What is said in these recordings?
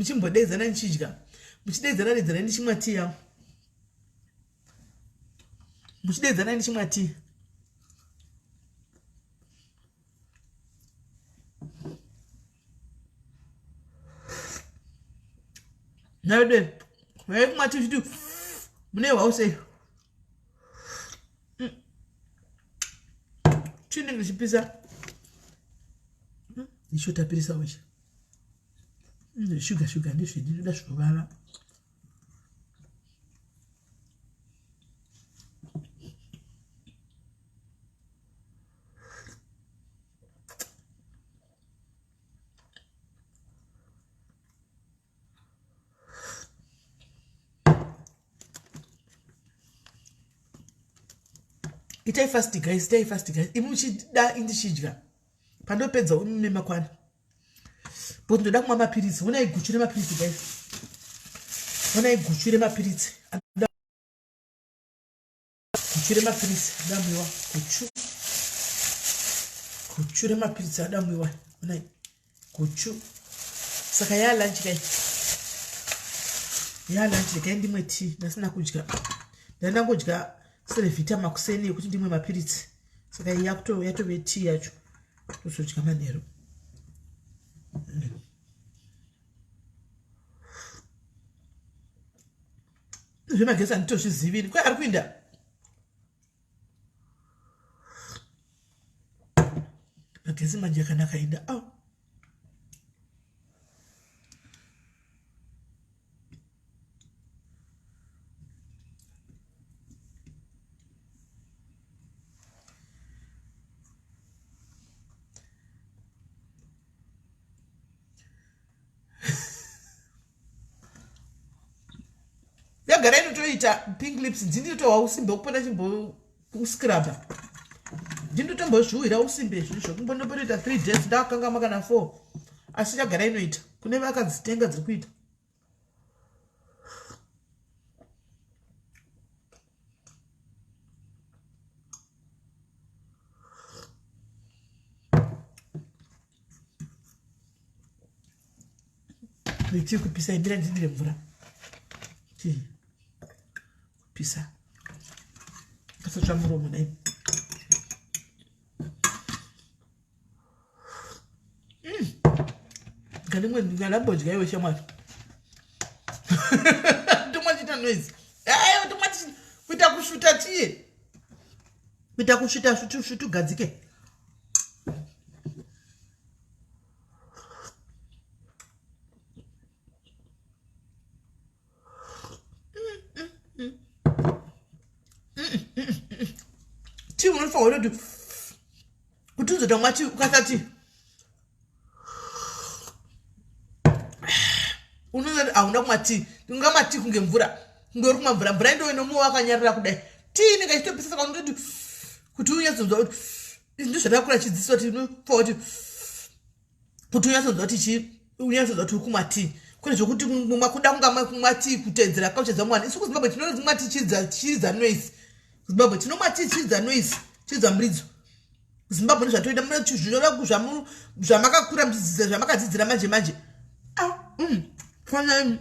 Muchimbodeedzana ndichidya. Muchideedzana deedzana ndichimwa tea yangu. Muchideedzana ndichimwa tea. Nayo Vai kumwa tea uchiti mune hwau sei? Chinenge chipisa. Ichotapirisa uchi. Shuga shuga ndizvidi ndoda zvinovava. Itai fast guys, itai fast guys. Imi muchida indichidya. Pandopedza umime makwana. But ndoda kumwa mapiritsi. Honai guchu remapiritsi guys. Honai guchu remapiritsi. Guchu remapiritsi adamwiwa. Guchu. Guchu remapiritsi adamwiwa. Honai. Guchu. Saka ya lunch kai. Ya lunch regai ndimwe tea ndasina kudya. Ndandangodya serevita makuseni yekuti ndimwe mapiritsi. Saka iyi yakuto yatove tea yacho. Tozodya manheru. Zvemagesi handitozvizivi. Kwe ari kuinda? Magesi manje akanaka inda. Oh. Yagara inotoita pink lips ndinotohwa usimbe wekupota chimbouscrubber ndinotombozviwira usimbe izvi zvekumbondopotoita 3 days ndakangama kana 4 asi yagara inoita kune vakadzitenga dziri kuita. Ndichiri kupisa imbira ndidire mvura. Chii? Kupisa. Kasatsva muromo dai. Kanimwe ndingadambodya iwe shamwari. Tomwa chiita noise. Ayo tomwa kuita kusvuta tiye. Kuita kusvuta svutu svutu gadzike. Tii unofanira kuti kuti uzoita kumwa tii ukasati unozati hauna kumwa tii ungamwa tii kunge mvura kunge uri kumwa mvura mvura ndo inomwiwa wakanyarira kudai tii inenge ichitopisa saka unototi kuti unyatsonzwa kuti izvi ndozvatakura chidziso kuti unofanira kuti kuti unyatsonzwa kuti chii unyatsonzwa kuti uri kumwa tii kwete zvekuti kumwa kuda kunga kumwa tii kuteedzera kaucha dzamwana isu kuzimbabwe tinomwa tii chiridza noise kuzimbabwe tinomwa tii chiridza noise chiridza muridzo Zimbabwe ndozvatoita mune zvinova zvamakakura muchidzidza zvamakadzidzira manje manje. Ah, Fana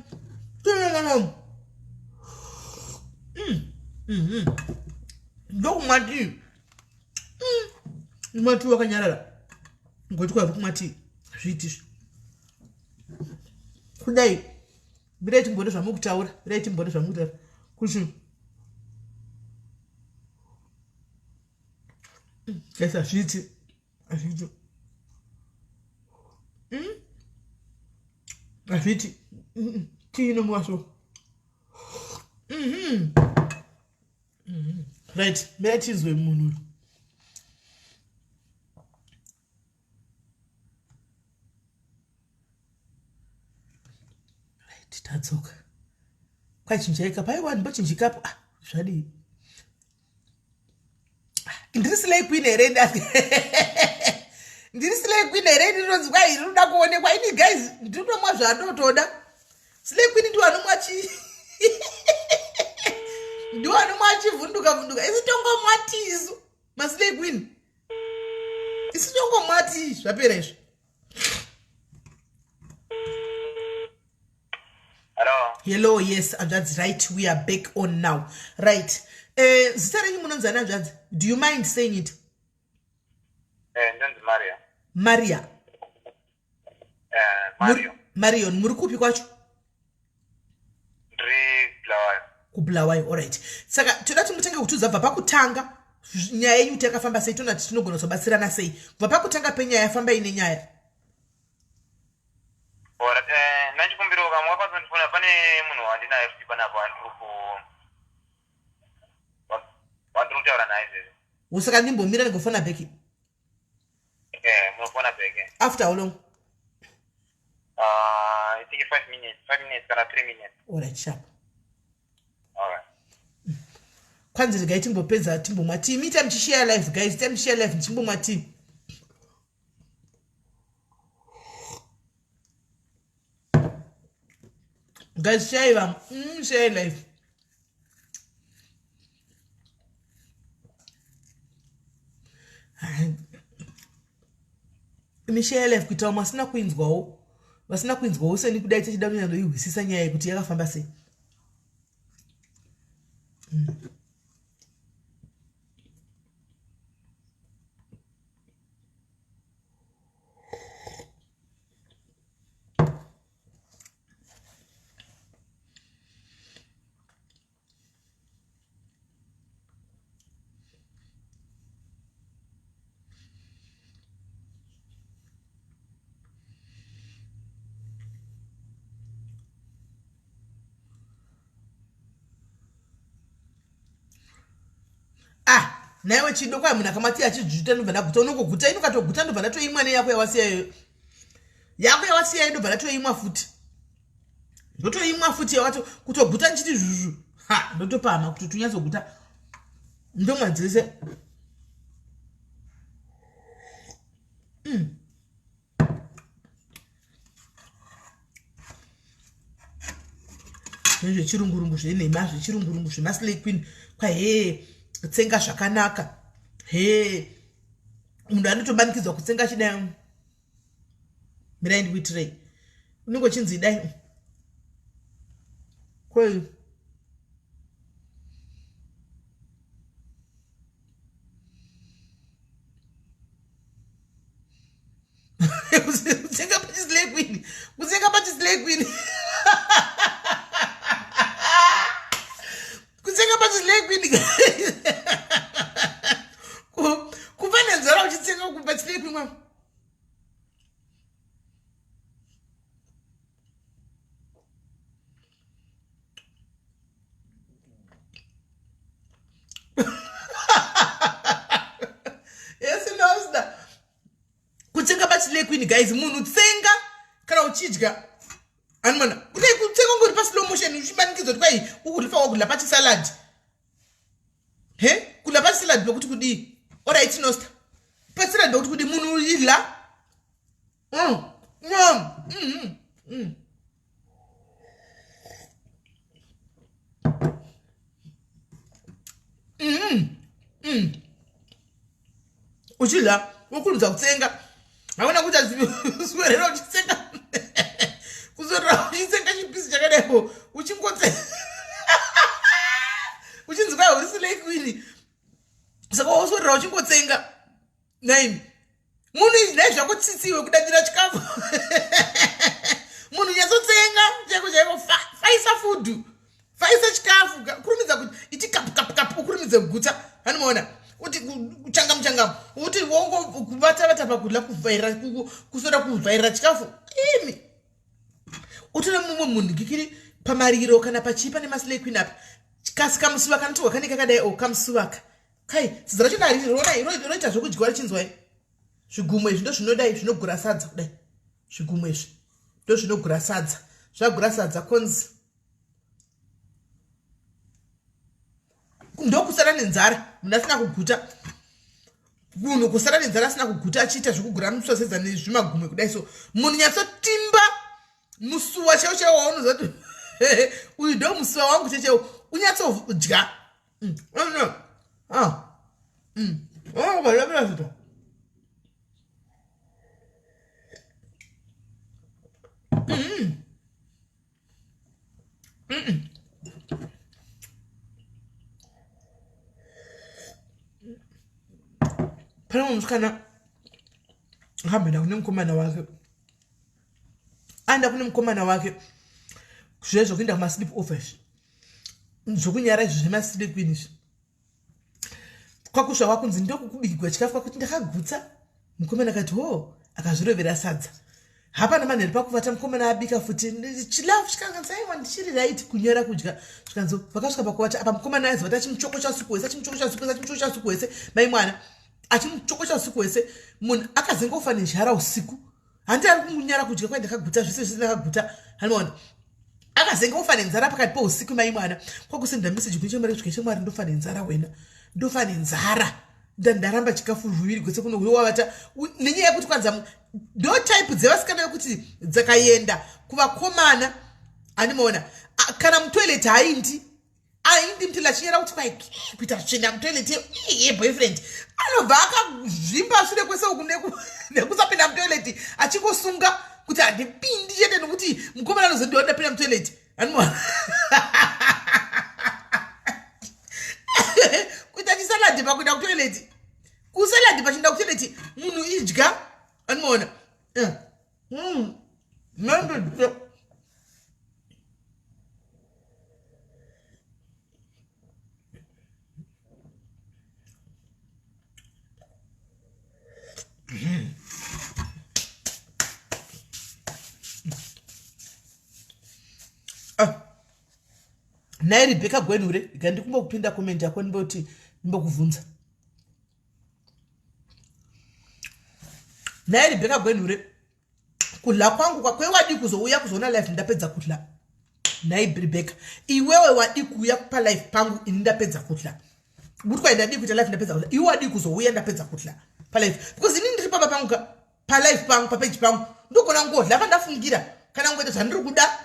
Ndokumwa tii. Kumwa tii wakanyarara. Ngoti kwavi kumwa tii. Hazviiti izvi. Kudai mirai timbone zvamukutaura. Mirai timbone zvamukutaura. Kuti Guys, hazviiti. Hazviiti. Hazviiti. Tii inomwiwa so. Right, mirai tinzwe munhu uyu. Right, tadzoka. Kwachinjaika pai vanhu pachinjikapo. Ah, zvadii? Ndiri slay queen here ndiri slay queen here ndinonzi kwai iri rinoda kuonekwa ini guys ndinotomwa zvandotoda. Slay queen ndiwo anomwa chi ndiwo anomwa achivhunduka vhunduka isi tongomwa tisu maslay queen isi tongomwa tii zvapera izvi. Hello, yes, hanzvadzi, right, we are back on now. Right. Eh, zita renyu munonzi ani hanzvadzi? Do you mind saying it? Eh, ndonzi Maria. Maria. Eh, Mario. Marion, muri kupi kwacho? Ndiri Bulawayo. KuBulawayo, all right. Saka toda kuti mutange kutiudza kubva pakutanga nyaya yenyu kuti yakafamba sei, toona kuti tinogona kuzobatsirana sei. Kubva pakutanga penyaya, fambai nenyaya. Alright, eh, ndachikumbirawo kamwe wakazondifona pane munhu wandinaye futi panapa wandiri ku wandiri kutaura naye izvezvi. Saka ndimbomira ndigofona back. Eh, munofona back. After how long? I think 5 minutes, 5 minutes kana 3 minutes. Alright, sharp. Alright. Kwanzi regai timbopedza timbomwa tea. Mi time chishare live guys, time share live ndichimbomwa tea. Guys, share vam. Share live. Mishare live kuita vamwe vasina kuinzwawo. Vasina kuinzwawo seni kudai tichida kunyatsoihwisisa nyaya yekuti yakafamba sei. Ah, naiwe chido kwai munhu akamati achidzvuta ndobva ndaguta unongoguta ini ukatoguta ndobva ndatoimwa neyako yawasiya iyoyo yako yawasiya ndobva ndatoimwa futi ndotoimwa futi yawati kutoguta ndichiti zvuzvu ha ndotopama kuti tunyatsoguta ndomwa dzese. Nezvechirungurungu zvenhema, zvechirungurungu zvemaslay queen, kwahee tsenga zvakanaka, hee munhu anotomanikidzwa kutsenga chidai. Mirai ndikuitirei, unenge uchinzi idai kwei. Kutsenga pachislay queen, kutsenga pachislay queen, kutsenga pachislay queen, kuva nenzara uchitsenga pachislay queen mwa. Yes, no, kutsenga pachislay queen guys, munhu tsenga kana uchidya anomana kudai kutsenga ungori paslow motion uchimanikidzwa kuti kwai ukurifa wakudla pachisalad, he kudla pachisalad pekuti kudii? Alright, nosta pachisalad pekuti kudii? Munhu idla. Uchidya wokurudza kutsenga, hauna kuti swerera uchitsenga, kuswerera uchitsenga chipisi chakadaipo, uchingotsenga uchinzi kwai uri slay queen, saka woswerera uchingotsenga. Naimi munhu idai zvako tsitsiwe kudadira chikafu, munhu nyatsotsenga chaiko chaiko, faisa fudhu, faisa chikafu, kurumidza kuti iti kapu kapu kapu, ukurumidze kuguta. Anomaona kuti kuchangamu changamu, kuti wongo kubata vata pakudla, kuvhairira, kuswera kuvhairira chikafu. Imi utore mumwe munhu kikiri pamariro kana pachii pane maslay queen apa, kasi kamusuva kanotorwa kanenge kakadai o kamusuvaka kai sadza racho nari roita zvekudyiwa richinzwai. Zvigumwe izvi ndo zvinodai zvinogura sadza kudai, zvigumwe izvi ndo zvinogura sadza, zvagura sadza konzi ndokusara nenzara, munhu asina kuguta, munhu kusara nenzara asina kuguta achiita zvekugura musasedza nezvimagumwe kudai. So munhu nyatsotimba musuwa chaiwo chaiwo waunoziva kuti uyu ndo musuwa wangu chaiwo chaiwo, unyatsodya. Ah. Oh, Pane mumwe musikana akamboenda kune mukomana wake, aenda kune mukomana wake zviya zvekuenda kumasleep over izvi, zvokunyara izvi zvemasleep queen izvi. Kwakusva kwakunzi ndokukubikigwa chikafu, kwakuti ndakagutsa. Mukomana akati ho, akazvirovera sadza. Hapana manheru pakuvata, mukomana abika futi chilafu, chikanganzi aiwa ndichiri right kunyara kudya. Zvikanzi vakasvika pakuvata apa, mukomana aiziva kuti achimuchokocha usiku hwese, achimuchokocha usiku hwese, achimuchokocha usiku hwese, mai mwana achimuchokocha usiku hwese. Munhu akazengofa nezhara usiku, handi ari kumunyara kudya, kwai ndakaguta zvese zvese ndakaguta, handimaona akazenge ofa nenzara pakati pousiku. Mai mwana kwakusenda meseji kune chemwari, kusvika chemwari, ndofa nenzara wena, ndofa nenzara, ndaramba chikafu ruviri kwese kuno wavata nenyaya yekuti kwanza ndo type dzevasikana vekuti dzakaenda kuvakomana, andimaona kana mutoilet haindi, aindi mutoilet achinyara kuti kwai kuita tsvina mutoilet yeboyfriend, anobva akazvimba shure kwese uku nekusapinda mutoilet, achingosunga kuti handipindi chete nekuti mukomana anozondiwa ndapinda mutoilet, andimaona kuita chisaladi pakuenda kutoilet, kusaladi pachienda kutoilet, munhu idya, andimaona. Ah. Nhai Rebecca Gwenhure, ika ndikumbokupinda comment yako ndimboti ndimbokuvhunza. Nhai Rebecca Gwenhure, kudla kwangu kwakwe wadii kuzouya kuzoona life ndapedza kudla? Nhai Rebecca, iwewe wadii kuuya kupa life pangu ini ndapedza kudla? Kuti kwai ndadii kuita life ndapedza kudla, iwe wadii kuzouya ndapedza kudla palife? Because ini ndiri pamba pangu ka, palife pangu, papeji pangu, ndogona kungodla pandafungira kana kungoita zvandiri kuda.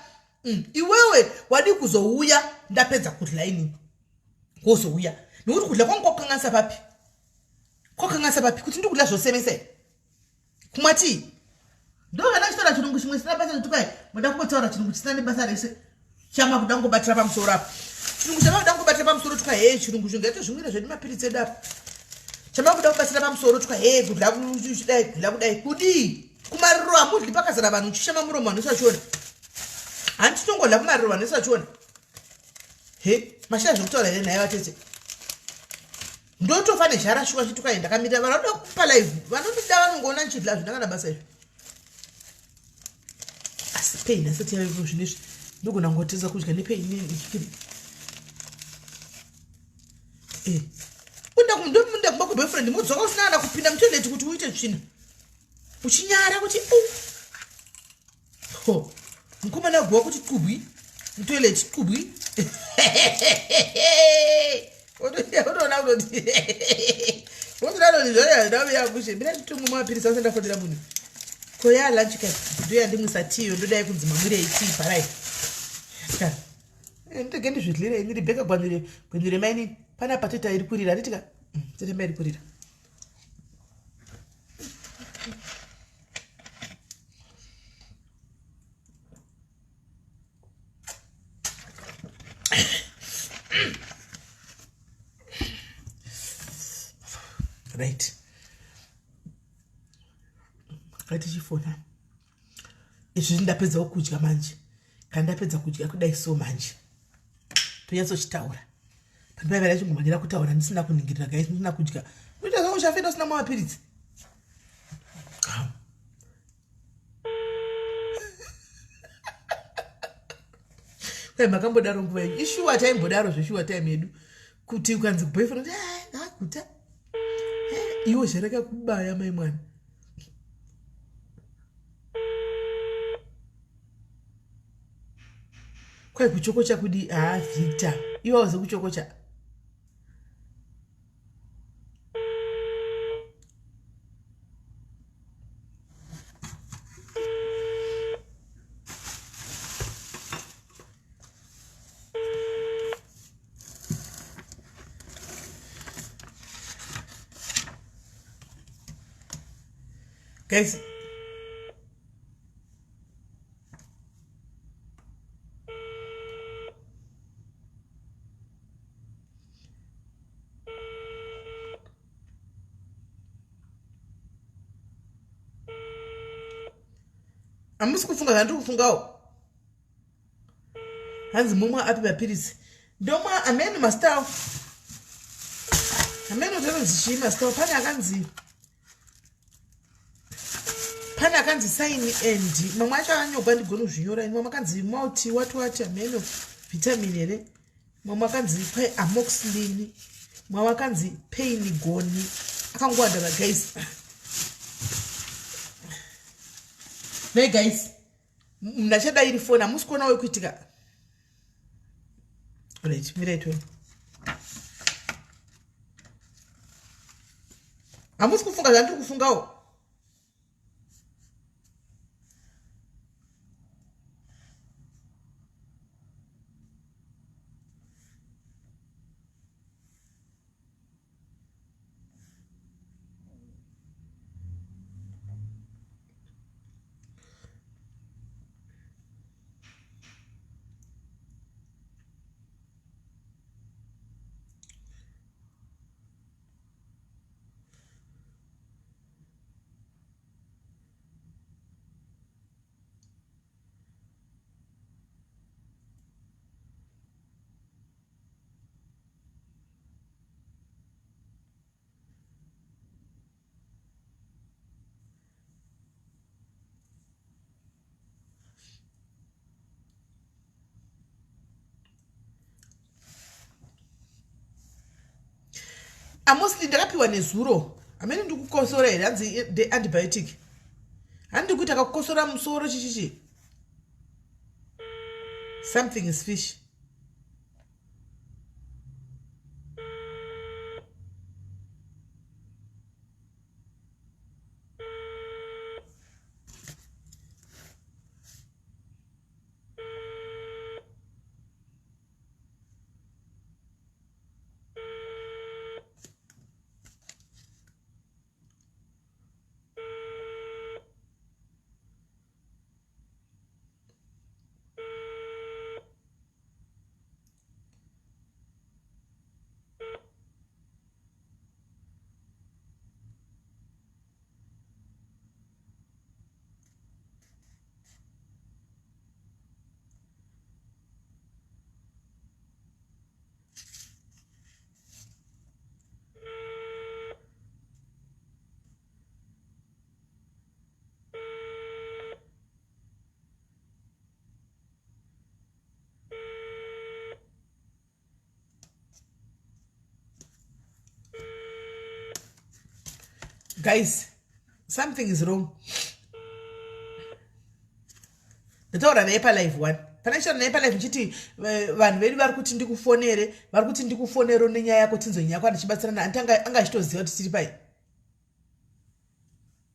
Iwewe wadii kuzouya ndapedza kudla inini wozouya? Nekuti kudla kwangu kwakukanganisa papi? Kwakukanganisa papi kuti ndikudla zvosemesa kumwa tii? Ndo kana chitaura chirungu chimwe chisina basa, kuti kwai moda kungotaura chirungu chisina nebasa rese, chama kuda kungobatira pamusoro apa, chirungu chama kuda kungobatira pamusoro, twa hee chirungu chinhu ngatozvimwira zvedu mapiritsi edu apa, chama kuda kubatira pamusoro, twa hee kudla kudai, kudla kudai, kudii kumariro hamudli pakazara vanhu, uchishama muromo vanhu vachiona, handitongodla kumariro vanhu vachiona. He, mashaya zvekutaura here nhai vatete? Ndotofa nezhara shuwa chituka ndakamirira vanhu vanoda kupa live, vanondida vanongoona nchidla, hazvina kana basa izvi. Asi pain asati yavepo zvinezvi, ndogona kungoteza kudya nepain ichikiri. Eh, unda kumba kweboyfriend, mudzoka usina kana kupinda mutoilet kuti uite tsvina, uchinyara kuti ho mukomana aguwa kuti qubwi mutoilet qubwi, otoona kutoti otoona kuti zvayamushe mira nditomwe mapirisi asati ndafonera munhu. Ko ya lunch ka ndoyandimwisa tiyo, ndodai kunzi mamwirei tii parai? Nditege ndizvidlire ini. Rebecca Gwanire, Gwanire mainini, panapa teta iri kurira, handitika tete mai iri kurira. Right, ngatichifona izvi ndapedzawo kudya manje. Kana ndapedza kudya kudai so manje tonyatsochitaura. Pandipaiva ndachingomhanyira kutaura ndisina kuningirira guys, ndisina kudya, unoita zvangu chafenda usina mamapiritsi. Kwai makambodaro nguva yenyu? Ishuwa taimbodaro zveshuwa time yedu, kuti ukanzi kuboyfriend aguta, iwo zvareka kubaya mai mwana. Kwai kuchokocha kudi? Haa Victor, iwe auze kuchokocha. Guys, Hamusi kufunga zvandiri kufungawo. Hanzi mumwa api mapiritsi? Ndomwa ameno mastar. Ameno tanonzi chii mastar? Pane akanzi pane akanzi sign and mamwe acho akanyogwa ndigone kuzvinyora ini mamwe akanzi multi what what ameno vitamin here mamwe akanzi pai amoxlin mamwe akanzi pain goni akangowanda vaguys nei guys ndachadairi foni hamusi kuona wekuitika right mirai tone hamusi kufunga zvandiri kufungawo Amosli ndakapiwa nezuro hamene ndikukosora here hanzi the antibiotic handi kuti akakukosora musoro chichichi something is fish Guys, something is wrong. Ndataura naye palive one pana ndichitaura naye palive ndichiti eh, vanhu vedu vari kuti ndikufonere, vari kuti ndikufonero nenyaya yako tinzwe nyaya yako andichibatsirana anti anga achitoziva kuti tiri pai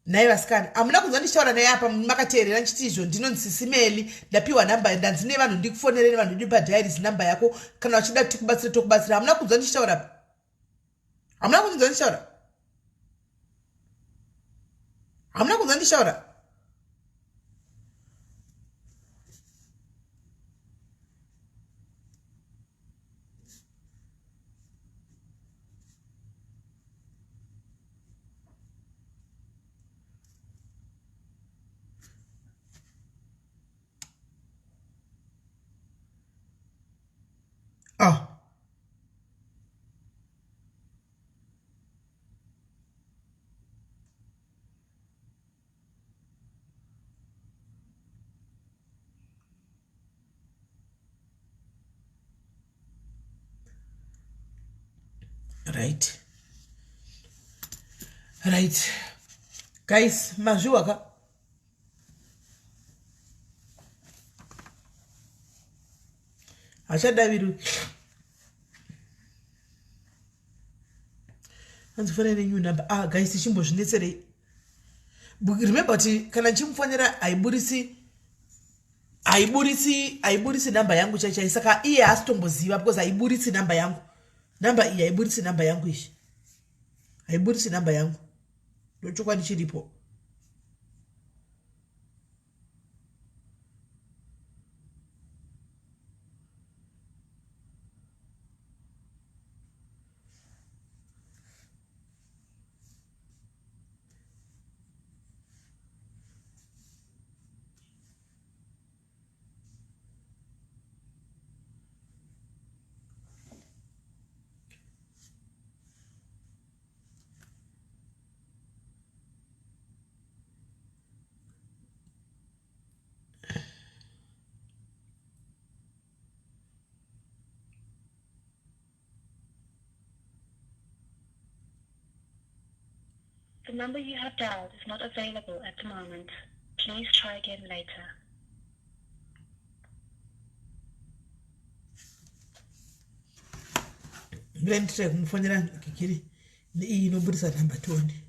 Nhai vasikana, hamuna kunzwa ndichitaura naye apa makateerera ndichiti izvo ndinonzi Sisi Meli, ndapiwa nhamba ndanzi nevanhu ndikufonere nevanhu vedu padiaries nhamba yako kana vachida kuti tikubatsire tokubatsira. Hamuna kunzwa ndichitaura apa? Hamuna kunzwa ndichitaura? Hamuna kunzwa ndichitaura? Oh. Right, right guys, mazviwa ka hachadaviri hanzi fonai nenew number. Ah guys, chimbozvinetserei. Remember kuti kana ndichimufonera haiburisi haiburitsi haiburitsi namba yangu chaichai, saka iye haasitomboziva because haiburitsi namba yangu. Namba iyi haiburitsi namba yangu, izvi haiburitsi namba yangu, ndochokwadi chiripo. The number you have dialed is not available at the moment. Please try again later. Mira nditry kumufonera kikiri neiyi inobudisa nhamba tione.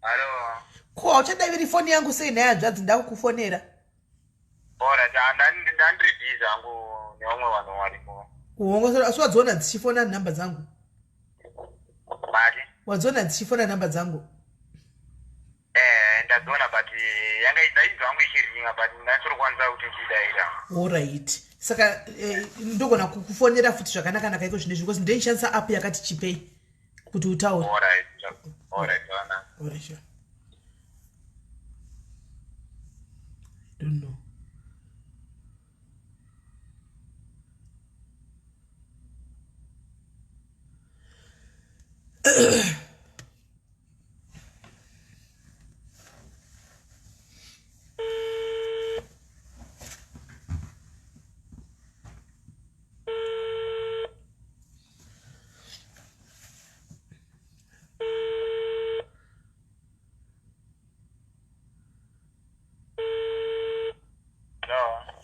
Hello. Ko hauchadaviri foni yangu sei nhai hanzvadzi ndakukufonera? Alright, ndandiri busy hangu nevamwe vanhu varipo. Kuhongo asi wadziona dzichifona nhamba dzangu? Mati? Wadziona dzichifona nhamba dzangu? Eh, ndadziona but yanga ndainzwa hangu ichiringa but ndandisiri kukwanisa kuti ndiidaira. Alright. Saka eh, ndogona kukufonera futi zvakanaka naka iko zvinezvi because ndoishandisa app yakati chipei kuti utaure. Alright. Alright, zvakanaka. Alright, sure. I don't know. Hello.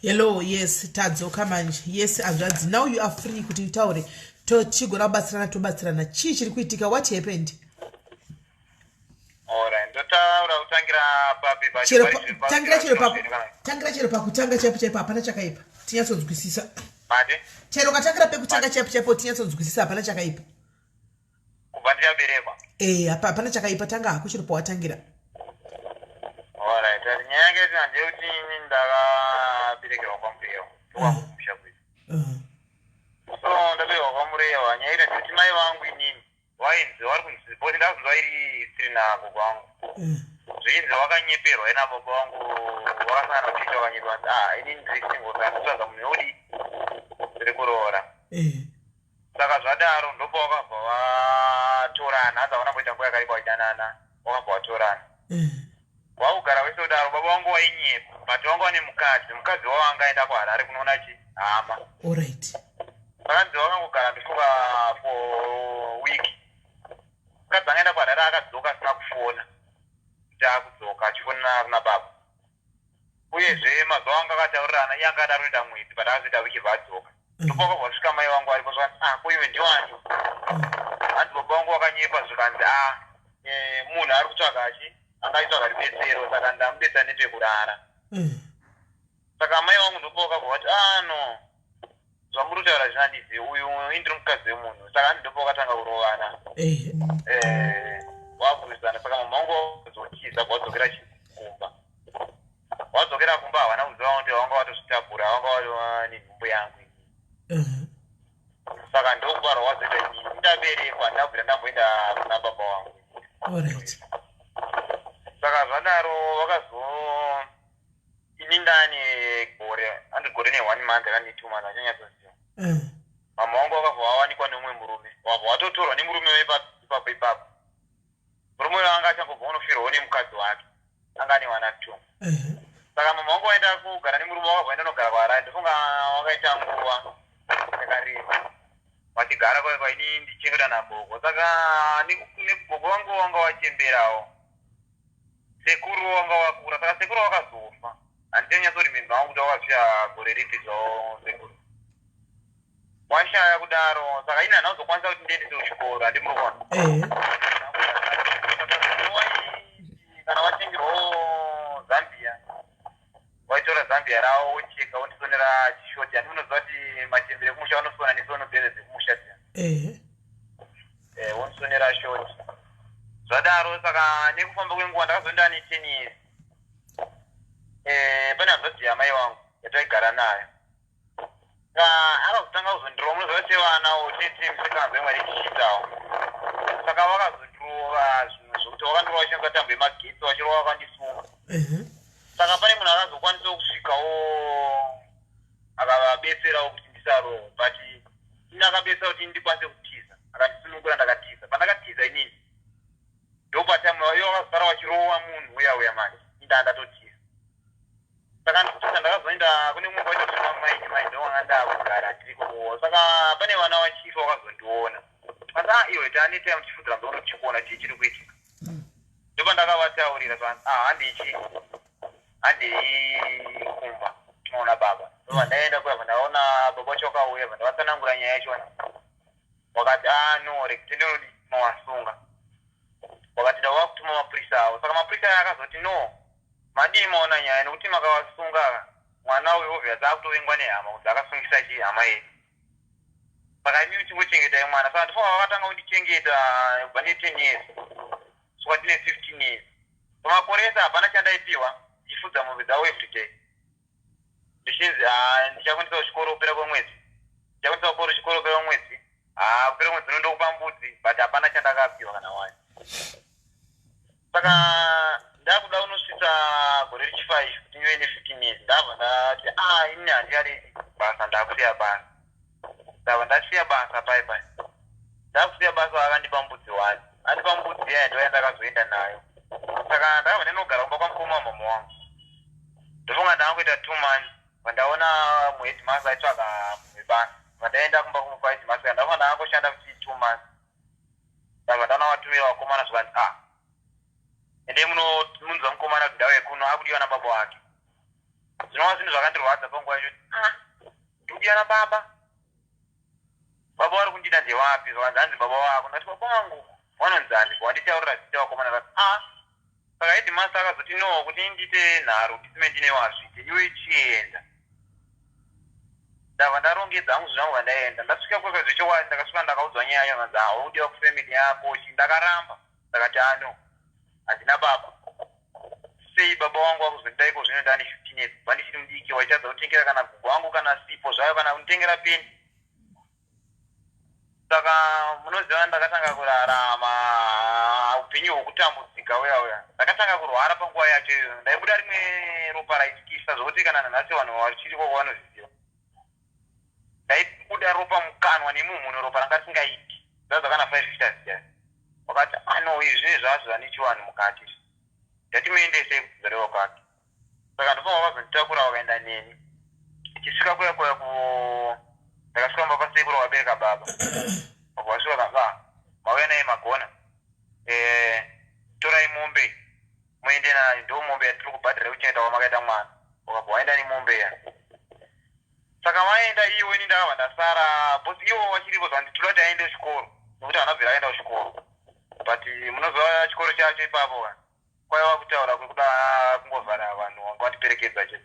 Hello, yes, tadzoka manje. Yes, hanzvadzi, now you are free kuti utaure. Tochigona kubatsirana tobatsirana. Chii chiri kuitika? What happened? Alright, ndotaura kutangira papi pacho. Chero tangira chero paku tangira chero pakutanga chaipo chaipo hapana chakaipa. Tinyatsonzwisisa. Mati? Chero ukatangira pekutanga chaipo chaipo tinyatsonzwisisa hapana chakaipa. Kubva ndichaberekwa. Eh, hapana chakaipa tanga hako chero pawatangira. Alright, nyaya yange iri ndeyekuti ini ndakaberekerwa kwaMurewa. Ndokwakumusha kwedu. So ndaberekwa kwaMurewa, nyaya iri ndeyekuti mai vangu inini vainzi vari kunzi because ndakazonzwa iri isiri nagogo vangu. Zvinzi vakanyeperwa ina baba vangu vakasangana kuchechi vakanyeperwa kuti ah inini ndiri single saka ndikutsvaga munhu wekudii ndiri kuroora. Saka zvadaro ndopavakabva vatorana hanzi havana kumboita nguva yakareba vachidanana vakabva vatorana. Vakugara vese kudaro baba vangu vainyepa but vanga vane mukadzi mukadzi wavo anga aenda kuHarare kunoona chi hama. Alright. Vakanzi vakangogara ndofunga for week. Mukadzi anga aenda kuHarare akadzoka asina kufona kuti akudzoka achifonera kuna baba. Uyezve mazuva anga akataurirana iye anga ada kutoita mwedzi but akazoita wiki bva adzoka. Ndopakabva vasvika mai vangu varipo zvikanzi ah ko iwe ndiwani? Hanzi baba vangu vakanyepa zvikanzi ah munhu ari kutsvaga chi anga achitsvaga rubetsero saka ndamubetsa nepekurara. Saka mai vangu ndopavakabva vati ah no zvamuri kutaura zvinandizivi uyu indiri mukadzi wemunhu saka hanzi ndopavakatanga kurovana. Vakurwisana saka mama vangu vazotiza vadzokera kumba. Vadzokera kumba havana kuziva kuti vanga vatozvitakura vanga vatova nenhumbu yangu. Saka ndokubarwa wazoita inini ndaberekwa ndabvira ndamboenda kuna baba vangu. Alright. Saka zvadaro vakazo ini ndane gore handi gore ne 1 month kana 2 months achanyatsoziva. Mama vangu vakabva vawanikwa neumwe murume wabva watotorwa nemurume ipapo ipapo. Murume uyo anga achangobva unofirwawo nemukadzi wake anga ane vana 2. Saka mama vangu vaenda kugara nemurume wakabva vaenda nogara kuHarare ndofunga wakaita nguva yakareba vachigara kwaikwa ini ndichengeta nagogo. Saka negogo vangu vanga vachemberawo sekuru vanga vakura saka sekuru vakazofa handichanyatsori mimba vangu kuti vakasvika gore ripi zvavo sekuru. Washaya kudaro saka ini handina kuzokwanisa kuti ndiendese kuchikoro handi muri kuona. Eh. Kana watengerwawo Zambia waitora Zambia rawo wocheka wondisonera chishoti handi munoziva kuti machembere ekumusha vanosona nesono dzere dzekumusha dziya. Eh. Eh, wondisonera shoti. Zvadaro saka nekufamba kwenguva ndakazoenda ne 10 years. Eh, pane hanzvadzi yamai vangu yataigara nayo. Akazotanga kuzondirova munoziva sevanawo tete misikanzwa imwe tichiitawo saka vakazondirova zvimwe zvokuti vakandirova vachishandisa tambo yemagetsi vachirova vakandisunga saka pane munhu akazokwanisawo kusvikawo akavabetserawo kuti ndisarohwa but ini akabetsera kuti ndikwanise kutiza akandisunungura ndakatiza pandakatiza inini ndopatime ivo vakazosara vachirowa munhu uya uya manje indaa ndatotiza Saka ndikuti ndakazoenda kune mumwe kwaita kuti mai mai ndowanga ndakugara tiri ikoko saka pane vana vachifa vakazondiona asi ah iwe tane time tichifudzira mzono tichikuona chii chiri kuitika ndopandakavataurira zvanzi ah handichi handei kumba tinoona baba ndobva ndaenda kuya bva ndaona baba vacho vakauya bva ndavatsanangura nyaya yachona wakati ah no rekuti ndinodi mawasunga wakati ndava kutuma mapurisa avo saka mapurisa aya akazoti no Madii maona nyaya nekuti makavasunga mwana uyu obvious akutovengwa nehama kunzi akasungisa chii hama yedu saka imimi chingochengetai mwana saka ndifunga vakatanga kundichengeta kubva ne 10 years kusvika ndine 15 years pamakore ese hapana chandaipiwa ndichifudza mombe dzavo everyday ndichinzi ah, ndichakuendesa kuchikoro kupera kwemwedzi ndichakuendesa kukoro chikoro kupera kwemwedzi haa kupera kwemwedzi unondokupa mbudzi but hapana chandakapiwa kana wani saka ndakuda unosvitsa gore rechifive kuti ndive ne15 years ndabva ndati ah ini handichadi basa ndakusiya basa ndabva ndasiya basa pai pai ndakusiya basa akandipa mbudzi one andipa mbudzi iya ndo yandakazoenda nayo saka ndakabva ndinogara kumba kwamukoma wamama wangu ndofunga ndakangoita 2 months vandaona muheadmaster aitsvaga munhu webasa vandaenda kumba kwaheadmaster ndafunga ndakangoshanda futi 2 months ndabva ndaona vatumira vakomana zvikanzi ah ende munonzwa mukomana kuti ndau yekuno akudiwa nababa wake zvinova zvinhu zvakandirwadza panguva yacho ah ndikudiwa nababa baba vari kundida ndewapi zvakanzi hanzi baba wako ndati baba wangu vanonzani wanditaurira zita vakomana vati ah saka headmaster akazoti no kuti ndite nharo kuti sime ndine wazvite iwe chienda ndabva ndarongedza hangu zvinhu zvangu vandaenda ndasvika kweka zvechokwadi ndakasvika ndakaudzwa nyaya yacho nganzi ha udiwa kufamily yako chi ndakaramba ndakati ano handina baba sei baba wangu vakuzondida iko zvino ndane 15 years kubva ndichiri mudiki waitadza kutengera kana gugu wangu kana sipo zvayo kana kunditengera peni saka munoziva ndakatanga kurarama upenyu hwokutambudzika uya uya ndakatanga kurwara panguva yacho iyoyo ndaibuda rimwe ropa raityisa zvokuti kana nanhasi vanhu vachiri koko vanozviziva ndaibuda ropa mukanwa nemumhuno ropa ranga risingaiti zvazva kana 5 liters chai wakati ano izvi zvinhu zvazvo zvane chivanhu mukati ndati muendesei kudzorewa kwake saka ndofunga vakazonditakura vakaenda neni tichisvika kuya kuya ku ndakasvika mumba pasekuru wakabereka baba wabva wasvika kaba mauya naye magona eh, torai mombe muende nayo ndo mombe yatiri kubhadhara yekuchengeta kwamakaita mwana wakabva waenda nemombe ya saka vaenda iwo ini ndakabva ndasara because iwo vachiripo zvanzi toda kuti aende kuchikoro nekuti haana kubvira aenda kuchikoro but munoziva chikoro chacho ipapo kwaiva kutaura kwekuda kungovhara vanhu vanga vandiperekedza chete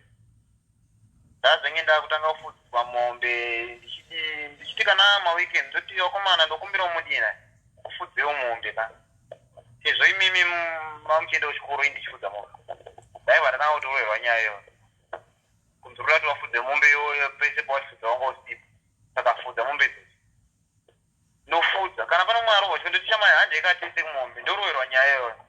ndazenge ndakutanga kufudzwa mombe ndichiti ndichiti kana maweekend ndoti vakomana ndokumbirawo mudina kufudzewo mombe ka sezvo imimi mamuchienda kuchikoro ini ndichifudza mombe ndaibva ndatanga kutoroverwa nyaya iyoyo kunzi uri kuti wafudze mombe iyoyo pese pawatifudza wanga usipo saka fudza mombe idzodzo ndofudza kana pane mumwe arohwa chiko ndoti shamai hande ikatese kumombe ndoroverwa nyaya iyoyo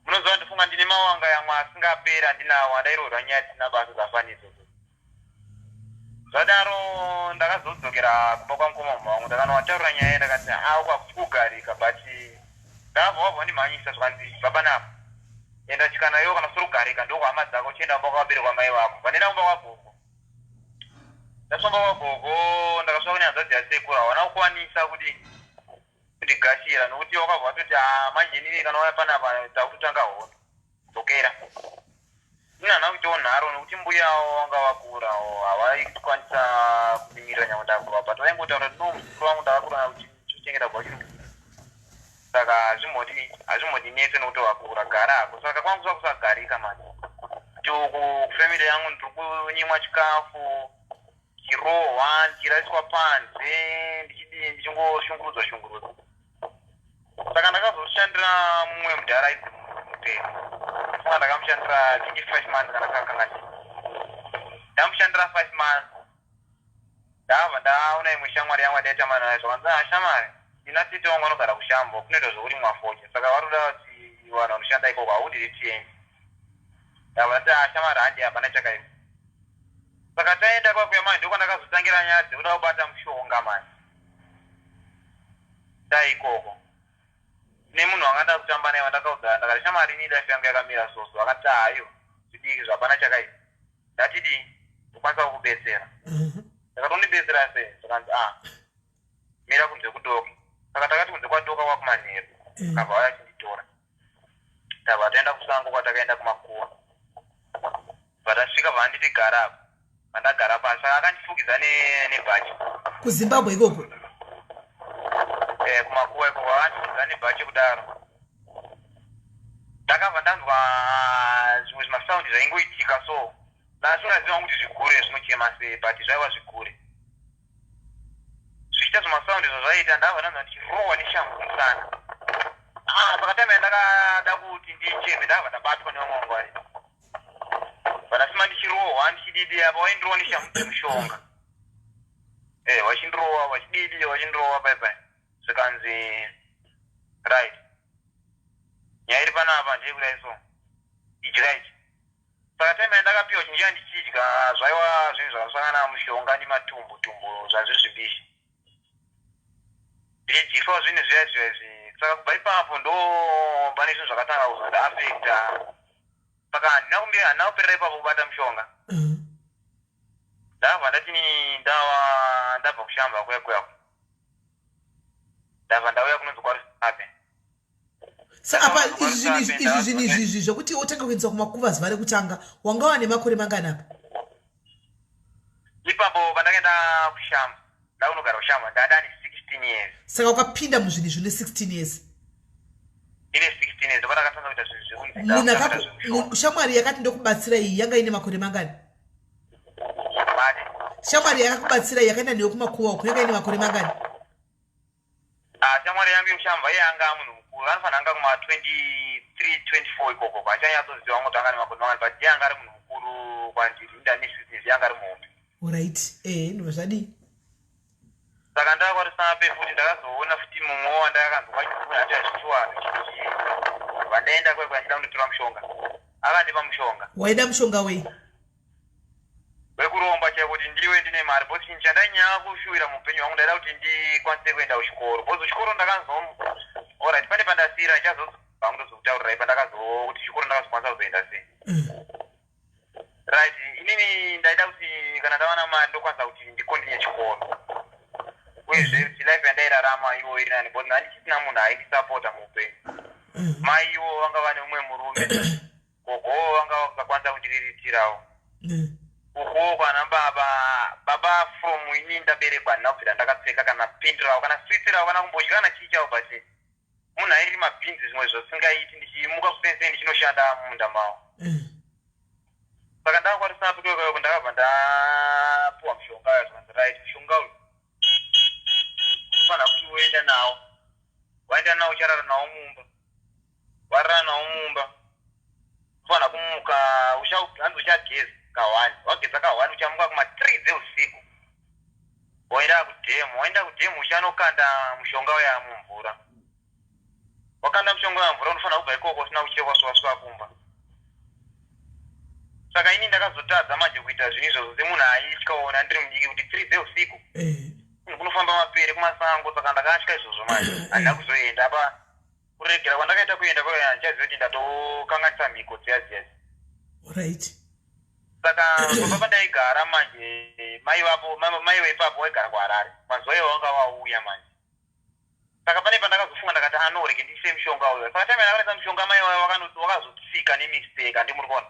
munoziva ndifunga ndine mawanga yamwe asingaperi andinawo andairoverwa nyaya dzisina basa dzafanidzo zvadaro ndakazodzokera kumba kwamukoma wangu ndakanowataurira nyaya ndakati a uku hakusi kugarika but ndakabva wabva wandimhanyisa zvikanzi baba napa enda chikana iwo kana usiri kugarika ndokuhama dzako uchienda kumba kwakaberekwa mai vako vanenda kumba kwagogo ndasvika kumba kwagogo ndakasvika kune hanzvadzi yasekuru hawana kukwanisa kuti kundigashira nokuti wakabva watoti a manje inini kana wauya panapa takutotanga hondo dzokera Ini handina kuitawo nharo nekuti mbuyawo vanga vakurawo havaikwanisa kundimirira nyangwe ndakura but vaingotaura kuti no muzukuru wangu ndakakura kuchengeta kubva chiri saka hazvimbodi hazvimbondinetse nekuti wakura gara hako saka kwangu kusa kusagarika manje kuti uku kufamily yangu ndiri kunyimwa chikafu ndichirohwa ndichiraiswa panze ndichidii ndichingoshungurudzwa shungurudzwa saka ndakazoshandira mumwe mudhara ainzi mutema funga ndakamushandira 25 months kana kakanganisa ndamushandira 5 months ndabva ndaona imwe shamwari yangu yandaitamba nayo zvakanzi ah shamwari ndina tete wangu anogara kushambo kunoitwa zvekurimwa fodya saka vari kuda kuti vanhu vanoshanda ikoko haudi tiende ndabva ndati ah shamwari handi hapana chakaipa saka taenda kwakuya manje ndokwandakazotangira nyaya dzekuda kubata mushonga manje ndaikoko nemunhu wanga ndakutamba naye wandakaudza ndakati shamwari ini life yangu yakamira soso akati hayo zvidiki zvapana chakaipa ndatidii ndokwanisa kukubetsera ndakati undibetsera sei zvakanzi ah mira kunze kudoka saka takati kunze kwadoka kwakumanheru akabva auya achinditora tabva taenda kusango kwatakaenda kumakuva bva tasvika vanditi gara apa vandagara pasi saka akandifukidza nebhachi kuzimbabwe ikoko eh, kumakuva ikoko akandifukidza nebhachi kudaro ndakabva ndanzwa zvimwe zvimasaundi zvaingoitika so ndasingaziva kuti zvigure zvinochema sei but zvaiva zvigure zvichiita zvimasaundi zvazvaiita ndabva ndanzwa ndichirohwa neshangu kumusana ah, saka time yandakada kuti ndicheme ndabva ndabatwa nevamwe vangu vari vandasima ndichirohwa ndichididi apa waindirohwa neshangu dzemushonga eh vachindirohwa vachididi vachindirohwa pai pai zvikanzi right nyaya iri panapa ndeyekudai so idya ichi saka time yandakapiwa chinhu chiya ndichidya zvaiwa zvinhu zvakasangana mushonga nematumbu tumbu zvazviri zvimbishi ndichidyiswa zvinhu zviya zviya izvi saka kubva ipapo ndo pane zvinhu zvakatanga kuzondiafecta saka handina kumbi handina kuperera ipapo kubata mushonga ndabva ndati ndava ndabva kushamba kuya kuya ndabva ndauya kunonzi kwarusape sa apa izvi zvinhu izvi izvi zvekuti wotanga kuendeswa kumakuva zuva rekutanga wanga wane makore mangani apa ipapo pandakaenda kushamba ndakunogara kushamba ndadani 16 years saka ukapinda muzvinhu izvi une 16 years ine 16 years ndopandakatanga kuita zvinhu zvekunzi shamwari yakati ndokubatsira iyi yanga ine makore mangani shamwari yakakubatsira iyi yakaenda newe kumakuva uku yanga ine makore mangani Ah, shamwari yangu yekushamva iye anga munhu mukuru anofanira anga kuma 23 24 ikoko hachanyatsoziva wangu kuti anga nemakore mangani but iye anga ari munhu mukuru kwandiri indani business iye anga ari muhombe alright eh ndobva zvadii saka ndakwarisana pe futi ndakazoona futi mumwe wandakakanzwa ati hazvichiwani chichi vandaenda kwekwe achida kundotora mushonga akandipa mushonga waida mushonga wei Wekuromba chaiko kuti ndiwe ndine mari because chinhu chandainyanya kushuwira muupenyu hwangu ndaida kuti ndikwanise kuenda kuchikoro because kuchikoro ndakanzo alright pane pandasiira ndichazodzoka hangu ndozokutaurirai pandakazo kuti chikoro ndakazokwanisa kuzoenda sei mm. right inini ndaida kuti kana ndawana mari ndokwanisa kuti ndikontinye chikoro uyezve kuti life yandairarama iwo iri nani because handichisina munhu aindisapota muupenyu mm. mai iwo vanga vane umwe murume Gogo vanga vakakwanisa kundiriritirawo mm. Ukuwo kwana baba baba from ini ndaberekwa handina kubvira ndakapfeka kana pendi ravo kana switsi ravo kana kumbodya kana chii chavo but munhu airima bhinzi zvimwe zvasingaiti ndichimuka kuseni ndichinoshanda mumunda mavo mm. Saka ndakakwarisa pekuyoko ndakabva ndapuwa mushonga uyo zvakanzi right mushonga uyu unofanira kuti uenda nawo waenda nawo ucharara nawo mumba warara nawo mumba unofanira kumuka hanzi uchageza kahwani wageza kahwani uchamuka kuma 3 dzeusiku woenda kudhemu waenda kudhemu uchanokanda mushonga uya mumvura wakanda mushonga uya mvura unofanira kubva ikoko usina kuchekwa svika kumba saka ini ndakazotadza manje kuita zvinhu izvozvo semunhu aityaona ndiri mudiki kuti 3 dzeusiku eh. kunofamba mapere kumasango saka ndakatya izvozvo manje handina kuzoenda apa kuregera kwandakaita kuenda kwayo handichazivi kuti ndatokanganisa mhiko dziya dziya right saka pamba pandaigara manje mai vapo mai veipapo vaigara kuharare mazuva iwo vanga vauya manje saka pane pandakazofunga ndakati anorege ah, ndiise mushonga uyo saka time yandakaisa mushonga mai vayo vakazotsika nemistake handimuri kuona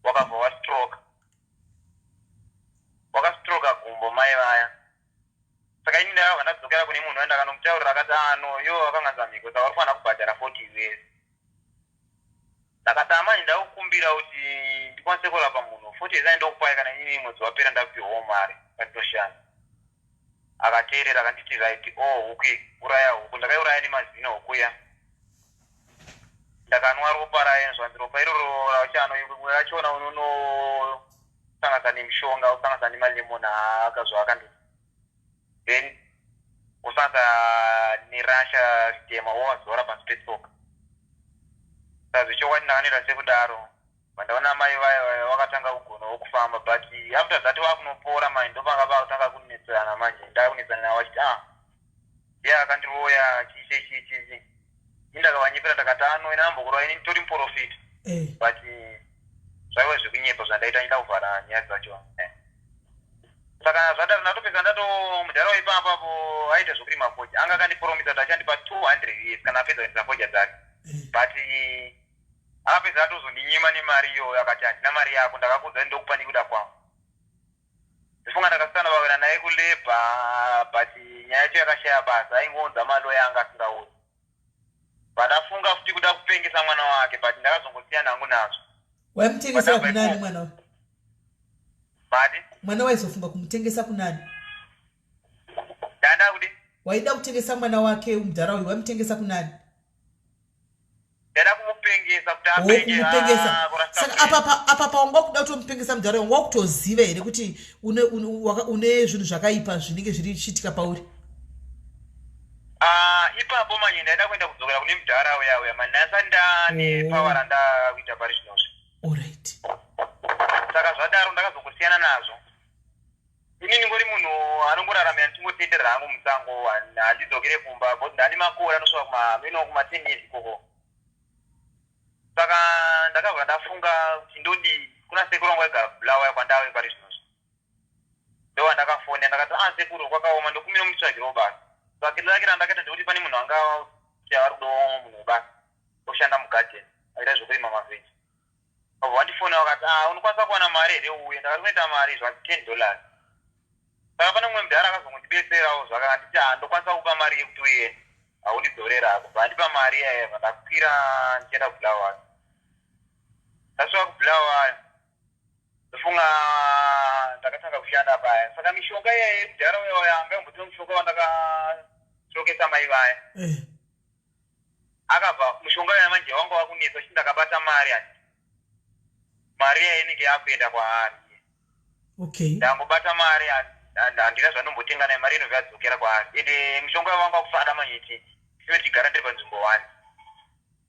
Wakabva wastroke, wakastroka gumbo mai vaya. Saka ini ndakabva ndadzokera kune munhu wandakanomutaurira, akati, "Ah, no, iwo wakanganza mhiko, saka uri kufanira kubhadhara 40 US." Ndakati, "Amai, ndakukumbira kuti ndikwanise kurapa munhu 40 US, aindokupai kana inini mwedzi wapera ndapiwawo mari pandinoshanda." Akateerera, akanditi, "Right, oh, huku uraya huku." Ndakaiuraya nemazino huku ya, ndakanwa ropa rayo. Zvanzi ropa iroro rachano rachona unonosanganisa nemishonga, usanganisa nemalemon akazvo akandoti, then usanganisa nerasha ritema, wowazora pasi petsoka. Saka zvechokwadi ndakanoita sekudaro. Vandaona mai vaya vakatanga kugonawo kufamba, but after that vakunopora mai, ndopanga vakutanga kunetsana manje. Ndakunetsana navo vachiti, "Ah, ndiye akandiroya, chichi chichi chichi." Indakavanyepera, ndakati, "Ano ina ambokurova, ini nditori muprofita." But zvaiva zvekunyepa zvandaita, ndida kuvhara nyaya dzacho. Saka zvadaro ndatopedza, ndato mudhara waipapapo aita zvokurima fodya, anga akandipromisa kuti achandipa 200 US kana apedza kuendesa fodya dzake. But akapedza atozondinyima nemari iyoyo, akati, "Handina mari yako, ndakakudza ndokupa nekuda kwangu." Ndifunga ndakasiyana vawira naye kulabour, but nyaya yacho yakashaya basa. Aingounza maloya anga asingaoni. Vandafunga futi kuda kupengesa mwana wake, but ndakazongosiyana hangu nazvo. Waimutengesera kunani mwana wa? But Mwana waizofunga kumutengesa kunani? Ndanda kuti Waida kutengesa mwana wake mudhara uyu, waimutengesa kunani? Ndaida kumupengesa kuti Oh, apenge. Kumupengesa. Ah, kurasta. Saka apa pawanga kuda kutomupengesa mudhara uyu, wanga kutoziva here kuti une zvinhu zvakaipa zvinenge zviri chiitika pauri? Ah, ipapo manje ndaida kuenda kudzokera kune mudhara uya uya mani, ndasati ndane power randakuita pari zvinozvi. Alright. Saka zvadaro ndakazongosiyana nazvo. Inini ngori munhu anongoraramira ndichingotenderera hangu musango, handidzokere kumba because ndane makore anosvika kumamino kuma 10 years ikoko. Saka ndakabva ndafunga kuti ndodii. Kuna sekuru vangu vaigara kuBulawayo kwandave pari zvinozvi, ndowandakafonera, ndakati, "Ah, sekuru, kwakaoma, ndokumira munditsvagirawo basa." Saka rake randakaita ndekuti pane munhu anga kuti ari kudawo munhu webasa oshanda mugadheni, aita zvokurima mavheji. Vabva vandifonera vakati, "Ah, unokwanisa kuwana mari here uye?" Ndakati, "Kunoita mari zvanzi $10." Saka pane mumwe mudhara akazongondibetserawo zvakanditi, "Ah, ndokwanisa kupa mari yekuti uende, haundidzorera." Kubva andipa mari iyaya, ndakwira ndichienda kuBulawayo. Ndasvika kuBulawayo, ndofunga ndakatanga kushanda paya. Saka mishonga iyaya yemudhara uya anga imbotora mushonga wandakatrokesa mai vaya, akabva mushonga uya manje wanga wakunetsa uchiti ndakabata mari, handi mari iya inenge yakuenda kwaari. Ndangobata mari, handina zvandombotenga nayo, mari inobva yadzokera kwaari. Ende mushonga uya wanga wakusada manje ti ive tichigara ndiri panzvimbo one,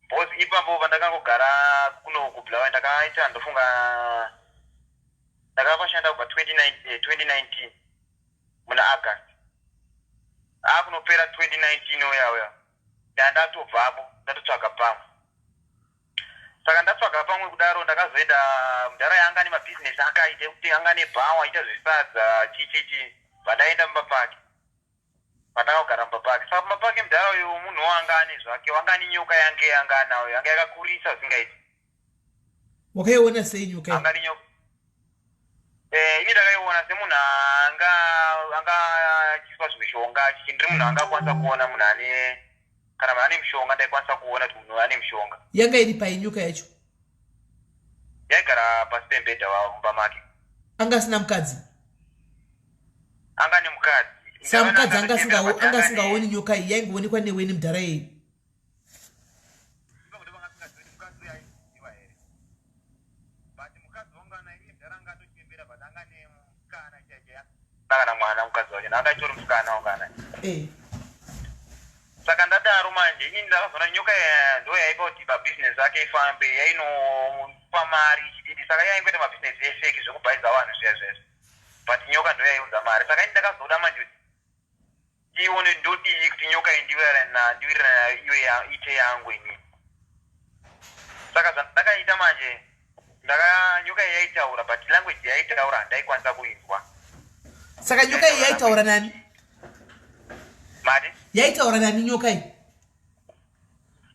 because ipapo pandakangogara kuno kuBulawayo, ndakaita, ndofunga ndakapashanda kubva 2019 muna August, akunopera 2019 uya uya ndandatobvapo, ndatotsvaga pamwe. Saka ndatsvaga pamwe kudaro, ndakazoenda mudhara yanga nemabhizinesi akaita ekuti anga nebhawa, aita zvesadza, chichichi. Vandaenda mumba pake, pandakagara mumba pake. Saka mumba pake mudhara uyu munhu wanga ane zvake, wanga ane nyoka yange yanga anayo, yanga yakakurisa zvingaiti. Wakaiona sei nyoka iyi? Anga ane nyoka. Ini ndakaiona semunhu anga achiiswa zvimishonga chichi. Ndiri munhu angakwanisa kuona munhu ane, kana munhu ane mushonga, ndaikwanisa kuona kuti munhu ane mushonga. Yanga iri pai nyoka yacho? Yaigara pasi pemubhedha mumba make. Anga asina mukadzi? Anga nemukadzi. Saka mukadzi anga asingaoni nyoka iyi, yaingoonekwa newe nemudhara iyi? But mukadzi wangu ana iye mudhara anga atochembera, but anga nemusikana chaicho, kana mwana mukadzi wacho anga achitori musikana wanga anaye. Saka ndadaro manje, inini ndakazoona nyoka iya ndo yaipa kuti mabhizinesi ake ifambe, yainopa mari ichididi. Saka yaingoita mabhizinesi efake, zvekubhaidza vanhu zviya zviya, but nyoka ndo yaiunza mari. Saka ini ndakazoda manje kuti tione ndodii kuti nyoka iyi ndiwirirana nayo, iwe ite yangu inini. Saka zvandakaita manje, ndaka nyoka iyi yaitaura, but language yaitaura handaikwanisa kuinzwa. Saka nyoka iyi yaitaura nani? Mati? Yaitaura nani nyoka iyi?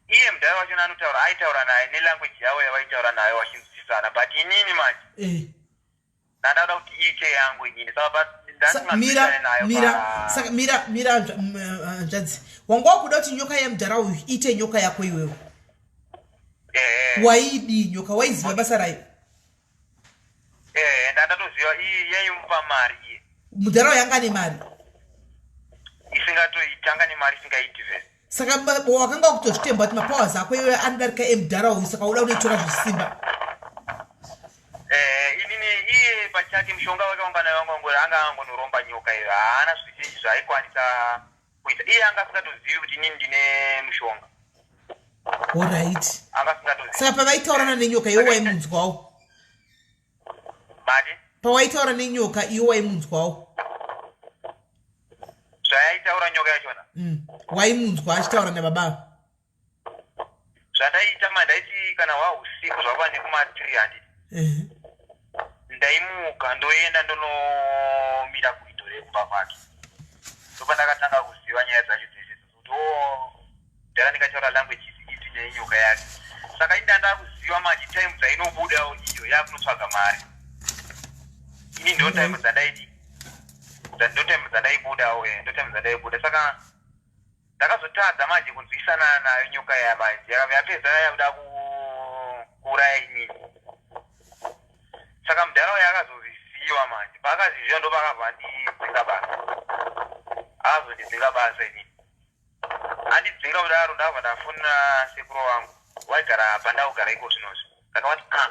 Iye mudhara wachona anotaura, aitaura naye nelanguage yavo yavaitaura nayo vachinzwisisana. kunzwisisana, but inini manje ndandada kuti iite yangu inini, saka mira, mira, saka mira, mira, hanzvadzi. Wanga wakuda kuti nyoka yemudhara uyu iite nyoka yako iwewe? Waidii nyoka? Waiziva basa rayo? Ndandatoziva iyi yaimupa mari iye. Mudhara uyu anga nemari? Isingatoiti, anga nemari isingaiti vese. Saka wakanga wakutozvitemba kuti mapowers ako iwewe anodarika emudhara uyu, saka uda unoitora zvisimba? Inini iye pachake mushonga wake wanga nayo wanga anga angonoromba nyoka iyo, haana zvizhinji zvaaikwanisa kuita. Iye anga asingatozivi kuti inini ndine mushonga. Anga asingatozivi. Saka pavaitaurana nenyoka, iwe waimunzwawo? Mati? Pawaitaura nenyoka, iwe waimunzwawo? Zvayaitaura nyoka yachona? Waimunzwa achitaura nababa? Zvandaiita ma, ndaiti kana hwausiku zvava nekuma3, handiti, ndaimuka ndoenda ndonomira kuido rekumba kwake. Ndopandakatanga kuziva nyaya dzacho dzese kuti o ndara ndingataura language ipi nenyoka yake. Saka ini ndanda kuziva manje time dzainobudawo iyo yakunotsvaga mari. Ini ndo time dzandaidi, ndo time dzandaibudawo, ndo time dzandaibuda. Saka ndakazotadza manje kunzwisana nayo nyoka ya manje, yakabva yapedza yakuda kuuraya inini. Saka mudhara uyo akazozviziva manje. Paakazviziva, ndo pakabva andidzinga basa. Akazondidzinga basa inini. Andidzinga kudaro, ndabva ndafonera sekuru wangu waigara pandakugara iko zvinozvi. Ndakavati, "Ah,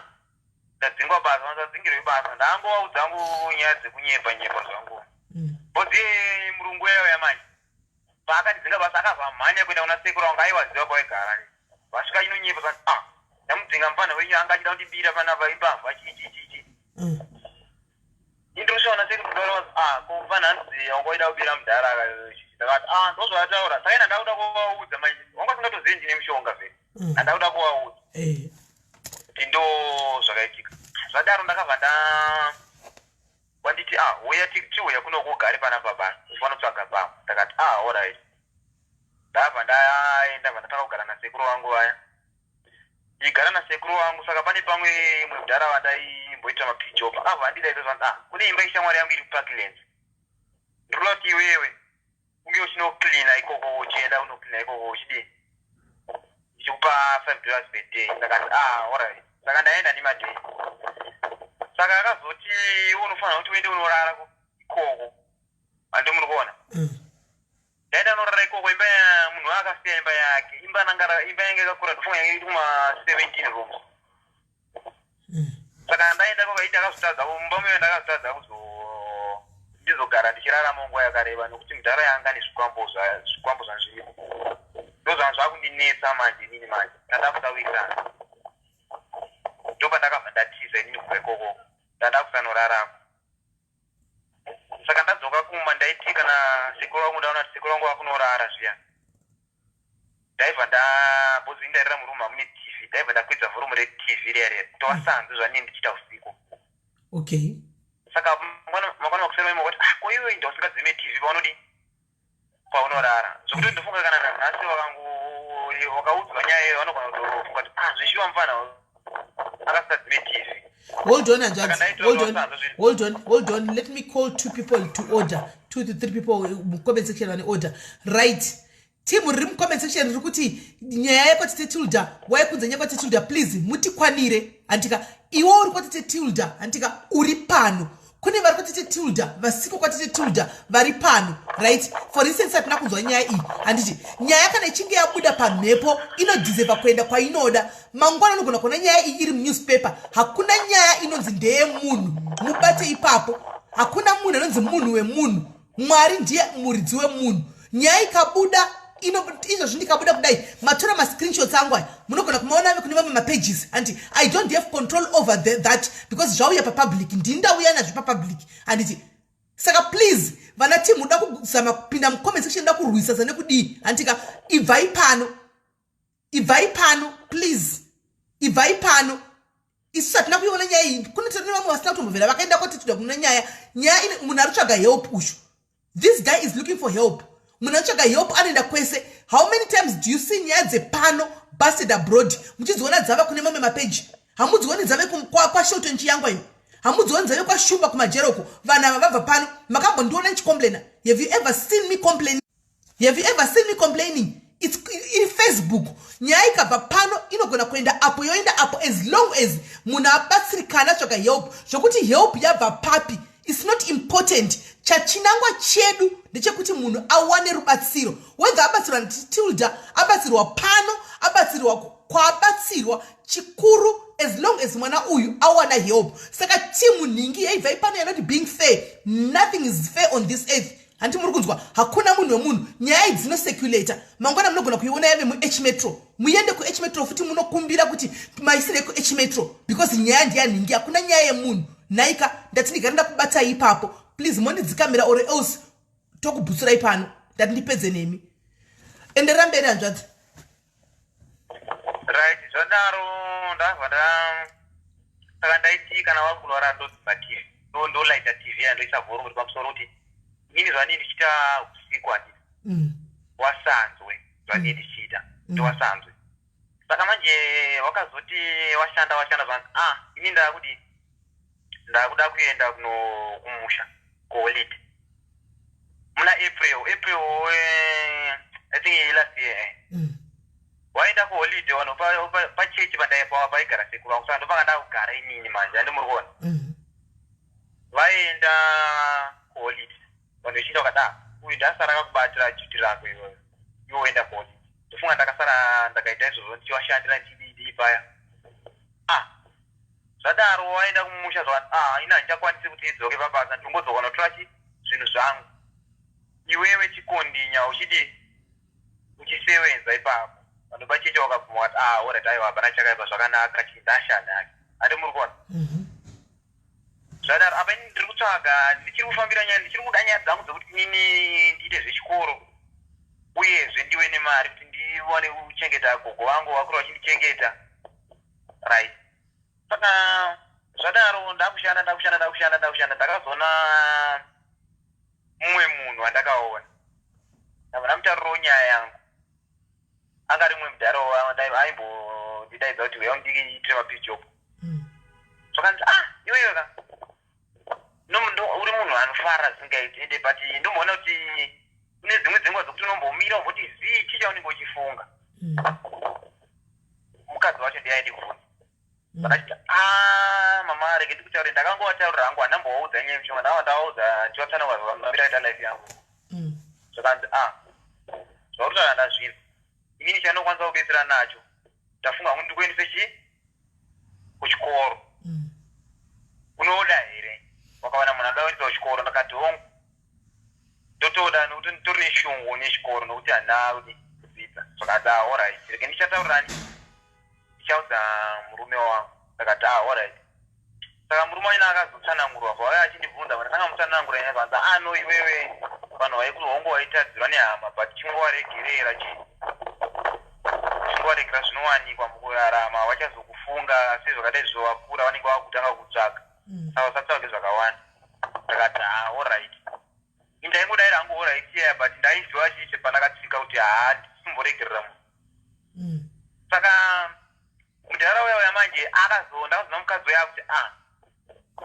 ndadzingwa basa." Vandadzingirwe basa, ndangovaudza hangu nyaya dzekunyepa nyepa zvangu. Bodzi murungu yauya manje, paakandidzinga basa, akabva mhanya kuenda kuna sekuru wangu, aiwaziva kwaigara. Vasvika inonyepa zvanzi, "Ah, ndamudzinga mufana wenyu, anga achida kundibira panapa, imbavha, chii chii chii chii." Indoshaona sekuru kudaro, "Ah, ko mufana hanzi wanga waida kubira mudhara." Ndakati, "Ah, ndozvaataura." Saka ina ndakuda kuvaudza manje, wanga usingatozivi ndine mushonga vheri. Handakuda kuvaudza kuti ndo zvakaitika. Zvadaro ndakabva nda wanditi, "Ah, uya, tiuya kuno kugare panapa basa, ufanotsvaga pamwe." Ndakati, "Ah, alright." Ndabva ndaenda, bva ndatanga kugara nasekuru vangu vaya, igara nasekuru vangu. Saka pane pamwe imwe mudhara vandaimboita mapijob akabva andidaidza zvanzi, "Ah, kune imba ishamwari yangu iri kuParklands, ndinoda kuti iwewe unge uchinocleana ikoko, uchienda unocleana ikoko, uchidii, ndichikupa $5 per day." Ndakati, "Ah, alright." Saka ndaenda nemaday. Saka akazoti, "Iwe unofanira kuti uende unorara ikoko." Handi muri kuona? Ndaenda unorara ikoko. Imba munhu akasiya imba yake, imba nangara, imba yange yakakura, ndofunga yange iri kuma 17 rooms. Saka ndaenda kwakaiti akazotadza mumba muyo, ndakazotadza kuzo ndizogara ndichirarama nguva yakareba nokuti mudhara yanga nezvikwambo, zvikwambo zvanzvirimo, ndo zvanga zvakundinetsa manje. Inini manje ndanda kusawirirana, ndopandakabva ndatiza inini kubva ikoko, ndanda kusanorarako. Saka ndadzoka kumba, ndaiti kana sekuru vangu, ndaona kuti sekuru vangu vakunorara zviya, ndaibva ndabhozi ndairara murumu hamune TV, ndaibva ndakwidza volume reTV riya riya tovasanzwe zvanini ndichiita usiku. Saka mangwana makuseni vaima kuti, "Ah, ko iwe inda usingadzime TV paunodi paunorara?" Zvokuti ndofunga kana nanhasi vakangu vakaudzwa nyaya iyo, vanogona kutofunga kuti, "Ah, zvishuwa mufana akasingadzime TV." Hold on, hanzvadzi, hold on, hold on, hold on. Let me call two people to order, two to three people mucomment section vane order. Right, team riri mucomment section riri kuti nyaya yekwatete Tilda, waikunza nyaya kwatete Tilda, please mutikwanire. Handika iwe uri kwatete Tilda, handika uri pano, kune vari kwatete Tilda vasiko kwatete Tilda vari pano, right? For instance, hatina kunzwa nyaya iyi, handiti? Nyaya kana ichinge yabuda pamhepo, inodeserva kuenda kwainoda. Mangwana unogona kuona nyaya iyi iri munewspaper. Hakuna nyaya inonzi ndeyemunhu, mubate ipapo. Hakuna munhu anonzi munhu wemunhu. Mwari ndiye muridzi wemunhu. Nyaya ikabuda, izvozvi ndikabuda kudai, matora mascreenshots angu aya, munogona kumaona ave kune mamwe mapages, handiti? I don't have control over that because zvauya papublic, ndini ndauya nazvo papublic, handiti? Saka please, vana team uda kuzama kupinda mucomment section, uda kurwisa nekudii, handika? Ibvai pano, ibvai pano, please, ibvai pano. Isu hatina kuiona nyaya iyi. Kune tine vamwe vasina kutombobvera vakaenda kwati toda kuna nyaya. Nyaya ine munhu ari kutsvaga help ushu. This guy is looking for help. Munhu anotsvaga help anoenda kwese. How many times do you see nyaya dzepano busted abroad, muchidziona dzava kune mamwe mapeji? Hamudzioni dzave kwaShelton Chiyangwa imi? Hamudzioni dzave kwaShumba kumajere uko? Vanhu ava vabva pano. Makambondiona ndichicomplaina? Have you ever seen me complain? Have you ever seen me complaining? It's iri Facebook. Nyaya ikabva pano inogona kuenda apo, yoenda apo, as long as munhu abatsirikana, atsvaga help. Zvokuti help yabva papi, it's not important. Chachinangwa chedu ndechekuti munhu awane rubatsiro, whether abatsirwa naTilda, abatsirwa pano, abatsirwa kwaabatsirwa, chikuru as long as mwana uyu awana help. Saka timu nhingi yaibva ipano yanoti being fair. Nothing is fair on this earth. Handiti muri kunzwa? Hakuna munhu wemunhu. Nyaya idzi dzinocirculata. Mangwana munogona kuiona yave muH Metro. Muende kuH Metro futi, munokumbira kuti maisirei kuH Metro, because nyaya ndiyanhingi, hakuna nyaya yemunhu. Nhaika, ndati ndigare ndakubatai ipapo. Please mondidzikamira or else tokubhutsurai pano. Ndati ndipedze nemi. Enderera mberi, hanzvadzi. Right, zvadaro ndabva nda saka ndaiti kana wakurwara ndodzima TV, ndolaita TV yandoisa volume iri pamusoro kuti inini zvandii ndichiita usiku handiti wasanzwe zvandii ndichiita, ndowasanzwe. Saka manje wakazoti washanda washanda, zvanzi, "Ah, ini ndaakudi, ndakuda kuenda kuno kumusha kuholiday," muna April, I think last year. Waenda kuholiday, vanhu pachechi paigara sekuru vangu, saka ndopanga ndakugara inini manje, handi muri kuona? Vaenda kuholiday, vanhu vechiita vakada, "Uyu ndasara akakubatira duty rako iwewe, iwe woenda kuholiday." Ndofunga ndakasara ndakaita izvozvo ndichivashandira, ndichidii paya. Ah, zvadaro waenda kumusha, zvakati, "Ah, ini handichakwanisi kuti idzoke pabasa, ndingodzoka notora chi zvinhu zvangu. Iwewe chikondinya uchidi uchisewenza ipapo." Vanhu vacheche vakabvuma, vakati, "Ah, alright, aiwa, hapana chakaipa, zvakanaka, chindashanda yake." Handi muri kuona? Mhm. Zvadaro apa ini ndiri kutsvaga, ndichiri kufambira nyaya, ndichiri kuda nyaya dzangu dzekuti inini ndiite zvechikoro, uyezve ndiwe nemari kuti ndiwane kuchengeta gogo vangu vakura vachindichengeta, right? Saka zvadaro ndakushanda, ndakushanda, ndakushanda, ndakushanda, ndakazoona mumwe munhu wandakaona, ndabva ndamutaurirawo nyaya yangu. Anga ari mumwe mudhara aimbondidaidza kuti uya undiitire mapijob. Zvakanzi, "Ah, iwewe ka, uri munhu anofara zvisingaiti, ende but ndomboona kuti kune dzimwe dzenguva dzokuti unombomira umboti zii, chii chaunenge uchifunga?" Mukadzi wacho ndiye aindibvunza. Vakachiti, "A mama, rege ndikutaure." Ndakangovataurira hangu, handambovaudza nyaya yemushonga. Ndakava ndavaudza ndivatsanangura zvamambira aita life yangu. Zvakanzi, "A zvauri kutaura ndazvinzwa. Inini chandinokwanisa kubetsera nacho, ndafunga hangu ndikuendese chi kuchikoro. Unoda here? Wakawana munhu anoda kuendesa kuchikoro?" Ndakati, "Hongu, ndotoda, nokuti nditori neshungu nechikoro, nokuti handina kudzidza." Zvakanzi, "Ah, alright, rege ndichataurirani, ndichaudza murume wangu." Ndakati, "Ah, alright." Saka murume wacho akazotsanangurwa, vauya achindibvunza, ndakanga mutsanangura nyaya. Zvanzi, "Ah, no, iwewe vanhu vaikuti hongu waitadzirwa nehama, but chingovaregerera, chi chingovaregera, zvinowanikwa mukurarama. Vachazokufunga sezvakadai zvovakura, vanenge vakutanga kutsvaga, saka usatsvage zvakawanda." Ndakati, "Ah, alright." Indaingodaira hangu alright iya, but ndaiziva chiche pandakatsika kuti haa, ndisimboregerera munhu. Saka mudhara uya uya manje akazo ndakazona mukadzi uya akuti, "Ah,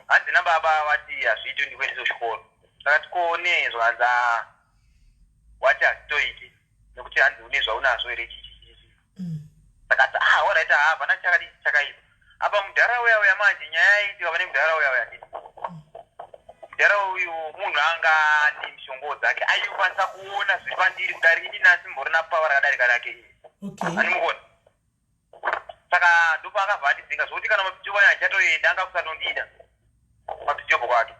hanzi baba vati hazviiti ndikuendese kuchikoro." Ndakati, "Ko nei?" Zvakanzi, "Ah, wati hazvitoiti nekuti hanzi une zvaunazvo here, chichi chichi." Ndakati, "Ah, alright, ha, hapana chakadi chakaipa apa." Mudhara uya uya manje, nyaya yaitika pane mudhara uya uya, nditi mudhara uyu munhu anga ane mishongo dzake, aikwanisa kuona zviri pandiri kudari ini nasimborina power rakadarika rake iye. Animuona. Saka ndopaakabva andidzinga, zvokuti kana mapijobo aya handichatoenda, anga kusatondida mapijobo kwake,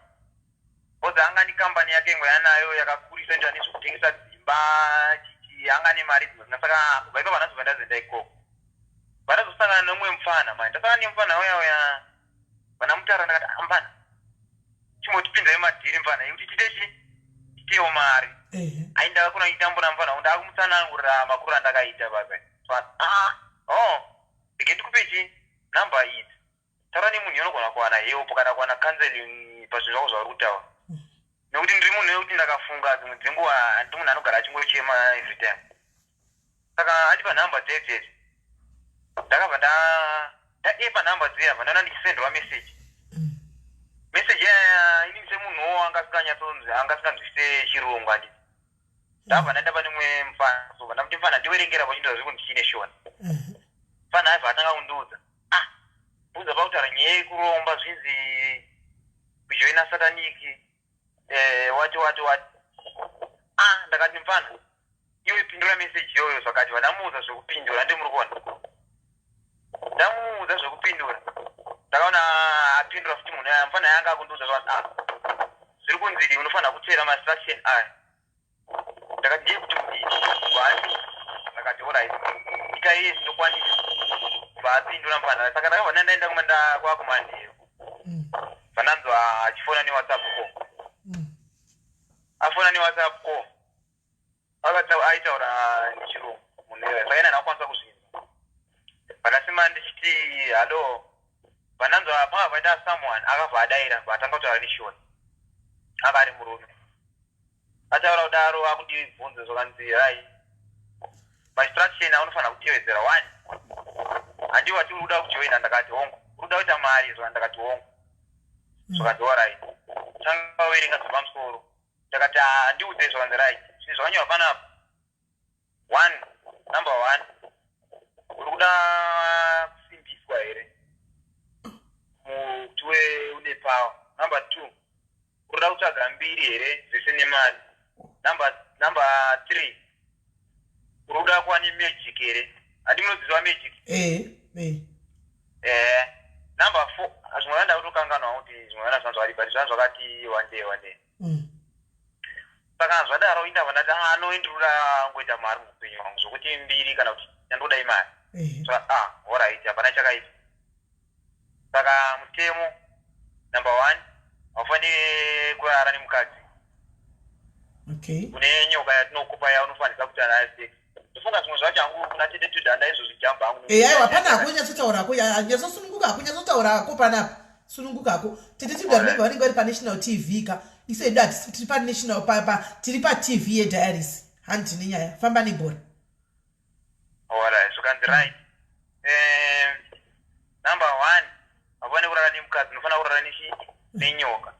because anga nekambani yake imwe yanayo yakakurisa, inoita nezvekutengesa dzimba, chichi, anga nemari dzimwe zina. Saka kubva ipapo handazobva ndazoenda ikoko. Vandazosangana nemumwe mufana mani, ndasangana nemufana uya uya, vandamutaura, ndakati, "Ah, mufana, chimbotipinzai madhiri, mufana, yekuti tiite chi tiitewo mari." Ai, ndakakona chitambura mufana, ndakumutsanangurira makuru andakaita basa. "Ah, oh, rege ndikupe chi namba idzi, taura nemunhu, unogona kuwana help kana kuwana counseling pazvinhu zvako zvauri kutaura, nekuti ndiri munhu wekuti ndakafunga dzimwe dzenguva, handi munhu anogara achingochema every time." Saka andipa nhamba dzedzedzi, ndakabva nda Ndaepa nhamba dziya bva ndaona ndichisendwa message. Message yaya inini semunhuwo anga asinganyatsonzi anga asinganzwisise chirungu handiti. Ndabva ndaenda pane mumwe mufana so ndamuti mfana ndiverengera pachindiudza zviri kunzi chii neshona. Mfana aibva atanga kundiudza. Ah, bvunza pakutaura nyaya yekuromba zvinzi kujoina satanic eh, wati wati wati. Ah, ndakati mfana iwe pindura message iyoyo zvakati vandamuudza zvekupindura ndi muri kuona ndamuudza zvekupindura ndakaona apindura futi munhu aya mfana yanga akundiudza zvakati ah zviri kunzi unofanira kuteera mainstruction aya ndakati ndiye kuti kudii vaati ndakati orit ita iye ndokwanisa vaapindura mfana saka ndakabva ndandaenda kumanda kwakumanheru vananzwa achifona newhatsapp ko afona newhatsapp ko aitaura nechirungu munhu iyoyo saka ina ndakwanisa kuzvinzwa pandasima ndichiti hallo vananzwa panga paita someone akabva adaira vatanga kutaura neshona anga ari murume ataura kudaro akundibvunza zvakanzi rai mainstruction aunofanira kutevedzera one handiwo ati uri kuda kujoina ndakati hongu uri kuda kuita mari zva ndakati hongu zvakanzi orit tanga werenga zvepamusoro ndakati handiudze zvakanzi right zvinhu zvakanyorwa panapa one number one uri kuda kusimbiswa here kuti we une power number two uri kuda kutsvaga mbiri here zvese nemari number three uri kuda kuva nemagic here handi munodziziva magic eh, eh. Eh, number four zvimwe vanda kutokanganwa kuti zvimwe vana zvanzi vari but zvanzi zvakati one day one day Saka zvadaro indava ndati ah no ndiri ngoita mari muupenyu hwangu zvokuti mbiri kana kuti yandoda imari. So ah alright hapana chakaipa. Saka mutemo number one haufaniri kurara nemukadzi. Okay. Une nyoka yatinokupa yaunofanisa kuita nayo sex. Ndofunga zvimwe zvacho hangu kuna tete Tilda ndaizozvijamba hangu. Eh aiwa pana hako nyatsotaura hako nyatsosununguka hako nyatsotaura hako panapa sununguka hako tete Tilda remember vanenge vari panational TV ka isu hedu hatisi tiri panational pa, pa tiri patv yediaries hanti nenyaya famba nebhora. Alright zvikanzi right number one haufaniri kurara nemukadzi unofanira kurara nechi nenyoka.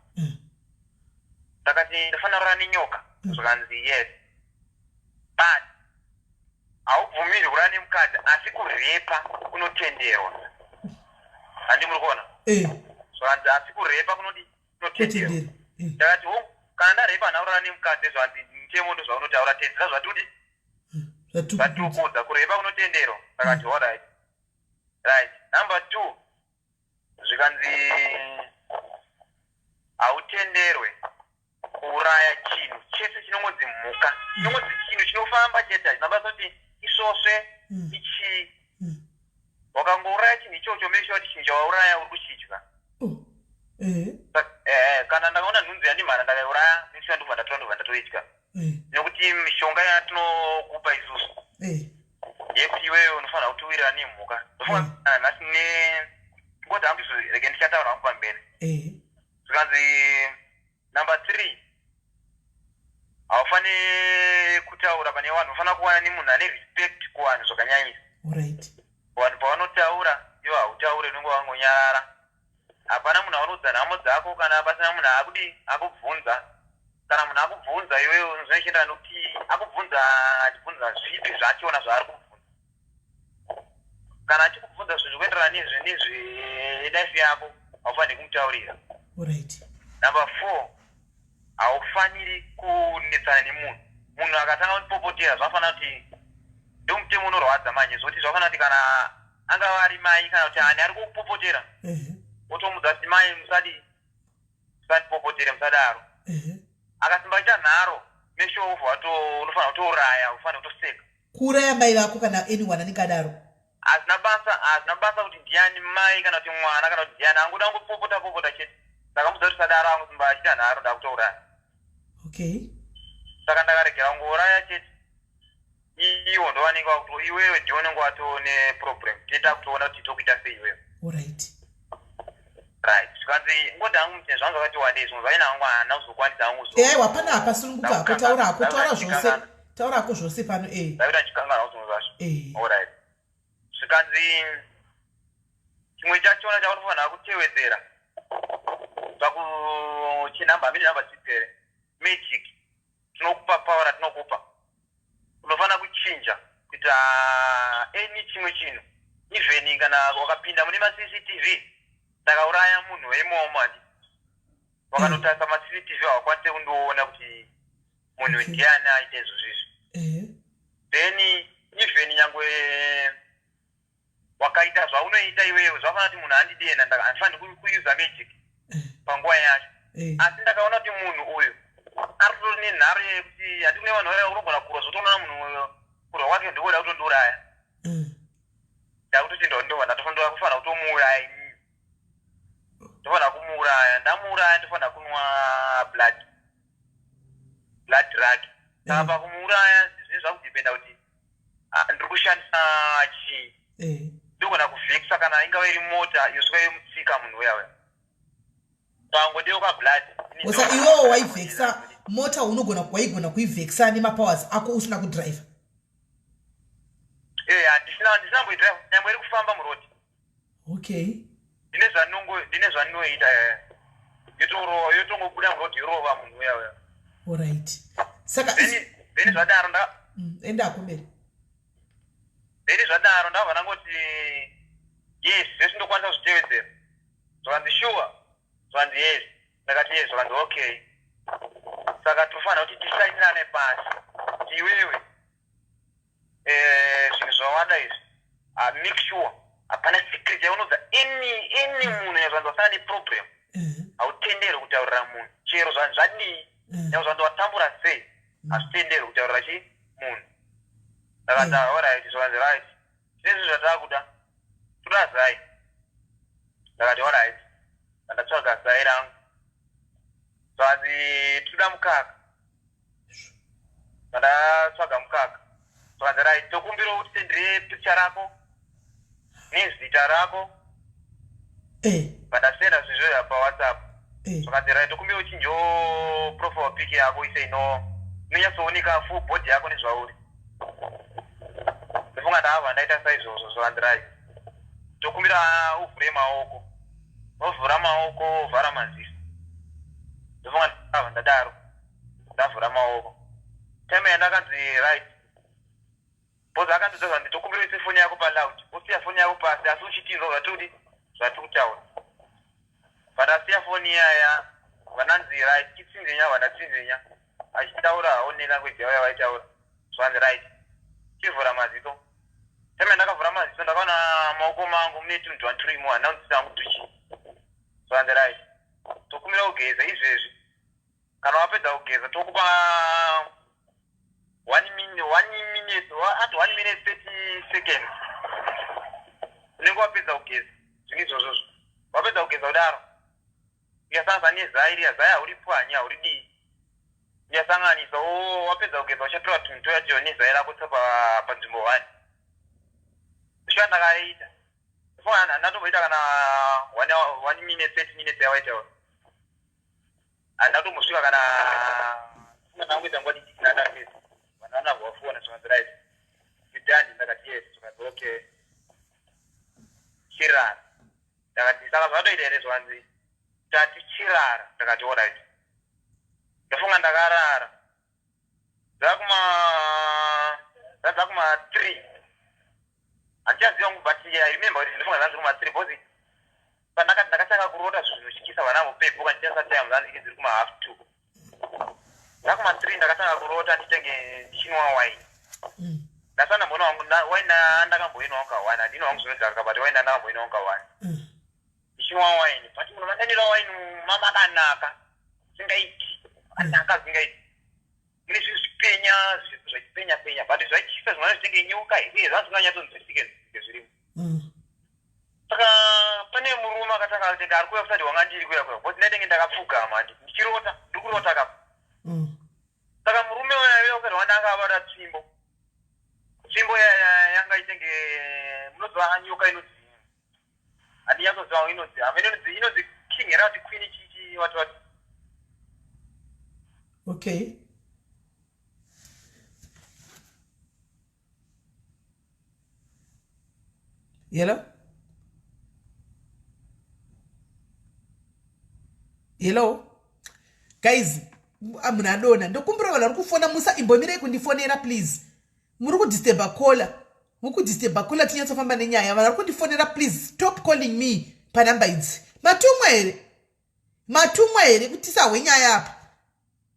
Ndakati ndofanira kurara nenyoka zvikanzi yes but haubvumirwi kurara nemukadzi asi kurepa kunotenderwa handi muri kuona zvanzi asi kurepa kunodi kunotenderwa ndakati ho kana ndarepa handina kurara nemukadzi zvanzi mutemo ndo zvaunotaura tedzera zvatudi zvatikuudza kurepa kunotenderwa ndakati alright right number two zvikanzi hautenderwe kuuraya chinhu chese chinongonzi mhuka chinongonzi chinhu chinofamba chete hachina basa kuti isvosve ichii wakangouraya chinhu ichocho make sure kuti chinhu chawauraya uri kuchidya. Oh. Eh. Eh, kana ndakaona nhunzi yandimhara ndakaiuraya make sure ndobva ndatora ndobva ndatoidya. Nekuti mishonga yatinokupa isusu yekuti iwewe unofanira kuti uwirirane nemhuka ndofunga nhasi ne ngoti hangu izvo rege ndichataura hangu pamberi. Zvikanzi number three haufaniri kutaura pane vanhu unofanira kuwana nemunhu ane respect kuvanhu zvakanyanyisa. Right. Vanhu pavanotaura iwe hautaure unenge wangonyarara. Hapana munhu aunoudza nhamo dzako kana pasina munhu akudii akubvunza. Kana munhu akubvunza iwewe zvinochienderana nokuti akubvunza achibvunza zvipi zvachona zvaari kubvunza. Kana achikubvunza zvinhu zvikuenderana nezve nezve life yako haufaniri kumutaurira. Right. Number four haufaniri kunetsana nemunhu. Munhu akatanga kundipopotera zvafanira kuti ndomutemo unorwadza manje zvoti zvafanira kuti kana angava ari mai kana kuti ani ari kukupopotera wotomudza kuti mai musadi musandipopotere musadaro. Akasimba achiita nharo make sure ubva wato unofanira kutouraya ufanira kutoseka. Kuuraya mai vako kana anyone anenge adaro. Hazvina basa hazvina basa kuti ndiani mai kana kuti mwana kana kuti ndiani angoda kungopopota popota chete. Ndakamudza kuti sadaro angosimba achiita nharo ndakutouraya. Okay. Saka ndakaregera kungouraya chete. Iwo ndovanenge vakuto iwewe ndiwe unenge watoo neproblem tinoita kutoona kuti tokuita sei iwewe. Alright. Right. Zvikanzi ngoti hangu mutine zvangu zvakati wandei zvimwe zvaina hangu handina kuzokwanisa hangu zo. Eh wapana apa sununguka hako taura hako taura zvose taura hako zvose pano eh. Ndakuita ndichikanganwa zvimwe zvacho. Eh. Alright. Zvikanzi Chimwe chachona chaunofanira kutewedzera pakuchinhamba hamene nhamba chipere magic tinokupa power ratinokupa unofanira kuchinja kuita any chimwe chinhu even kana wakapinda mune macctv ndakauraya munhu weimomo handi wakanotarisa macctv hawakwanise kundoona kuti munhu ndiani aita izvozvo izvi eh. Then even nyangwe wakaita zvaunoita iwewe zvafanira kuti munhu andidena handifaniri kuyuza magic eh. panguva yacho eh. Asi ndakaona kuti munhu uyu ari kutori nenharo yekuti handi kune vanhu vaya unogona kurwa zvotoona munhu uyo kurwa kwake ndikuda kutondiuraya mm. Ndakutoti ndova ndatofanira kufanira kutomuuraya inini ndofanira kumuuraya ndamuuraya ndofanira kunwa blood blood rake saka pakumuuraya zvinhu zvakudependa kuti ah, ndiri kushandisa chii eh. Ndogona kuvhekisa kana ingava iri mota yosvika yomutsika munhu uya uya pangodeuka blood. Usa iwewo waivhekisa mota unogona waigona kuivhekisa nemapowers ako usina kudriver? Eh, handisina handisina mboidrive nyangwe iri kufamba muroad. Okay. Ndine zvanongo ndine zvandinoita eh. Yotorova yotongobuda muroad yorova munhu uya uya. Alright. Saka then zvadaro nda enda kumberi. Then zvadaro ndabva ndangoti yes zvese ndokwanisa kuzvitevedzera. Zvakanzi sure. Zvakanzi yes. Ndakati yes zvakanzi okay. Saka tofanira kuti tisainirane pasi. Kuti iwewe eh, zvinhu zvawada izvi ah, make sure hapana secret yaunodza any any munhu yazvanzi wasana neproblem hautenderwi kutaurira munhu chero zvanzi zvadii nyangwe zvanzi watambura sei hazvitenderwi kutaurira chi munhu ndakati mm. Alright zvakanzi right tine zvinhu zvataakuda toda zai ndakati alright ndandatsvaga zai rangu zvanzi toda mukaka Ndatsvaga mukaka. Zvakanzi right tokumbira utisendere picture rako nezita rako. Eh. Vandasenda zvezvo pa WhatsApp. Eh. Zvakanzi right tokumbira uchinjo profile pic yako ise ino inonyatsooneka full body yako nezvauri. Ndofunga ndabva ndaita saizvozvo zvakanzi right. Tokumbira uvhure maoko. Wovhura maoko wovhara maziso. Ndofunga ndabva ndadaro. Ndavhura maoko time yandakanzi right because akandiudza zvanzi tokumbira uise foni yako paloud usiya foni yako pasi asi uchitinzwa zvatiri zvatiri kutaura pandasiya foni iyaya vananzi right chitsinzinya vandatsinzinya achitaura hawo nelanguage yavo yavaitaura zvanzi right chivhura maziso time yandakavhura maziso ndakaona maoko mangu mune tunhu twanturimo handina angu tuchi zvanzi right tokumbira kugeza izvezvi kana wapedza kugeza tokupa one minute one minute at 1 minute 30 seconds unenge wapedza kugeza zvinhu izvozvozvo wapedza kugeza kudaro uyasanganisa nezai riya zai hauripwanyi hauridii uyasanganisa wapedza kugeza uchatora tunhu toyatiyo nezai rako tsa panzvimbo one zvishuwa ndakaita handatomboita kana 1 minute 30 minutes yawaitaura handatombosvika kana ndangoita nguva diki ndandapedza vanhu vanabva vafona zvakanzi right you done ndakati yes zvakanzi okay chirara ndakati saka zvatoita here zvakanzi tati chirara ndakati alright ndofunga ndakarara dzakuma dzadzakuma 3 handichaziva but I remember kuti ndofunga dzanzi kuma 3 because pandakati ndakatanga kurota zvinhu zvinotyisa vana vopepuka ndichasa time dzanzi dziri kuma half two dzakuma 3 ndakatanga kurota nditenge ndichinwa wine ndasana mbona wangu wine ndakamboinwa wangu kaone handini wangu zvinodhaka but wine ndakamboinwa wangu kaone ndichinwa wine but munhu mandanira wine mamakanaka singaiti akanaka singaiti mune zvinhu zvipenya zvachipenya penya but zvaityisa zvimwana zvitenge nyoka here zvazvinganyatsonzwisike zvirimo saka pane murume akatanga kutenge ari kuuya kusati wanga ndiri kuya kuya because ndaitenge ndakapfugama ndichirota ndiri kurota kapa saka murume uya kusati wanga akabata tsvimbo tsvimbo yanga itenge munoziva nyoka inonzi handinyatsoziva inonzi hamene inonzi inonzi king here ati queen chichi wati wati Okay hello. Hello guys, munhu adona. Ndokumbira vanhu vari kufona musa imbomirei kundifonera please. Muri kudisturba caller, muri kudisturba caller. Tinyatsofamba nenyaya. Vanhu vari kundifonera, please stop calling me panhamba idzi. Matumwa here? Matumwa here kuti tisahwe nyaya apa?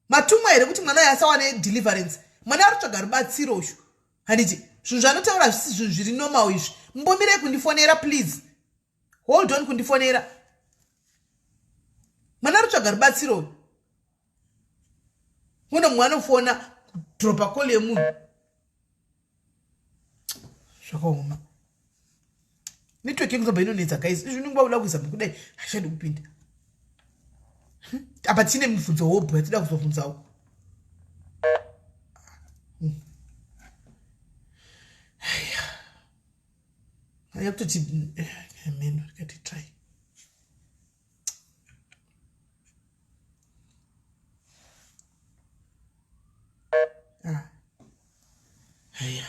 Matumwa here kuti mwana uyo asawane deliverance? Mwana ari kutsvaga rubatsiro uyu, handiti? Zvinhu zvanotaura zvisi zvinhu zviri normal izvi. Mumbomirei kundifonera please. Hold on kundifonera. Mwana ari kutsvaga rubatsiro uyu. Uno mumwe anofona kudropa call yemunhu. Zvakaoma. Network yekuzobva inonetsa guys. Izvi unenge wakuda kuisa kudai hachadi kupinda. Apa tine mubvunzo hobho yatida kuzobvunzawo. Aya kutoti meno rikati try. Ah. Aya.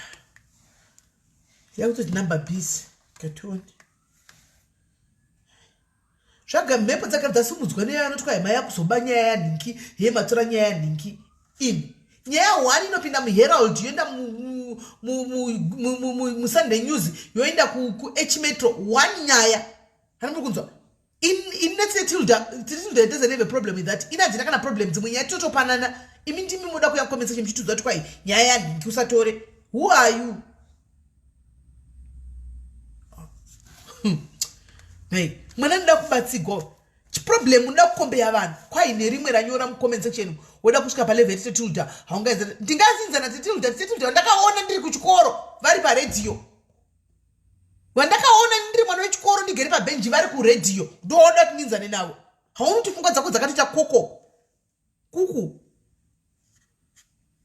Yakutoti number busy. Katione. Zvaga mhepo dzakare dzasimudzwa neya anoti kwai maya kuzoba nyaya yanhingi, he matora nyaya yanhingi. Imi. Nyaya one inopinda muHerald yoenda muSunday News yoenda kuH Metro one nyaya. Hani muri kunzwa? In let's say Tilda, Tilda doesn't have a problem with that. Ina dzina kana problem dzimwe nyaya totopanana. Imi ndimi moda kuya comment section muchitiudza kuti kwai nyaya yanhingi usatore. Who are you? Hey, mwana anoda kubatsigwa. Chiproblem unoda kukombeya vanhu. Kwai nerimwe ranyora mucomment section woda kusvika palevel yatete Tilda. Haungaidza. Ndingazinza natete Tilda. Tete Tilda ndakaona ndiri kuchikoro vari paredhiyo. Vandakaona ndiri mwana wechikoro ndigere pabhenji vari kuredhiyo. Ndoda kuti ndinzane navo. Hauni kuti pfungwa dzako dzakatoita koko. Kuku.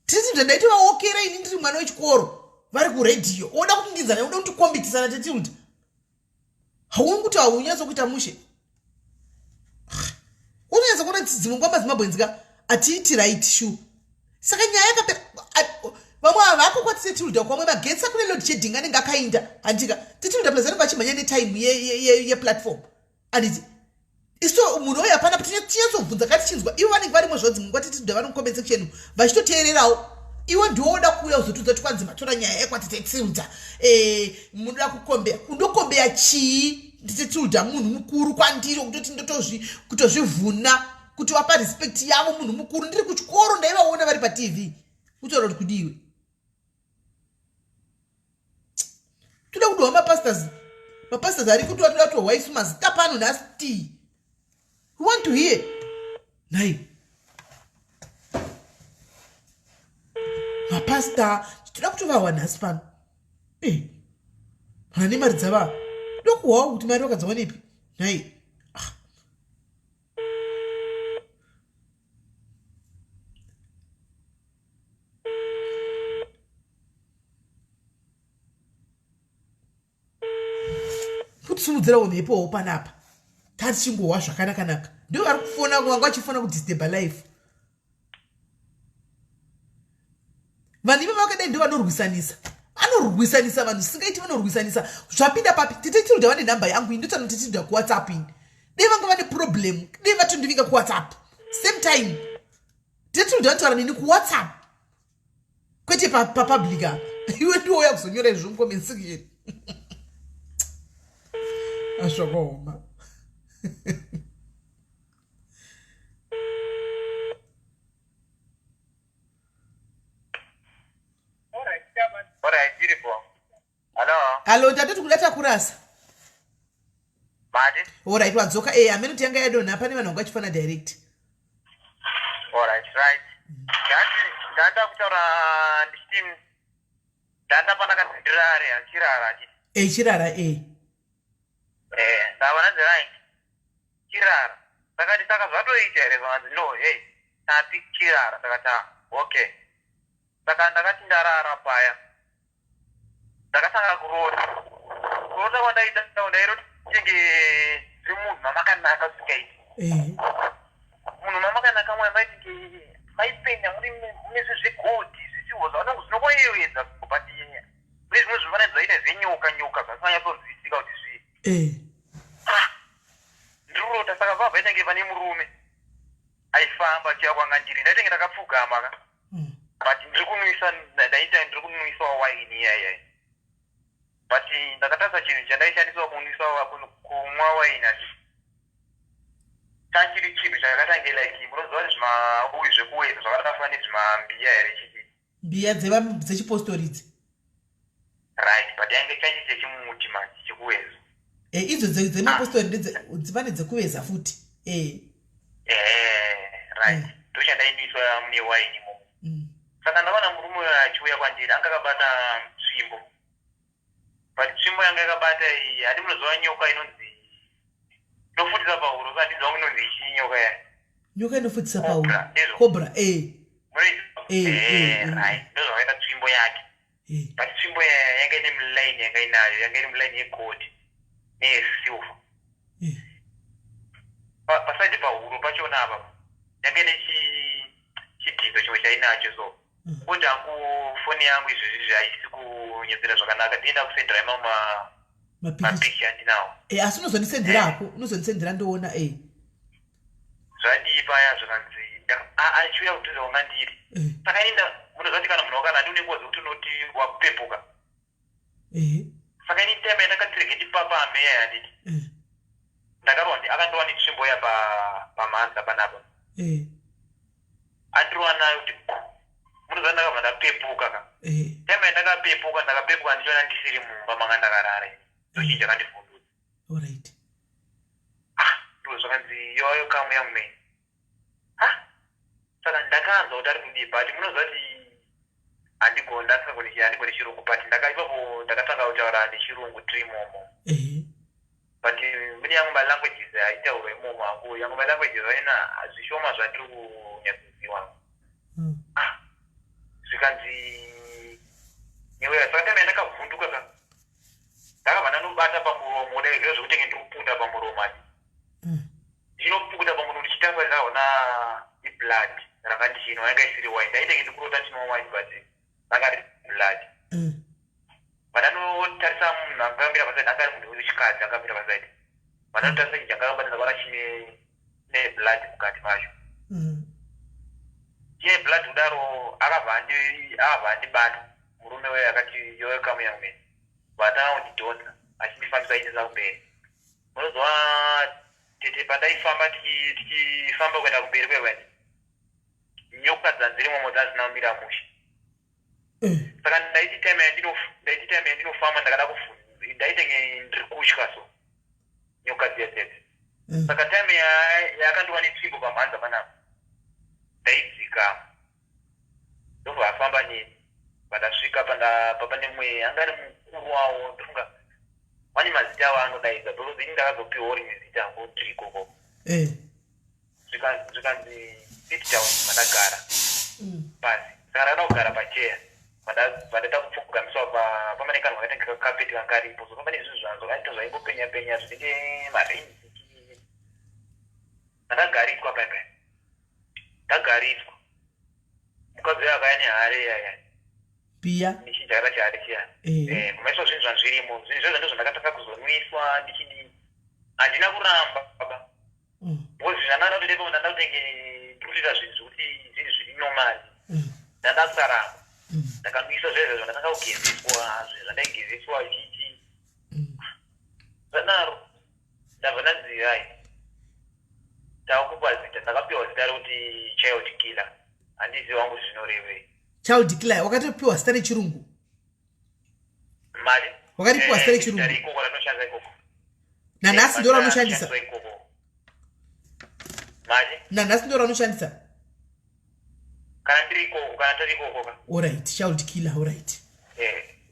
Tete Tilda ndaitovaokera ini ndiri mwana wechikoro vari kuredhiyo. Woda kuti ndinzane, woda kuti kombitisana tete Tilda. Hauni kuti haunyatso kuita mushe. Unonyatsa kuona dzimwe nguva maZimbabweans ka atiiti right shu. Saka nyaya yakapera vamwe havako kwatise Tilda kwamwe magetsi akune load shedding anenge akainda handika. Tilda plus anenge achimhanya netime yeplatform. Handiti isu munhu uyu hapana tinyatsobvunza katichinzwa ivo vanenge varimo zvavo dzimwe nguva tete Tilda vari mucomment section vachitoteererawo. Iwe ndiwo woda kuuya uzotiudza kuti kwanzi matora nyaya yekwatete Tilda. Munoda kukombeya. Undokombeya chii? Ndite Tilda munhu mukuru kwandiri kutoti ndotozvi kutozvivhuna kuti wapa respect yavo munhu mukuru. Ndiri kuchikoro ndaivaona vari paTV. Kutaura kuti kudiwe. Toda kudohwa mapastors. Mapastors ari kuti toda kutohwa isu mazita pano nhasi tii. We want to hear. Nhai. Mapastor toda kutovahwa nhasi pano. Vane mari dzava. Ndokuhwawo kuti mari vakadzawanepi. Nhai. Ah. Kutisimudzirawo mhepowo panapa. Tatichingohwa zvakanaka-naka. Ndivo vari kufona vanga vachifona kudisturba life. Vanhu ivo vakadai ndivo vanorwisanisa. Anorwisanisa vanhu zvisingaiti, vanorwisanisa. Zvapinda papi? Tete Tilda vane nhamba yangu ini, ndotaura Tete Tilda kuWhatsApp ini. Dai vanga vane problem, dai vatondivinga kuWhatsApp. Same time. Tete Tilda vanotaura neni kuWhatsApp. Kwete papublic apa. Iwe ndiwo uya kuzonyora izvo mucomment section. Azvakaoma. Hello, tatoti kuda takurasa. Mati? Alright, wadzoka. Amene kuti yanga yadonha pane vanhu vanga vachifana direct. Alright, right. Ndanda kutaura ndichiti ndanda pana kandirare achirara achiti. Chirara Ndava nanzi right. Chirara. Ndakati saka zvatoita here zvakanzi no, hey. Tati chirara ndakati ah, okay. Saka ndakati ndarara paya. Ndakatanga kurota. Kurota kwandaita ndairota tinge ndiri munhu mamakanaka usingaiti. Munhu mamakanaka mwe maiti maipenya muri mune zvegold zvichiwo zvavanongo zvinongoyevedza but mune zvimwe zvifananidzo zvaita zvenyoka nyoka zvasinganyatsonzwisika kuti zvii. Ndiri kurota saka vabva inenge pane murume. Aifamba achiuya kwanga ndiri, ndaitenge ndakapfugama ka. But ndiri kunwisa, ndaita ndiri kunwisawo waini iya iya, but ndakatarisa chinhu chandaishandiswa kunwisa, kumwa waini, ati chachiri chinhu chakatange like, munoziva kuti zvimauyu zvekuweza zvakadafanana nezvimambiya here, chii? Mbiya dzechipostori idzi. Right, but yange chachi chechimuti manje chekuweza. E, idzo dzemapostori pane dzekuveza futi e. Ehe, right. Ndochandainwiswa mune waini imomo. Saka ndakaona murume uyo achiuya kwandiri, anga akabata tsvimbo, but tsvimbo yanga yakabata iyi, handi munoziva nyoka inonzi inofutisa pahuro? So handiziva wangu inonzi ichii nyoka ya. Nyoka inofutisa pahuro? Cobra, ndizvo? Cobra, e. Munoiziva? Right, ndozvakaita tsvimbo yake. But tsvimbo yanga ine muline, yanga inayo, yanga ine muline yegold neyesilver. Paside pahuro pachona apa yanga ine chidhindo chimwe chainacho. So kungoti hangu foni yangu izvezvi haisi kunyetsera zvakanaka, ndienda kusendera mamwe mapikicha. Mapikicha andinawo. E, asi unozondisendera hako, unozondisendera ndoona e. Zvadii paya, zvakanzi achiuya kudhuze kwanga ndiri. Saka ini munoziva kuti kana munhu wakana andi unenge waziva kuti unoti wakupepuka. Saka ini time yandakati rege ndipapame yaya, handiti ndakarwa, akandirova netsvimbo ya pamhanza panapa. Andirova nayo kuti ku, munoziva ndakabva ndapepuka ka. Time yandakapepuka, ndakapepuka ndichiona ndisiri mumba manga ndakarara ini. Ndochii chakandivhundutsa. Ah, ndo zvakanzi, "Yoyo kamu young man." Ah, saka ndakanzwa kuti ari kudii, but munoziva kuti handigoni, ndasingagoni, handigoni chirungu, but ndaka ipapo ndakatanga kutaura nechirungu tiri imomo. But mune yangu malanguages aitaurwa imomo hangu, yangu malanguages aina zvishoma zvandiri kunyatsoziwa. Ah, zvikanzi neweya. Saka time yandakavhunduka ka, ndakabva ndanobata pamuromo, dai zviva zvekutenge ndiri kupukuta pamuromo ati. Ndichinopukuta pamuromo ndichitamba, ndakaona iblood ranga ndichinwa, yanga isiri wine. Ndaitenge ndikurota ndichinwa wine, but ranga riri blood. Vandanotarisa munhu angamira paside, anga ari munhu wechikadzi angamira paside. Vandanotarisa chinhu changa akabata, ndakaona chine neblood mukati macho. Chine blood kudaro, akabva andibata murume uyo, akati, "Yoyo kamu young man." Vatanga kundidhonza achindifambisa, achiendesa kumberi. Munozwa tete, pandaifamba, tichifamba kuenda kumberi kwekwendi, nyoka dzanziri momo dzazina kumira mushe. Saka ndaiti time yandinofamba ndakada ndaitenge ndiri kutya, so nyoka dziya dzedze. Saka time yaakandiwa netsvimbo pamhanza panapa, ndaidzikama, ndobva afamba neni. Pandasvika pane mumwe anga ari mukuru wawo, ndofunga vane mazita avo anodaidza, because ini ndakazopiwawo rimwe zita hangu tiri ikoko. Zvikanzi, "Sit down." Mandagara pasi. Saka ndakada kugara pacheya, vandaita kupfugamiswa pamane kanhu kakaita kakapeti kanga karipo. So pamane zvinhu zvanzo aita zvaingopenya penya zvinenge marenzi. Ndakagariswa paipai, ndagariswa, mukadzi uyo akauya nehari iyaya. Piya. Nechijakata chehari chiya. Kumaiswa zvinhu zvazvirimo, zvinhu izvozvo ndo zvandakatanga kuzonwiswa ndichidii. Handina kuramba baba, because zvandanga kutoita, ndanda kutenge ndiri kutoita zvinhu zvekuti zvinhu zviri normal. Ndanda kusaramba. Ndakanwiswa zvezvo, zvandatanga kugezeswa, zvinhu zvandaigezeswa chichi. Zvadaro ndabva ndanzi, "Hai, takupa zita." Ndakapiwa zita rekuti Child Killer. Handizivi wangu zvinorevei. Child Killer, wakatopiwa zita rechirungu? Mari. Wakaripiwa zita rechirungu? Zita ikoko ratinoshandisa ikoko. Nanhasi ndo raunoshandisa? Ranoshandiswa ikoko mari. Nanhasi ndo raunoshandisa? Kana ndiri ikoko, kana tiri ikoko ka. Alright, Child Killer, alright.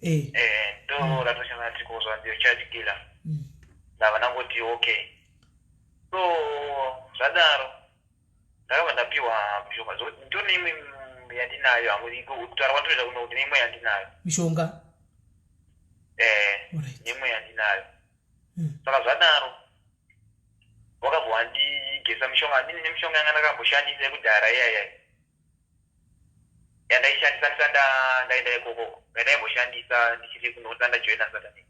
Eh, ndo ratoshandisa tiri ikoko, zvanzi Child Killer. Ndabva ndangoti okay. So zvadaro ndakabva ndapiwa mishonga. Ndone imwe yandinayo hangu, kutaura kwandinoita kuno, ndine imwe yandinayo. Mishonga? Eh. Neimwe yandinayo. Saka zvadaro wakabva wandigesa mishonga. Handini nemishonga yanga ndakamboshandisa yekudhara iyaya yandaishandisa ndisati ndaenda ikoko, yandaimboshandisa ndichiri kuno, ndajoina Satani.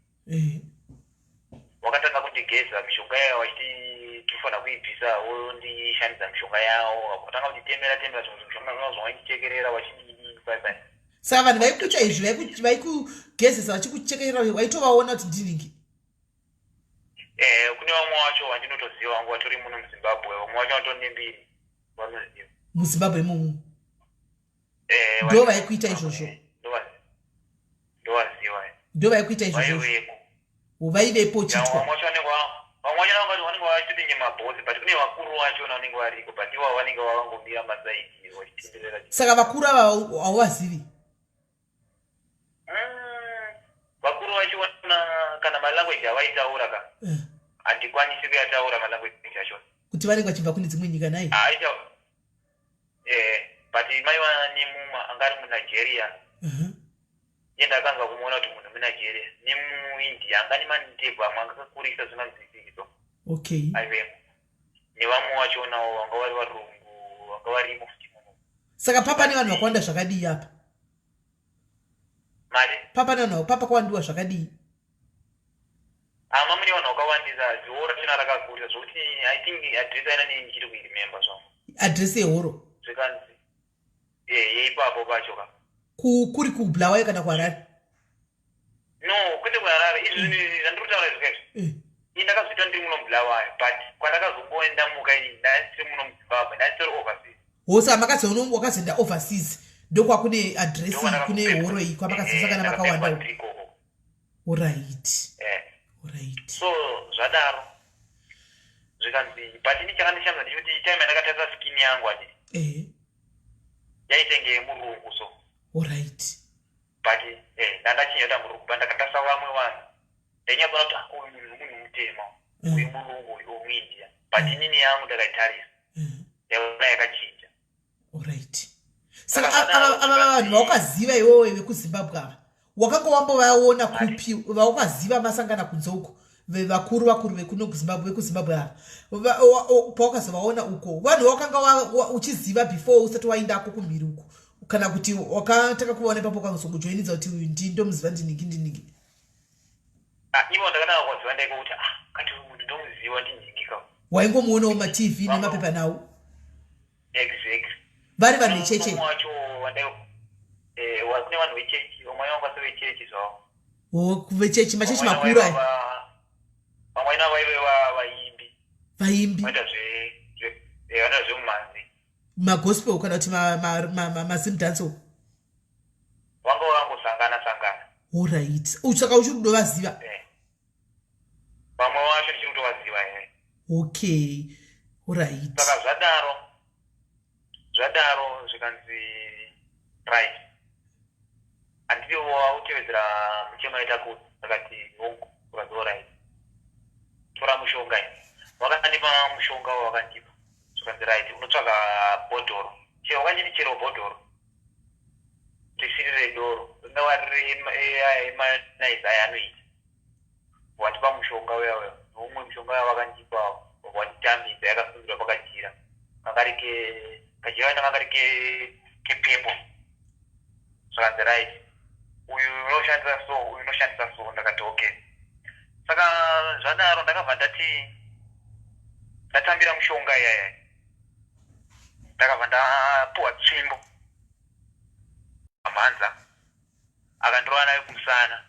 Wakatanga kundigeza mishonga iya wachiti. Tofanira kuibvisa, wondishandisa mishonga yawo, vatanga kunditemera temera zvimwe zvimishonga zvanga zvavaindichekerera vachidii pai. Saka vanhu vaikuita izvi, vaikugezesa vachikuchekerera, waitovaona kuti ndiningi? Kune vamwe vacho vandinotoziva vangu vatori muno muZimbabwe, vamwe vacho vatori nembiri vanoziva. MuZimbabwe imomo? Ndo vaikuita izvozvo? Ndovaziva. Ndo vaikuita izvozvo? Vaivepo. Vaivepo uchitwa? Vamwe vacho vanenge vachitenge mabhosi, but kune vakuru vachona vanenge variko, but ivo vanenge vavangomira masaidi vachitenderera. Saka vakuru ava hauvazivi? Vakuru vachona kana malanguage avaitaura ka, handikwanisi kuyataura malanguage achona. Kuti vanenge vachibva kune dzimwe nyika nai? Aita but maiva nemumwe anga ari muNigeria. Iye ndakanzwa kumuona kuti munhu muNigeria, nemuIndia anga nemandebvu amwe anga akakurisa zvinganzwisiso. Aivemo nevamwe vachonawo vanga vari varungu vanga varimo futi muno. Saka papa nevanhu vakawanda zvakadii apa? Mari? Papa nevanhu papa kwawandiwa zvakadii? Ama mune vanhu vakawandisa. Zihoro rachona rakakurisa zvokuti I think address aina nei ndichiri kuiremember zvangu. Address yehoro? Zvikanzi yeipapo pacho ka. Kuri kuBulawayo kana kuHarare? No, kwete kuHarare. Izvi zvinhu izvi zvandiri kutaura izvi kaizvi, ini ndakazviita ndiri muno muBulawayo, but kwandakazongoenda muka ini ndandisiri muno muZimbabwe, ndanditori overseas. Ho, saka makazono wakazoenda overseas, ndokwakune address, kune horo iyi kwamakazosangana makawanda? Ndiri ikoko. Alright. So zvadaro zvikanzi, but ini chakandishamisa ndechekuti time yandakatarisa skin yangu handiti, yaitenge yemurungu so. But ndandachinja kuita murungu, but ndakatarisa vamwe vanhu ndainyatsoona kuti, ah, uyu munhu munhu mutema, uyu murungu, uyu muIndia, but inini yangu ndakaitarisa ndaiona yakachinja. Alright, saka ava vanhu vaukaziva iwewe vekuZimbabwe ava, wakanga wambovaona kupi? Vaukaziva masangana kunze uko, vakuru vakuru vekuno kuZimbabwe, vekuZimbabwe ava, pawakazovaona uko, vanhu vakanga uchiziva before usati waendako kumhiri uko, kana kuti wakatanga kuvaona ipapo ukazongojoinidza kuti uyu ndomuziva, ndiningi ndiningi? Ah, ivo ndakanaka kuvaziva ndaiko kuti, ah, kati uyu munhu ndomuziva, ndinhingi ka. Waingomuonawo maTV nemapepa nhau? Exactly. Vari vanhu vecheche? Mumwe wacho kune vanhu vechechi, vamwe vanga sevechechi zvavo. O, vechechi, machechi makuru aya? Vamwe ina vaive vaimbi. Vaimbi? Vanoita vanoita zvemumhanzi. Magospel kana kuti mazim dancehall? Vanga vangosangana sangana. Alright, saka uchiri kudovaziva? Vamwe vacho ndichiri kutovaziva he. Okay, alright. Saka zvadaro zvikanzi right, handiti wautevedzera mutemo yaita kuti? Akati hongu. Ukanzi alright, tora mushonga iyi. Wakandipa mushonga wawakandipa, zvikanzi right, unotsvaga bhodhoro, chero wakanditi chero bhodhoro risiri redoro, ringava riri emayonnaise aya anoita. Wandipa mushonga uya uya neumwe mushonga uya wakandipa, wanditambidza yakasungirwa pakajira kakari ke kajira kacho kari kepepo. Zvakanzi right, uyu unoshandisa so, uyu unoshandisa so. Ndakati okay. Saka zvadaro ndakabva ndati ndatambira mushonga iyaya, ndakabva ndapuwa tsvimbo pamhanza, akandorova nayo kumusana,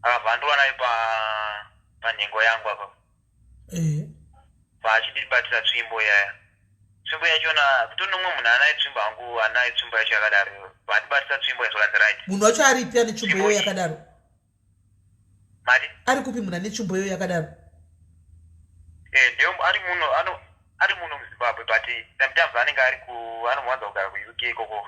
akabva andorova nayo panhengo yangu apa. Paachindibatira tsvimbo iyaya, tsvimbo yachona kutori nomumwe munhu anayo tsvimbo hangu, anayo tsvimbo yacho yakadaro. Vandibatisa tsvimbo, zvakanzi right. Munhu wacho aripi ane tsvimbo iyoyo yakadaro? Mari? Ari kupi munhu ane tsvimbo iyoyo yakadaro? Ndio ari muno, ano ari muno muZimbabwe, but sometimes anenge ari ku anomuwanza kugara kuUK ikoko.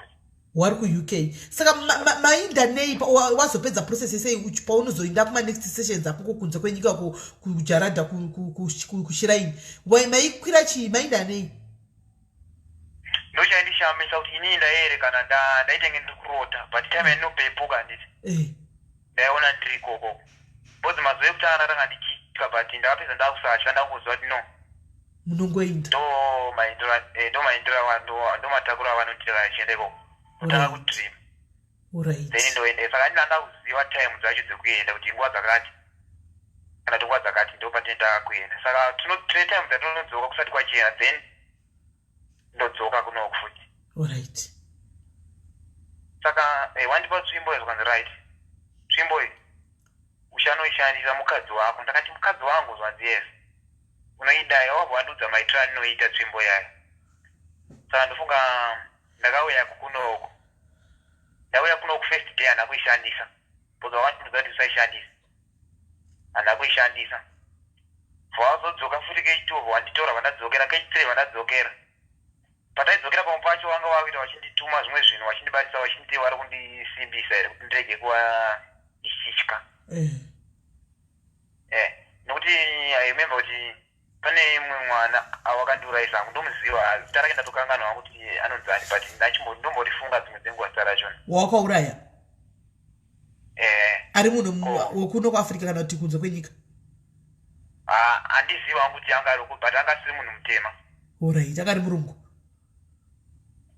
Wari kuUK. Saka mainda nei wazopedza process yese, paunozoinda kumanext sessions akoko kunze kwenyika, kuJaradha, kushiraini, maikwira chii? Mainda nei? Ndochaindishamisa kuti inini ndaierekana ndaitenge ndiri kurota, but time yandinopepuka handiti, ndaiona ndiri ikoko, because mazuva ekutanga ndatanga ndichitya, but ndakapedza ndakusatya, ndakungoziva kuti no. Munongoinda. Ndo maindiro ndo matakuro avanondira kana ndichienda ikoko, kutanga kudream, then ndoenda. Saka ndina ndakuziva time dzacho dzekuenda kuti nguva dzakati. Kana kuti nguva dzakati ndo patinoenda kuenda. Saka tine time dzatinodzoka kusati kwachena, then ndodzoka kunoku futi. Alright. Saka wandipa tsvimbo, zvakanzi, "Right, tsvimbo iyi uchanoishandisa mukadzi wako." Ndakati, "Mukadzi wangu?" Zvanzi, "Yes, unoidai." Wabva wandiudza maitiro andinoita tsvimbo yayo. Saka ndofunga ndakauya kunoku, ndauya kunoku first day handina kuishandisa because wakandiudza kuti usaishandisa. Handina kuishandisa. Vazodzoka futi kechi2, vanditora, vandadzokera kechi3, vandadzokera. Pataidzokera, pamwe pacho vanga vakuita vachindituma zvimwe zvinhu, vachindibatisa, vachinditi vari kundisimbisa here kuti ndirege kuva ndichitya. Nekuti I remember kuti pane imwe mwana awakandiurayisa hangu, ndomuziva zita rake, ndatokanganwa kuti anonzani, but ndomborifunga dzimwe dzenguva zita rachona. Wawakauraya? Eh. Ari munhu wekuno kuAfrica kana kuti kunze kwenyika? Handizivi hangu kuti anga ari, but anga asiri munhu mutema. Alright, akari murungu?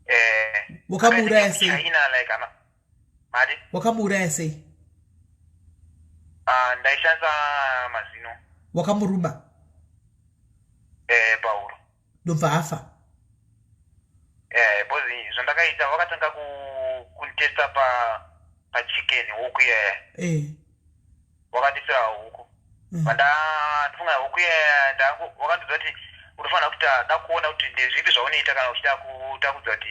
Eh. Wakamuuraya sei? China, like ana mati. Wakamuuraya sei? Ah, ndaishandisa mazino. Wakamuruma? Eh, pauro. Ndobva afa? Eh, because zvandakaita, vakatanga kunditesta pachicken, huku iyaya. Wakandisira huku. Vanda ndifunga huku iyaya, wakandiudza kuti unofanira kuti da kuona kuti ndezvipi zvaunoita kana uchida kutakudza kuti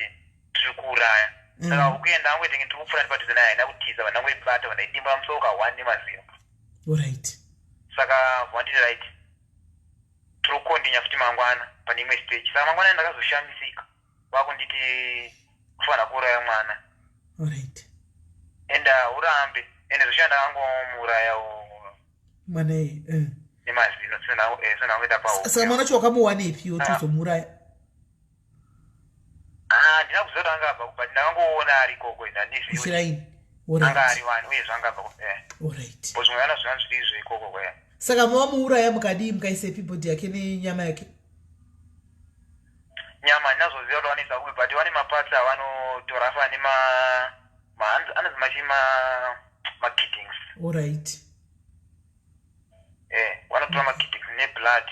tiri kuuraya. Saka huku iya ndangoitenge tiri kupfuura nepadhuze nayo, haina kutiza, vandangoibata, vandaidimbura musoro ka1 nemazino. Saka vanditi, "Right, tiri kukondinya futi mangwana pane imwe stage." Saka mangwana ndakazoshamisika vakunditi kufanira kuuraya mwana. Ende urambe, ende zvisha ndakangomuuraya. Mwana iye? Nemazino, sendangoita pahuku. Saka mwana wacho wakamuwanepi kuti uzomuuraya? Handina kuziva kuti angabva, but ndakangoona ari ikoko, handizivi kuti Kuchiraini? anga ari wani uye zvangabva Alright. Because zvimwe vana zvina zviri izvo ikoko kwe. Saka mawamuuraya mukadii, mukaisepi body yake nenyama yake? Nyama handinazoziva kuti vanoisa kupi, but vane maparts avanotora afa nema anonzi machi makidneys. Vanotora makidneys neblood.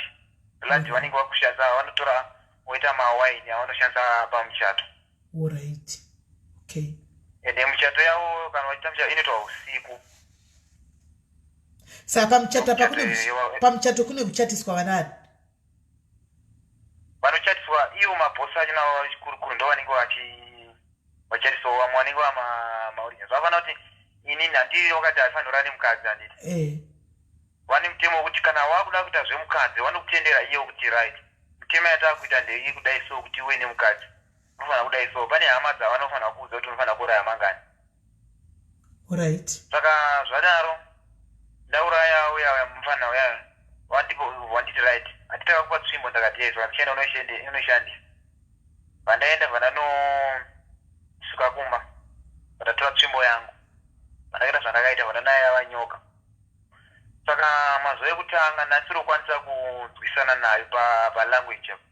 Blood vanenge vakushandisa, vanotora voita mawaini avanoshandisa pamuchato. Alright, okay. Ende muchato yavo, kana vachiita muchato, inoitwa usiku. Saka pamuchato apa kune Muchato pamuchato kune kuchatiswa vanani? Vanochatiswa ivo mabhosi acho navo chikurukuru, ndo vanenge vachatiswawo. Vamwe vanenge vamaorigins vafanira kuti inini handii wakati haifanira kurara nemukadzi, handiti? Vane mutemo wekuti kana wakuda kuita zvemukadzi, vanokutendera iye kuti, "Right, mitemo yataakuita ndeiyi, kudai so, kuti uve nemukadzi unofanira kudai so." Pane hama dzavanofanira kuudza kuti unofanira kuuraya mangani. Saka zvadaro, ndauraya uya mufana uya, wanditi, "Right, handitaka kupa tsvimbo." Ndakati, "Yes." Vandichienda unoishandisa. Vandaenda, vandanosvika kumba, vandatora tsvimbo yangu, vandakaita zvandakaita, vandanaya vanyoka. Saka mazuva ekutanga ndandisiri kukwanisa kunzwisana nayo palanguage apo.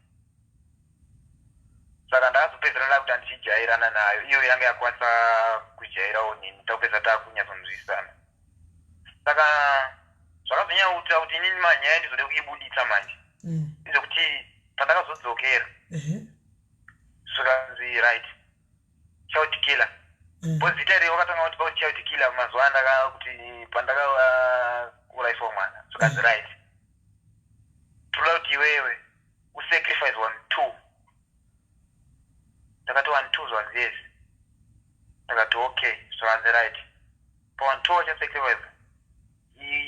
Saka ndakazopedzera ndakuti handichijairana nayo, iyo yanga yakwanisa kujairawo nini, takupedza takunyatsonzwisana. Saka zvakazonyanya kuitira kuti inini manyaya ndizode kuibuditsa manje ndezvekuti pandakazodzokera, zvikanzi, "Right, child killer." Because zita iri wakatanga kuti pauti child killer mazuva andaka kuti pandakaurayiswa mwana. Zvikanzi, "Right, toda kuti iwewe usacrifice one two." Ndakati, "One two?" Zvanzi, "Yes." Ndakati, "Okay." Zvanzi, "Right, pa one two wachasacrifice,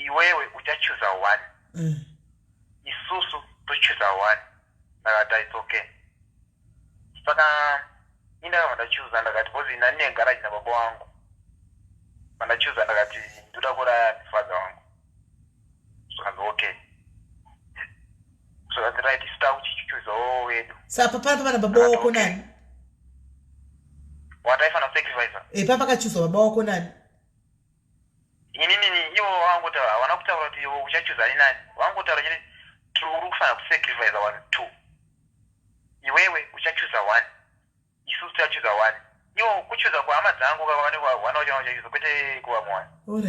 iwewe uchachuza one, isusu tochuza one." Ndakati, "It's okay." Saka indakabva ndachuza, ndakati, because ndandine garaji nababa wangu, pandachuza ndakati ndoda kuuraya father wangu. Zvakanzi, "Okay." Zvakanzi, "Right, isu takuchichuzawo wedu." Saka papana pana baba wako nani? Wataifanira kusacrifice. Papakachuzwa baba wako nani? Inini ivo vangotaura, havana kutaura kuti iwe uchachuza ani nani. Vangotaura chete, uri kufanira kusacrifice one two, iwewe uchachuza one, isusu tichachuza one. Ivo kuchuza kuhama dzangu kakavane wana wacho vachachuza, kwete kuvamwe vanhu.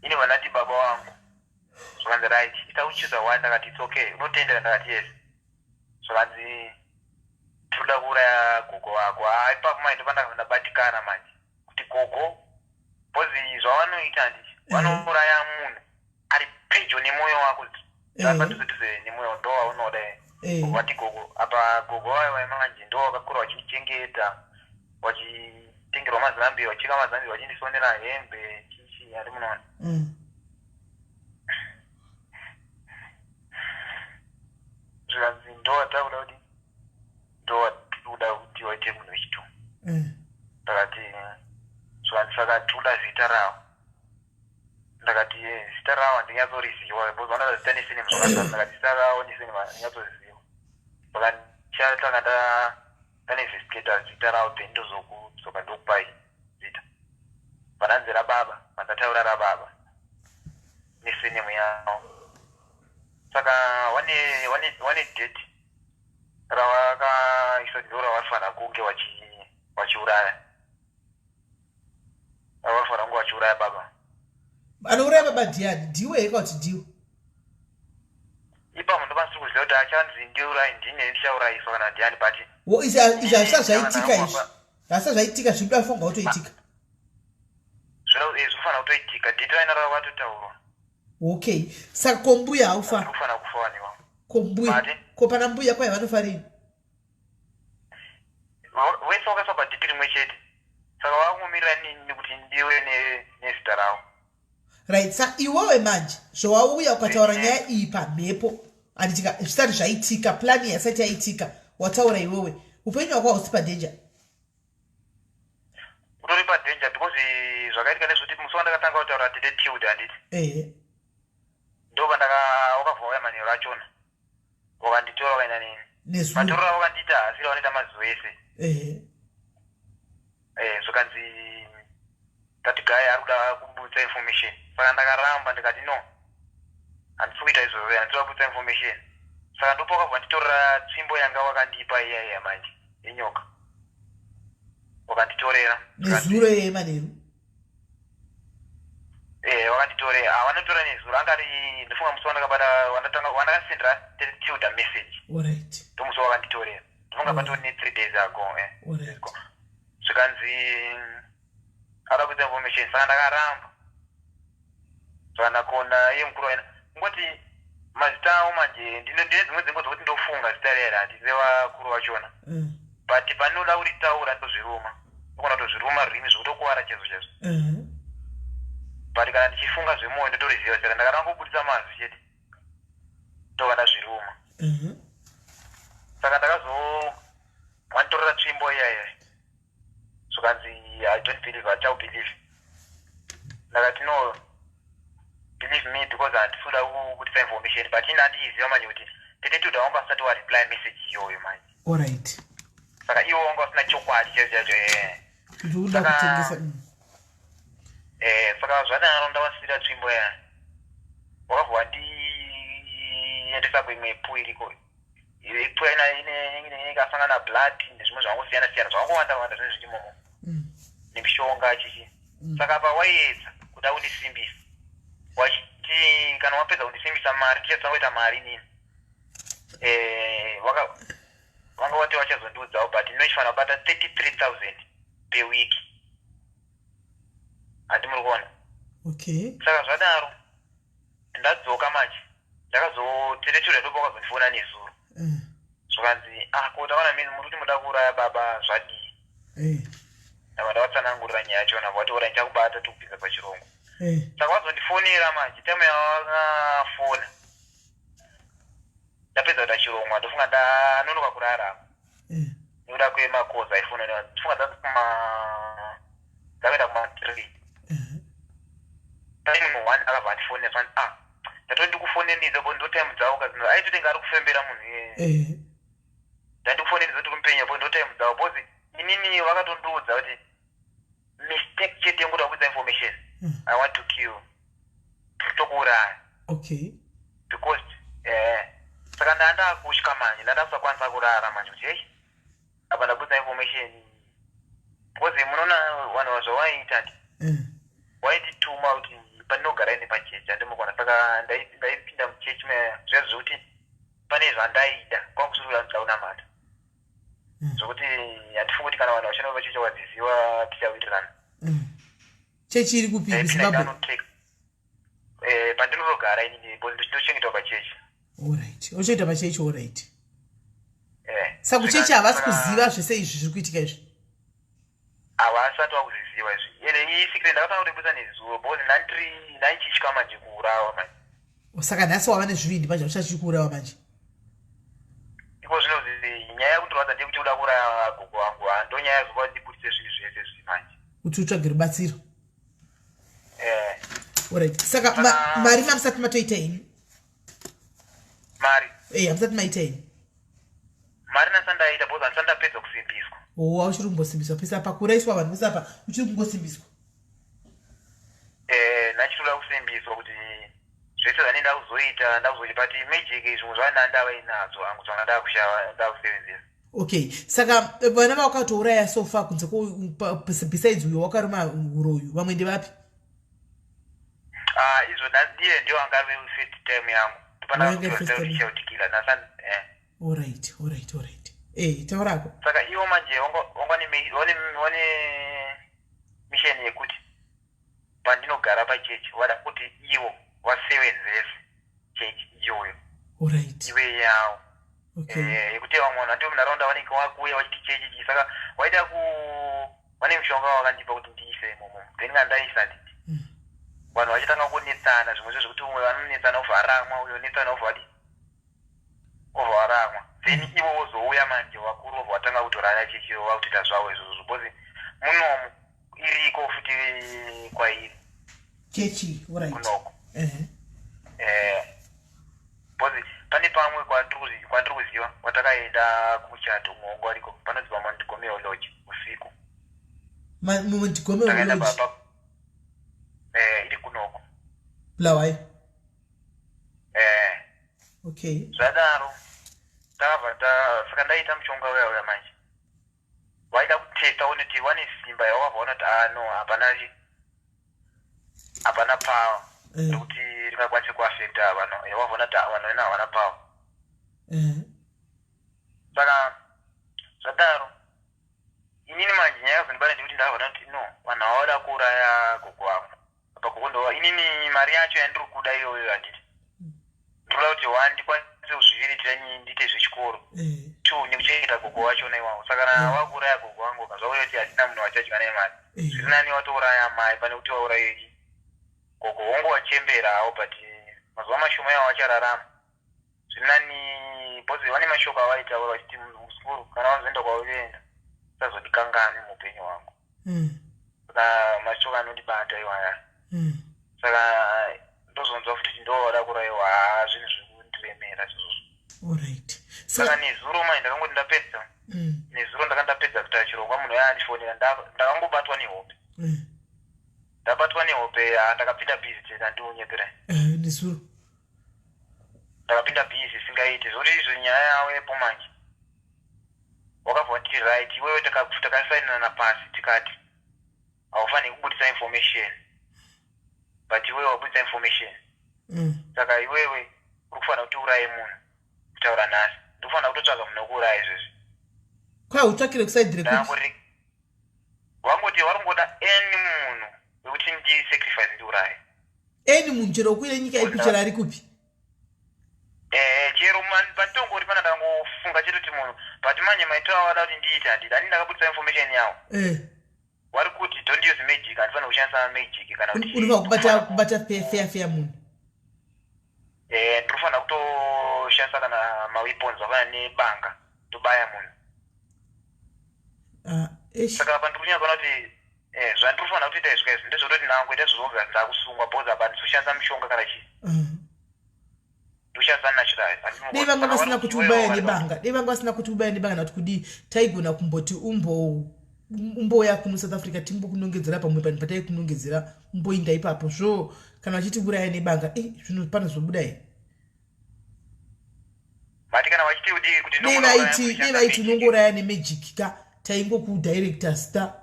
Ini vanati baba wangu. Zvakanzi right, ita uchuza one. Ndakati it's okay, unotendera? Ndakati yes. Zvakanzi tinoda kuuraya gogo vako. Haa, ipapo manje ndopandakabva ndabatikana manje kuti gogo, because zvavanoita handiti vanouraya munhu ari pedyo nemwoyo wako, padhuze dhuze nemwoyo ndo waunoda. Vati gogo apa, gogo vaiva manje ndo vakakura vachindichengeta, vachitengerwa mazambi, vachika mazambi, vachindisonera hembe, chichi, handi munoona? Zvikanzi ndo watakuda kuti, ndo watikuda kuti waite munhu wechitu. Ndakati, zvikanzi saka tikuda zita ravo. Ndakati zita ravo handinyatsoriziva because vanoda zita nesurname zvakasiyana. Ndakati zita ravo nesurname handinyatsoriziva, saka ndichatanga ndainvestigata zita ravo, then ndozokudzoka ndokupai zita. Pananzi rababa, pandataura rababa nesurname yavo. Saka wane date ravakaisa, ndo ravafanira kunge vachiuraya, ravafanira kunge vachiuraya baba. Anouraya baba ndiani? Ndiwe here kuti ndiwe? Ipapo ndopasiri kuziva kuti achanzi ndiurai, ndine ndichaurayiswa kana ndiani, but Wo, izvi hazvisati zvaitika, izvi hazvisati zvaitika, zviri kuda kufanirwa kutoitika. Zvinofanira kutoitika, date raina rava vatotaurwa. Okay, saka kombuya haufa? Kufanira kufaniwa. Kombuya? Mati? Ko pana mbuya kwai vanofa rini? Wese wakaiswa padate rimwe chete, saka vakungomirira nini kuti ndiwe nezita ravo. Right, sa iwewe manje zvawauya ukataura nyaya iyi pamhepo, handitika, zvisati zvaitika, plan yasati yaitika, wataura iwewe, upenyu hwako hausi padanger? Utori padanger because zvakaitika ndezvekuti musi wandakatanga kutaura tete Tilda, handiti? Ehe. Ndopandaka wakabva wauya manheru achona, wakanditora wakaenda neni. Nezuro? Matorero avakandiita hasiri vanoita mazuva ese. Zvakanzi that guy ari kuda kubudisa information, saka ndakaramba, ndikati no, handisi kuita izvozvo, handisi kuda kubudisa information. Saka ndopa wakabva nditorera tsvimbo yanga wakandipa iya iya manje yenyoka, wakanditorera. Nezuro yeye manheru? Wakanditorera, vanotora nezuro anga ari, ndofunga musi wandakabata, wandatanga wandakasendera Tilda message. Ndomusi wakanditorera, ndofunga patori ne3 days ago. Zvikanzi ada kuita information, saka ndakaramba. Saka ndakona iye mukuru waina ngoti mazita avo manje ndine dzimwe dzenguva dzokuti ndofunga zita rera handi revakuru vachona, but panoda kuritaura ndozviruma, ndogona kutozviruma rurimi zvekutokuvara chaizvo chaizvo. But kana ndichifunga zvemwoyo ndotoriziva, saka ndakarangobudisa mazwi chete, ndobva ndazviruma. Saka ndakazo wanditorera tsvimbo iya iya, zvikanzi I don't believe, hachau believe. Ndakati no, believe me, because handisi kuda kubudisa information, but ini handiiziva manje kuti tete Tilda wanga usati wareply message iyoyo manje. Saka iwo wanga usina chokwadi chaicho chaicho. Kuti uda kutengesa. Saka zvadaro ndavasira tsvimbo ya, wakabva wandiendesa kuimwe pool iriko. Pool ikasangana blood nezvimwe zvangosiyana siyana, zvangowanda wanda zvinhu zvirimomo nemishonga chichi. Saka apa waiedza kuda kundisimbisa, wachiti kana wapedza kundisimbisa mari tichazotanga kuita mari inini. Vanga vati vachazondiudzawo, but inochifanira kubata 33,000 per week, handi muri kuona? Okay. Saka zvadaro ndadzoka manje, ndakazoteretura, ndopa wakazondifona nezuro. Zvakanzi ah, ko taona mini muri kuti muda kuuraya baba, zvadii? Ndabva ndavatsanangurira nyaya yachona, vati ora ndichakubata, tikupinza pachirongo. Saka vazondifonera manje, time yavakafona ndapedza kuita chirongwa, ndofunga ndanonoka kurara nekuda kwemakozi aifona, ndofunga dzakuma dzakaenda kuma3. Time munhu one akabva andifonera, zvanzi ah, ndatoti ndikufonenidza bo, ndo time dzavo kazino aitotenga ari kufembera munhu iyeye. Ndandikufonenidza kuti kumupenya bo, ndo time dzavo, because inini vakatondiudza kuti mistake chete yengoda kubudisa information, I want to kill, tokuuraya. Because saka ndandakutya manje, ndandasakwanisa kurara manje kuti hei, apa ndabudisa information, because munoona vanhu zvawaiita ndi waindituma kuti pandinogara ine pachechi, handimukona. Saka Saka ndaipinda muchechi zviya zvekuti pane zvandaida, kwanga kusiri kuda ndida kunamata. Zvokuti handifungi kuti kana vanhu vachona vachechi vadziziva tichawirirana. Chechi iri kupi? KuZimbabwe? Pandinotogara inini, because ndochengetwa pachechi. Alright, ochoita pachechi, alright. Saka kuchechi havasi kuziva zvese izvi zviri kuitika izvi? Havasati vakuziziva izvi. Ende iyi secret ndakatanga kutoibudisa nezuro, because ndandiri ndaichitya manje kuurawa manje. Saka nhasi wava nezvivindi manje, uchachiri kuurawa manje? Iko zvino nyaya yekutorwadza ndeyekuti kuda kuuraya gogo wangu, ndo nyaya yazopa ndibudise zvinhu zvese izvi manje. Kuti utsvage rubatsiro. Eh. Alright, saka mari mamusati matoita ini? Mari? Eh, hamusati maita ini? Mari nasandaita, because handisati ndapedza kusimbiswa. O, uchiri kumbosimbiswa pese apa, kuraiswa vanhu pese apa, uchiri kungosimbiswa? Eh, nachitoda kusimbiswa kuti zvese zvandinoda kuzoita ndakuzoita, but magic zvimwe zvandandava inadzo hangu, zvanga ndakushava ndakusevenzesa. Okay, saka vana vawakatouraya so far, kunze besides uyo wakaruma huro uyu, vamwe ndevapi? Ah, izvo ndiye ndio anga ari first time yangu. Wanga first time. Topanakutikila nasa. Alright, taurako. Saka iwo manje wanga wane mission yekuti pandinogara pachechi vada kuti ivo vasevenzese chechi iyoyo ive yavo. Yekuti vamwe vanhu vandivo munharaunda vanenge vakuuya vachiti chechi chii. Saka vaida ku vane mushonga wakandipa kuti ndiise imomo, then kana ndaisa, nditi vanhu vachitanga kunetsana, zvimwe zvezvekuti umwe vanonetsana obva aramwa, uyo netsana obva adi obva waramwa, then ivo vozouya manje vakuru vobva vatanga kutorana chechi, vakutoita zvavo izvozvo, because munomu iriko futi kwairi. Chechi, alright. Kunoko. Because pane pamwe kwandiri kuziva kwatakaenda kumuchato, muhongo ariko panonzi paMontgomeo Lodge usiku. Montgomeo Takaenda Lodge? Iri kunoko. Bulawayo? Eh. Zvadaro takabva ta saka ndaita mushonga uya uya manje, vaida kutesta one kuti vane simba yavakabva vaona kuti, ah no, hapana power rekuti ringakwanise kuafecta vanhu. Yavavona kuti vanhu vena havana power. Saka zvadaro inini manje nyaya yakazondibata ndekuti ndakavona kuti no, vanhu ava vada kuuraya gogo vangu. Apa gogo ndova inini, mari yacho yandiri kuda iyoyo, handiti ndinoda kuti one, ndikwanise kuzviriritira inini, ndiite zvechikoro, two, nekuchengeta gogo wachona iwawo. Saka kana vakuuraya gogo vangu, zvakuti kuti hatina munhu wachadya nemari. Zviri nani watouraya mai pane kuti wauraye gogo. Hongu, wachembera hawo, but mazuva mashoma iwawo achararama. Zviri nani, because vane mashoko avaitaura vachiti, "Muzukuru, kana wazoenda kwaunoenda usazondikangani muupenyu hwangu." Saka mashoko anondibata iwaya. Saka ndozonzwa futi kuti ndovada kuraiwa. Haa, zvinhu zviri kundiremera izvozvo. Saka nezuro manje ndakangoti ndapedza, nezuro ndanga ndapedza kuita chirongwa, munhu uya andifonera, ndakangobatwa nehope. Ndabatwa nehope, ha, ndakapinda busy tete, handiunyeperai. Nezuro? Ndakapinda busy isingaiti, zvokuti izvo nyaya yawepo manje wakabva wati, "Right, iwewe takasainana pasi tikati haufaniri kubudisa information, but iwewe wabudisa information. Saka iwewe uri kufanira kuti uraye munhu. Kutaura nhasi ndikufanira kutotsvaga munhu wekuuraya izvezvi." Kwai utsvakire kuside rekupi? Ndangori wangoti vari kungoda any munhu wekuti ndisacrifice, ndiuraye. Any munhu, chero kuine nyika ipi, chero ari kupi? Chero panditongori pana, ndangofunga chete kuti munhu, but manje maitiro avada kuti ndiite, handidi ani ndakabudisa information yawo. Vari kuti, "Don't use magic," handifanira kushandisa magic kana kuti Unofanira kubata fair fair munhu. Ndinofanira kutoshandisa kana maweapons akana nebanga, ndobaya munhu. Ah, eish. Saka apa ndiri kunyatsoona kuti zvandiri kufanira kutoita izvi kaizvi ndezvekutoti nangoita izvozvo, ndakusungwa, because apa handisi kushandisa mishonga kana chii. Ndikushandisa natural. Dei vanga vasina kuti ubaya nebanga, dei vanga vasina kuti ubaya nebanga nakuti kudii, taigona kumboti umbouya kuno South Africa, timbokunongedzera pamwe panhu pataikunongedzera, umboinda ipapo. Zvo kana vachiti uraya nebanga, zvino panozobuda here? Mati kana vachiti kudii kuti Dei ndongouraya vaiti dei kushandisa vaiti magic. Unongouraya nemagic ka, taingokudirector sta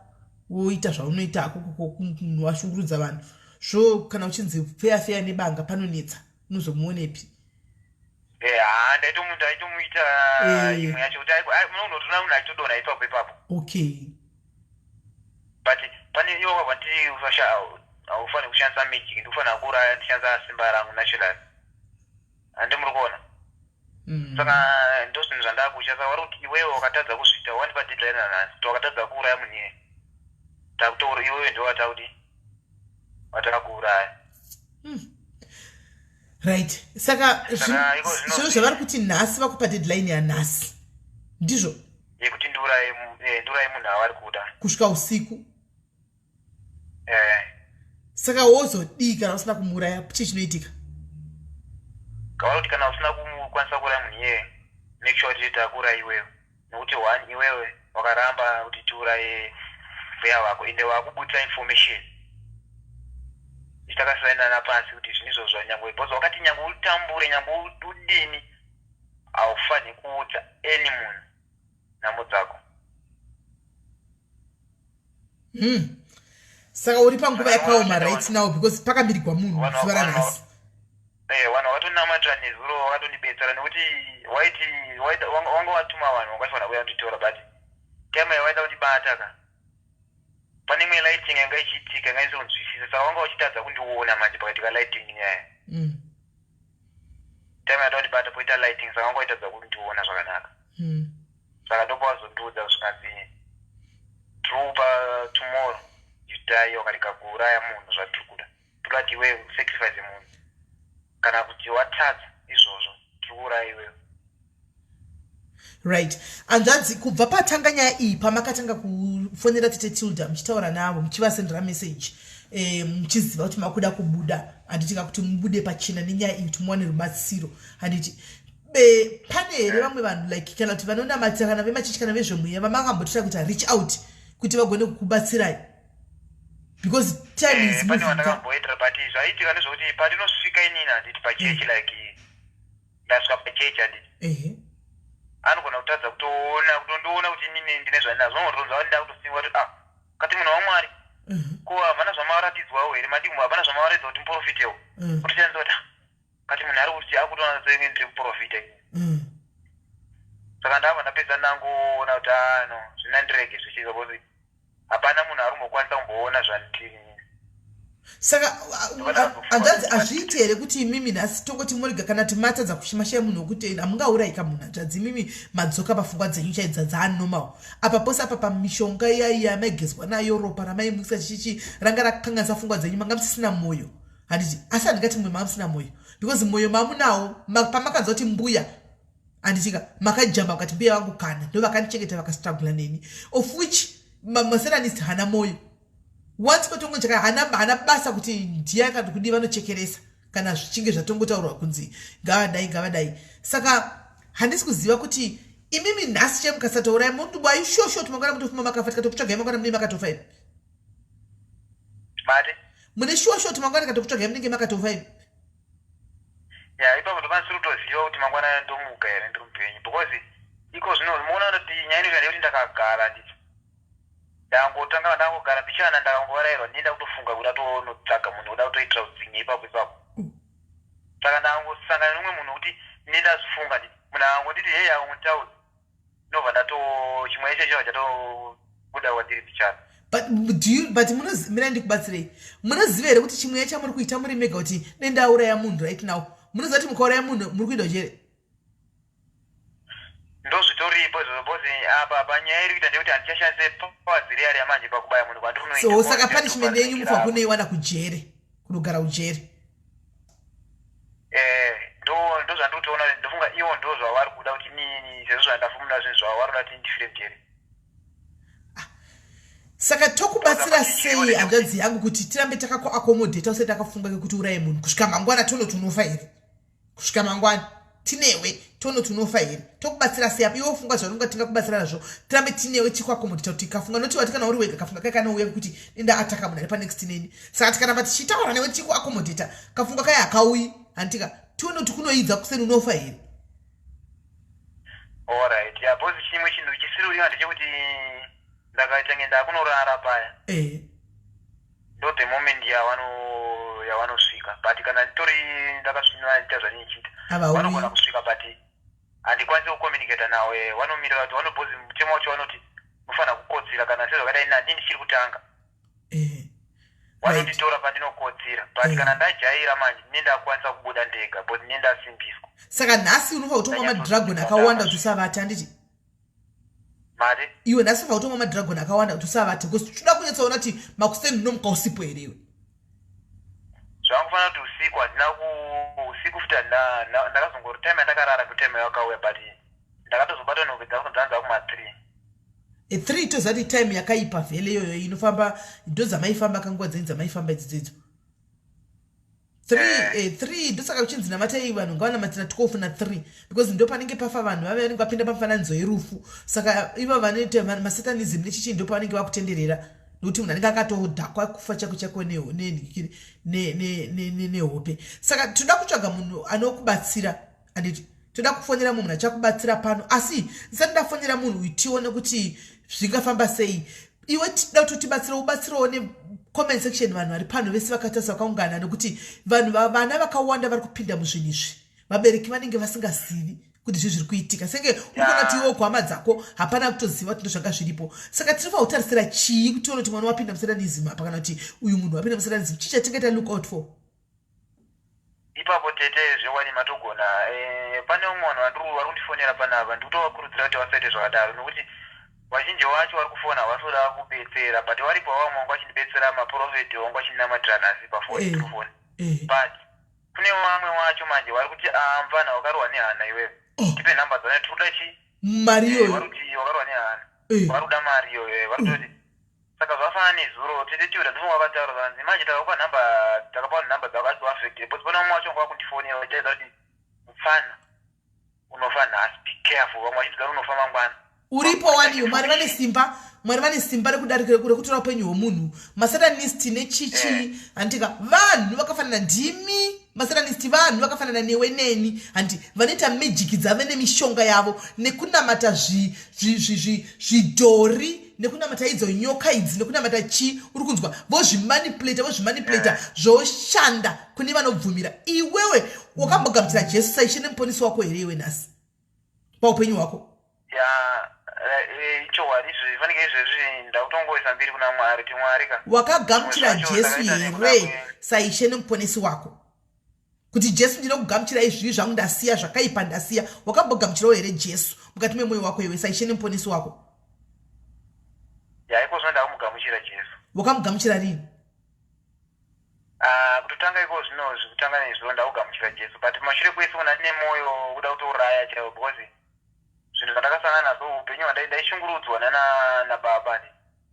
woita zvaunoita hako, munhu washungurudza vanhu. Zvo kana uchinzi feya feya nebanga panonetsa, unozomuonepi? Eh, haa, ndaitomuita imwe yacho kuti munotoona munhu achitodonha ipapo ipapo. But pane iwo wabva nditi haufaniri kushandisa magic, ndikufanira kuuraya ndishandisa simba rangu naturally, handi muri kuona? Saka ndo zvinhu zvandakutya. Saka vari kuti iwewe wakatadza kuzviita, wandipa deadline nanhasi, kuti wakatadza kuuraya munhu iye, takutoura iwewe ndo watakuti watakuuraya. Right, saka Saka iko zvinhu zvavari kuti nhasi vakupa deadline yanhasi, ndizvo? Yekuti ndiuraye munhu avari kuda. Kusvika usiku. Eh. Saka wozodii kana usina kumuuraya? Chii chinoitika? Kavari kuti kana usina kukwanisa kuuraya munhu iyeye, make sure kuti takuuraya iwewe, nokuti one, iwewe wakaramba kuti tiuraye mbuya vako, ende wakubudisa information takasainana pasi kuti zvinhu izvozvo, nyangwe because wakati nyangwe utambure, nyangwe udini, haufanhi kuudza any munhu nhamo dzako. Saka uri panguva yakaoma right now, because pakamirigwa munhu zuva ranhasi. Eh, vanhu vakatonamatira nezuro, vakatondibetsera, nekuti waiti wanga watuma vanhu vangafanira kuuya kunditora, but time yawaida kundibata ka, pane imwe lighting yanga ichiitika yanga isiri saka wanga uchitadza kundiona. Manje pakaitika lighting nyaya, time yada kundibata poita lighting, saka wanga uchitadza kundiona zvakanaka. Saka ndopawazondiudza zvikanzi tiri tomorrow you die wakarega kuuraya munhu zvatiri kuda. Toda kuti iwewe sacrifice munhu, kana kuti watadza izvozvo, tiri kuuraya iwewe. Right, hanzvadzi, kubva patanga nyaya iyi, pamakatanga kufonera tete Tilda muchitaura navo, muchivasendera message, muchiziva kuti makuda kubuda, handiti ka, kuti mubude pachena nenyaya iyi kuti muwane rubatsiro, handiti? Pane here vamwe vanhu, like kana kuti vanonamatira, kana vemachechi, kana vezvemweya, vamakambotira kuti reach out kuti vagone kukubatsirai? Because time is Eh, pane moving. Vandakamboitira, but zvaiitika ndezvekuti pandinosvika inini, handiti, pachechi, like ndasvika pachechi, handiti, anogona kutadza kutoona, kutondiona kuti inini ndine zvandinazvo. Unotonzwa ndida kutosimwa kuti, "Ah, kati munhu waMwari, ko havana zvamaratidzwawo here? Madi havana zvamaratidza kuti muprofitewo?" Kutoshandisa kuti, "Ah, kati munhu ari kuti akutoona senge ndiri muprofita ini." Saka ndabva ndapedza, ndangoona kuti, ah, no, zvinandirege zvichiita, because hapana munhu ari kumbokwanisa kumboona zvandiri. Saka hanzvadzi, hazviiti here kuti imimi nhasi tongoti morega, kana kuti matadza kushimashaya munhu wekuti hamungaurayika munhu? Hanzvadzi, imimi madzoka pafungwa dzenyu chaidza dzaanormal apa pose apa, pamishonga iyaiya yamaigezwa nayo, ropa ramaimwisa, chichichi ranga rakanganisa pfungwa dzenyu, manga musisina mwoyo, handiti? Asi handingati mumwe manga musina mwoyo, because mwoyo mamunawo. Pamakanzwa kuti mbuya, handitika, makajamba mukati, "Mbuya vangu kana ndo vakandichengeta, vakastrugula neni," of which masatanist hana mwoyo. Once patongochaka, hana basa kuti ndiye kana kudii, vanochekeresa kana zvichinge zvatongotaurwa kunzi ngavadai, ngavadai. Saka handisi kuziva kuti imimi nhasi chai mukasataurai munhu, are you sure sure kuti mangwana mutofuma makafa, tikatokutsvagai mangwana munenge makatofa imi? Mati? Mune sure sure kuti mangwana tikatokutsvagai munenge makatofa imi? Ya, ipapo ndokwanisiri kutoziva kuti mangwana ndomuka here ndiri mupenyu, because iko zvino muona kuti nyaya inoita ndeyekuti ndakagara, nditi ndangotanga ndangogara mbichana, ndakangovarayirwa, ndinoenda kutofunga kuda tonotsvaga munhu kuda kutoitira utsinye ipapo ipapo. Saka ndangosangana nemumwe munhu kuti ndindazifunga, nditi munhu akangonditi, "Hei," akangonditaudza, ndobva ndato chimwe icho chinobva chatobuda kwandiri mbichana. But do you, but mira ndikubatsirei. Munoziva here kuti chimweya chamuri kuita muri mega kuti nendauraya munhu right now, munoziva kuti mukauraya munhu muri kuenda ujere? Ndozvitoripo izvozvo, because apa panyaya iri kuita ndeyekuti handichashandise powers riya riya manje pakubaya munhu kwandiri unoita. So saka punishment yenyu mufa kunoiwana kujere, kunogara ujere. Eh, ndo zvandiri kutoona. Ndofunga ivo ndo zvavari kuda kuti inini, sezvo zvandafumuna zvinhu zvavo, vari kuda kuti ndifire mujere. Saka tokubatsira sei, hanzvadzi yangu, kuti tirambe takakuaccommodata usati takafunga kekuti uraye munhu kusvika mangwana? Tonoti unofa here kusvika mangwana? Tinewe, tonoti unofa here? Tokubatsira sei apo iwe ufunga zvaunonga tingakubatsira nazvo, tirambe tinewe tikuaccommodata kuti kafunga noti wati kana uri wega, kafunga kai kanouya kuti enda ataka munhu ari panext neni. Saka tikaramba tichitaura newe tichikuaccommodata, kafunga kai hakauyi, handitika? Tionoti kunoidza kuseni unofa here? Alright, ya, because chimwe chinhu chisiri uriwa ndechekuti ndakaita nge ndakunorara paya. Ndo the moment yavano yavanosvika, but kana nditori ndakasvinura ndiita zvandinichiita, vanogona kusvika, but handikwanisi kucommunicata nawo. Vanomirira kuti vanobhozi mutemo wacho vanoti unofanira kukotsira kana sezvakadai nandi ndichiri kutanga. Vanonditora pandinokotsira, but kana ndajaira manje ndine ndakukwanisa kubuda ndega, but ndine ndasimbiswa. Saka nhasi unofanira kutomwa madragon akawanda kuti usavate, handiti? Mari? Iwe nhasi unofanira kutomwa madragon akawanda kuti usavate, because toda kunyatsoona kuti makuseni unomuka usipo here iwe. Zvangufanira kuti usiku handina ku usiku futi ndakazongori time yandakarara ndo time yakauya, but ndakatozobata nhope dzangu dzanza kuma3. 3 toziva kuti time yakaipa vhele iyoyo inofamba, ndo dzamaifamba kanguva dzenyu dzamaifamba idzidzo idzo 3. 3 ndosaka kuchinzi namatai, vanhu ngavanamatira 12 na3, because ndo panenge pafa vanhu vave vanenge vapinda pamufananidzo yerufu. Saka ivo vanoita masatanism nechichii, ndo pavanenge vakutenderera, nokuti munhu anenge akatodhakwa kufa chako chako nehope. Saka toda kutsvaga munhu anokubatsira, anditi? Toda kufonera munhu achakubatsira pano, asi ndisati ndafonera munhu uyu, tione kuti zvingafamba sei. Iwe tida kuti utibatsire, ubatsirewo necomment section, vanhu vari pano vese vakatarisa vakaungana, nekuti vanhu vana vakawanda vari kupinda muzvinhu izvi, vabereki vanenge vasingazivi kuti zvi zviri kuitika. Senge uri kuona kuti iwe kuhama dzako hapana kutoziva kuti ndozvanga zviripo. Saka tinofanira kutarisira chii kuti tione kuti mwana wapinda musatanism apa, kana kuti uyu munhu wapinda musatanism? Chii chatingaita look out for? Ipapo tete, zvekwadi matogona. Pane umwe vanhu vari kundifonera panapa, ndikutovakurudzira kuti vasaite zvakadaro, nokuti vazhinji vacho vari kufona havasi kuda kubetsera, but varipo vamwe vangu vachindibetsera, maprofeti vangu vachindinamatira nhasi pafoni, through phone. But kune vamwe vacho manje vari kuti, "Ah, mfana, wakarohwa nehana iwewe." Oh. "Tipe nhamba dzane, tiri kuda chi Mari iyoyo. Vari kuti wakarohwa nehana. Vari kuda mari iyoyo. Vari kutoti saka zvafanana nezuro tete tiuda, ndofunga vakataura zvanzi manje takakupa nhamba, takapa nhamba dzako asi waafected, because pane vamwe vacho vanga vakundifonera vachidaidza kuti, "Mufana, unofa nhasi, be careful." Vamwe vachiti, "Unofa mangwana." Uripo waniyo. Mwari vane simba, Mwari vane simba rekudarika rekutora upenyu hwemunhu. Masatanist nechichi, handika? Vanhu vakafanana ndimi masatanist, vanhu vakafanana newe neni, handi? Vanoita magic dzave nemishonga yavo nekunamata zvidhori nekunamata idzo nyoka idzi nekunamata chi, uri kunzwa? Vozvimanipulata, vozvimanipulata, zvoshanda kune vanobvumira. Iwewe wakambogamuchira Jesu saIshe nemuponisi wako here iwe nhasi paupenyu hwako? Ya, ichokwadi izvezvi, fanike izvezvi ndakutongoisa mbiri kuna Mwari, kuti Mwari ka. Wakagamuchira Zvimwe zvacho Jesu ndakaita nekuda here saIshe nemuponesi wako, kuti, "Jesu, ndinokugamuchirai, zvivi zvangu ndasiya, zvakaipa ndasiya"? Wakambogamuchirawo here Jesu mukati memwoyo wako iwe saIshe nemuponesi wako? Ya, iko zvino ndakumugamuchira Jesu. Wakamugamuchira rini? Ah, kutotanga iko zvino, kutanga nezuro ndakugamuchira Jesu, but mashure kwese una ndine mwoyo kuda kutouraya chaiwo, because zvinhu zvandakasangana nazvo upenyu ndaishungurudzwa nana nababa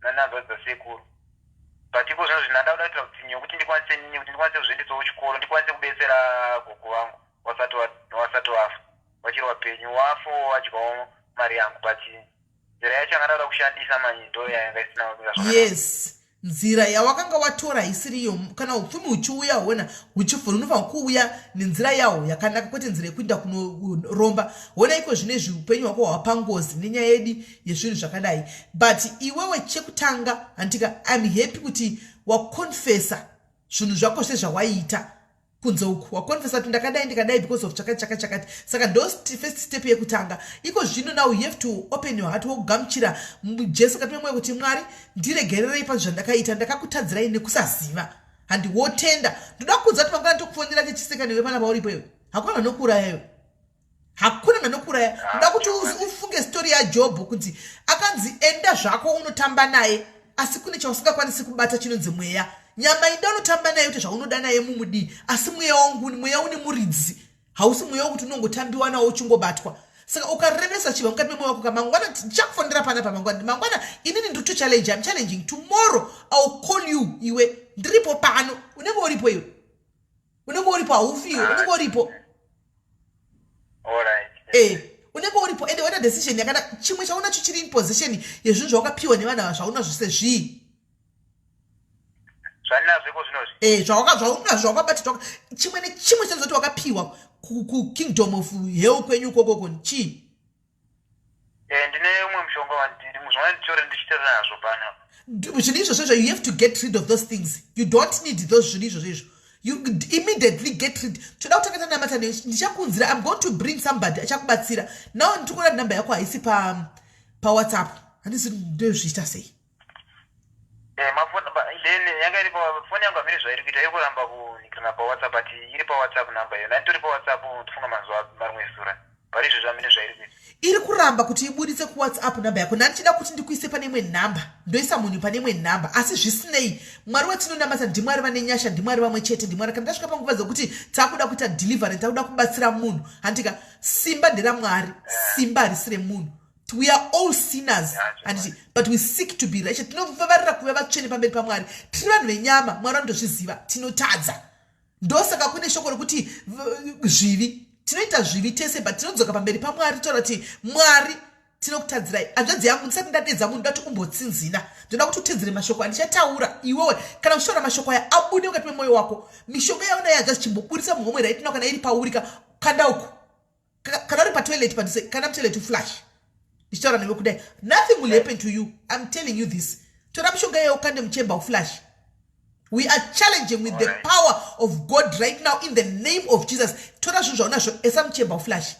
nanhanzvadzi dzasekuru. But iko zvino zvinhu ndanda kuda kuitira utsinye wekuti ndikwanise nini, kuti ndikwanise kuzviendesawo kuchikoro, ndikwanise kubetsera gogo vangu vasati vafa, vachiri vapenyu. Wafo vadyawo mari yangu, but nzira yacho yanga ndauda kushandisa manje ndo yanga isina kumira zvakanaka. Yes, nzira yawakanga watora isiriyo. Kana upfumi huchiuya, hona huchivhura, unofanira kuuya nenzira yahwo yakanaka, kwete nzira yekuenda kunoromba. Hona iko zvinezvi upenyu hwako hwava pangozi nenyaya yedi yezvinhu zvakadai. But iwewe chekutanga, handika, I'm happy kuti wakonfesa zvinhu zvako sezvawaiita kunze uku. Wakonfesa kuti ndakadai, ndikadai because of chakati chakati chakati. Saka ndo first step yekutanga. Iko zvino now you have to open your heart, wokugamuchira Jesu kati memwoyo, kuti, "Mwari, ndiregererei pazvandakaita, ndakakutadzirai nekusaziva." Handi wotenda? Ndoda kuudza kuti mangwana tokufonera techiseka newe pana pauripo iwe. Hakuna vanokuuraya iwe, hakuna vanokuuraya. Ndoda kuti ufunge story yaJobho, kuti akanzi, "Enda zvako unotamba naye, asi kune chausingakwanisi kubata chinonzi mweya. Nyama inda unotamba naye kuti zvaunoda naye mumudii, asi mweya wangu, mweya une muridzi, hausi mweya wekuti unongotambiwa nawo uchingobatwa." Saka ukarevesa chibva mukati memwoyo wako, kamangwana ndichakufonera panapa mangwana. Mangwana inini ndiri kutochallenge, I'm challenging tomorrow, I will call you iwe, ndiripo pano. Unenge uripo iwe, unenge uripo, haufi iwe, unenge uripo. Alright. Unenge uripo, ende waita decision yakana. Chimwe chaunacho chiri in position yezvinhu zvawakapiwa nevanhu ava, zvaunazvo sezvii? Zvandinazvo iko zvinozvi? Zvaunazvo zvawakabata, chimwe nechimwe chinozoti wakapiwa kukingdom of hell kwenyu ukokoko, chii? Eh, ndine umwe mushonga wandiri muzvona ndichore ndichitora nazvo panapa. Zvinhu izvozvo izvo you have to get rid of those things. You don't need those zvinhu izvozvo izvo. You immediately get rid. Toda kutanga tanamata ndichakunzira I'm going to bring somebody achakubatsira. Now ndikuona number yako haisi pa pa WhatsApp. Handisi ndozviita sei. Eh, mafoni then yanga iri pa foni yangu hamene zvairi kuita iri kuramba kunikirana pa WhatsApp but iri pa WhatsApp number iyo. Ndanditori pa WhatsApp ndifunga mazuva marimwe sura. But izvozvo hamene zvairi kuita. Iri kuramba kuti ibuditse kuWhatsApp number yako. Ndandichida kuti ndikuise pane imwe number. Ndoisa munhu pane imwe number. Asi zvisinei, Mwari watinonamata ndiMwari vane nyasha, ndiMwari vamwe chete, ndiMwari kana tasvika panguva dzekuti takuda kuita deliverance, takuda kubatsira munhu. Handika simba nderaMwari, simba harisi remunhu. We are all sinners handiti but we seek to be righteous. Tinovavarira kuve vatsvene pamberi paMwari. Tiri vanhu venyama, Mwari vanotozviziva, tinotadza. Ndosaka kune shoko rekuti zvivi tinoita zvivi tese but tinodzoka pamberi paMwari totaura kuti Mwari tinokutadzirai. Hanzvadzi yangu, ndisati ndadedza munhu ndati umbotsinzina, ndoda kuti utedzere mashoko andichataura iwewe. Kana uchitaura mashoko aya abude mukati memwoyo wako. Mishonga yaona yanzvadzi chimboburitsa muhomwe right now, kana iri pauri ka kanda uko, kana uri patoilet padhuze, kana mutoilet uflash ndichitaura newe kudai, nothing will happen to you. I'm telling you this. Tora mishonga iyoyo ukande muchemba uflash. We are challenging with the power of God right now in the name of Jesus. Tora zvinhu zvaunazvo esa muchemba uflash.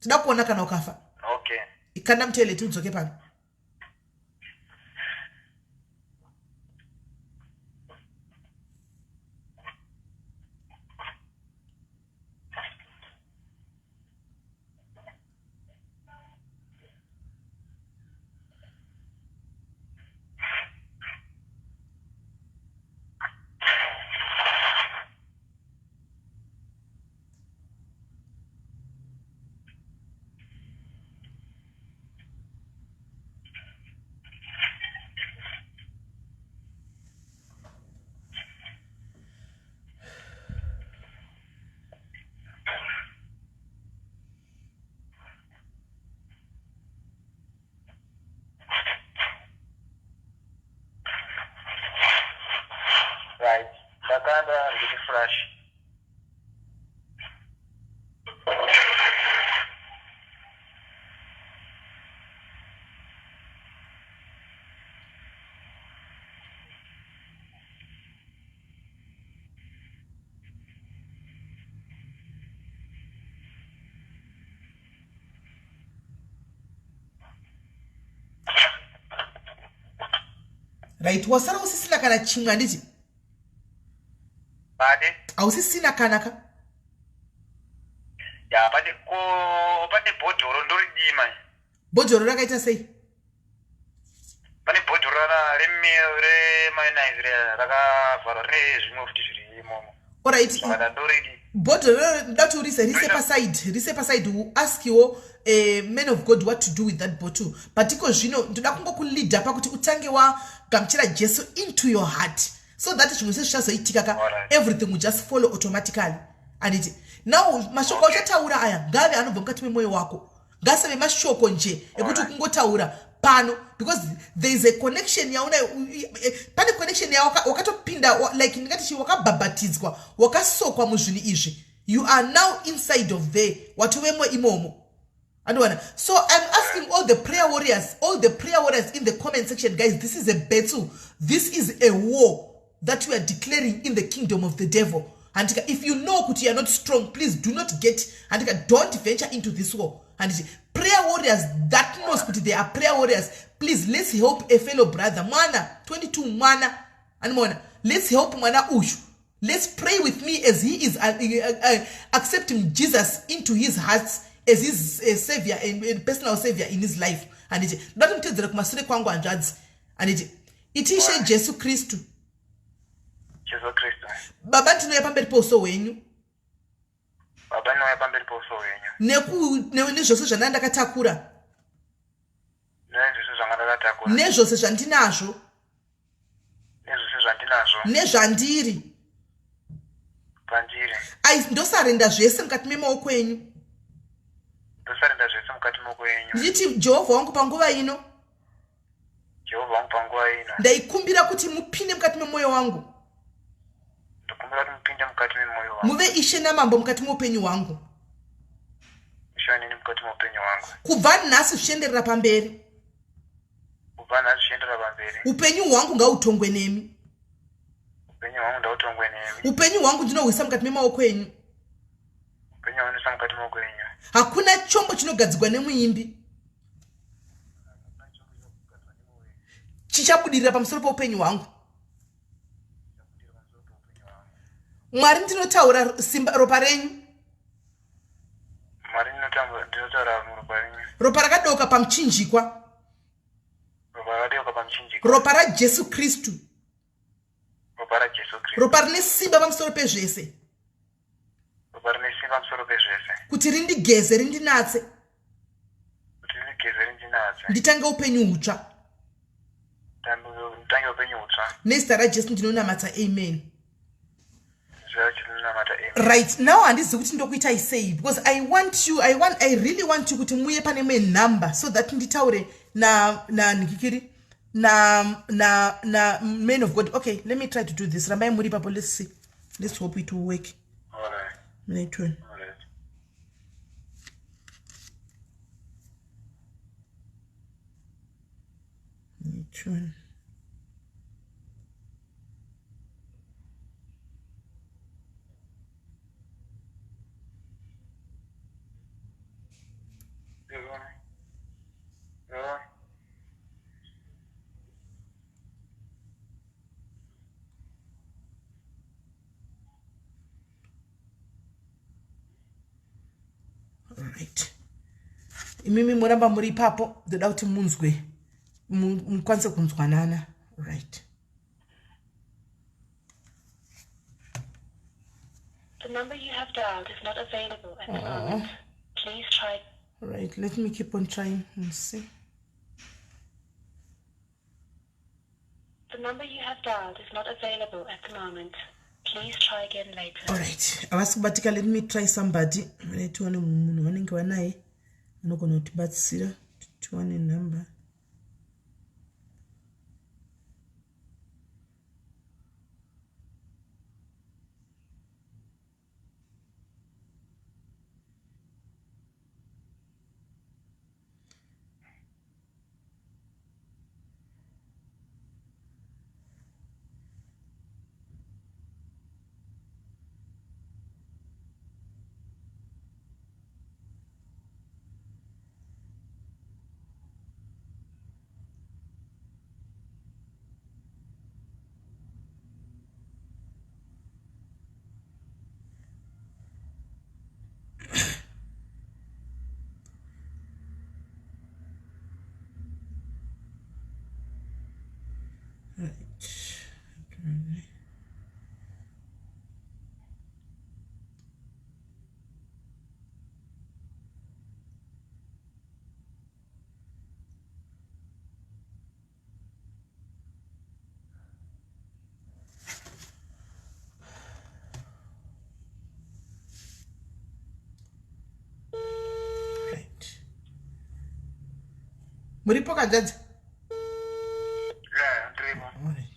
Tinoda kuona kana ukafa. Okay. Kanda mutoilet udzoke pano. Right. Ndakanda ndiri fresh. Right, wasara usisina kana chimwe handiti? Bade. Hausisina kana ka? Ya, pane ko pane bhodhoro ndoridii manje? Bhodhoro rakaita sei? Pane bhodhoro remayonnaise rakavharwa rine zvimwe futi zviri imomo. Alright. Saka ndoridi. Bhodhoro rero ndoda kuti urise rise paside, rise paside u ask your man of God what to do with that bottle. But iko zvino ndoda kungokuleader pakuti utange wagamuchira Jesu into your heart so that zvimwe zvese zvichazoitika ka everything will just follow automatically. Anditi now mashoko auchataura aya ngave anobva mukati memwoyo wako, ngasave mashoko nje ekuti kungotaura pano, because there is a connection yaunayo, pane connection wakatopinda like ndingati chii, wakabhabhatidzwa, wakasokwa muzvinhu izvi. You are now inside of there, watovemo imomo. Andiwana. So I'm asking all the prayer warriors, all the prayer warriors in the comment section, guys, this is a battle, this is a war that we are declaring in the kingdom of the devil. Handika, if you know kuti you are not strong, please do not get, handika, don't venture into this war. Handiti, prayer warriors that knows kuti they are prayer warriors, please let's help a fellow brother. Mwana 22, mwana animona, let's help mwana uyu. Let's pray with me as he is accepting Jesus into his heart as his savior and personal savior in his life. Handiti, ndoda kuti mutedzere kumasure kwangu hanzvadzi. Handiti, iti Ishe Jesu Kristu. Jesu Kristu. Baba, ndinouya pamberi pouso hwenyu. Baba, ndinouya pamberi pouso hwenyu. Nezvose zvandanga ndakatakura. Nezvose zvanga ndakatakura. Nezvose zvandinazvo. Nezvose zvandinazvo. Nezvandiri. Pandiri. Ai, ndosarenda zvese mukati memaoko enyu. Ndosarenda zvese mukati memaoko enyu. Ndichiti Jehovha wangu panguva ino. Jehovha wangu panguva ino. Ndaikumbira kuti mupinde mukati memwoyo wangu. Ndakumbira kuti mupinde mukati memwoyo wangu. Muve Ishe naMambo mukati meupenyu hwangu. Ishe neni mukati Mukati meupenyu hwangu. Kubva nhasi zvichienderera pamberi. Kubva nhasi zvichienderera pamberi. Upenyu hwangu ngautongwe nemi. Upenyu hwangu ndautongwe nemi. Upenyu hwangu ndinohwisa mukati memaoko enyu. Upenyu hwangu ndinoisa mukati memaoko enyu. Hakuna chombo chinogadzigwa nemuimbi. Chichabudirira pamusoro peupenyu hwangu. Mwari ndinotaura simba ropa renyu. Mwari ndinotaura ropa renyu. Ropa rakadoka pamuchinjikwa. Ropa rakadoka pamuchinjikwa. Ropa raJesu Kristu. Ropa raJesu Kristu. Ropa rine simba pamusoro pezvese. Ropa rine simba pamusoro pezvese. Kuti rindigeze rindinatse. Kuti rindigeze rindinatse. Nditange upenyu hutsva. Nditange upenyu hutsva. Nezita raJesu ndinonamata amen. Right now handizivi kuti ndokuitai sei because I want you I want I really want you kuti muye pane imwe number so that nditaure na na ndikikiri na na na man of God. Okay, let me try to do this. Rambai muri ipapo, let's see. Let's hope it will work. All right. Minute. All right. Minute. Right, imimi moramba muri ipapo, ndoda kuti munzwe, mukwanise kunzwanana. Right. The number you have dialed is not available at the moment. Please try. Right, let me keep on trying and see. The number you have dialed is not available at the moment. Please try again later. Alright, havasi kubatika. Let me try somebody. Mane tione munhu vanenge vanaye anogona kutibatsira tiwane number. Right. Right. Muripo kanzvadzi? Yeah, ndiripo. Alright.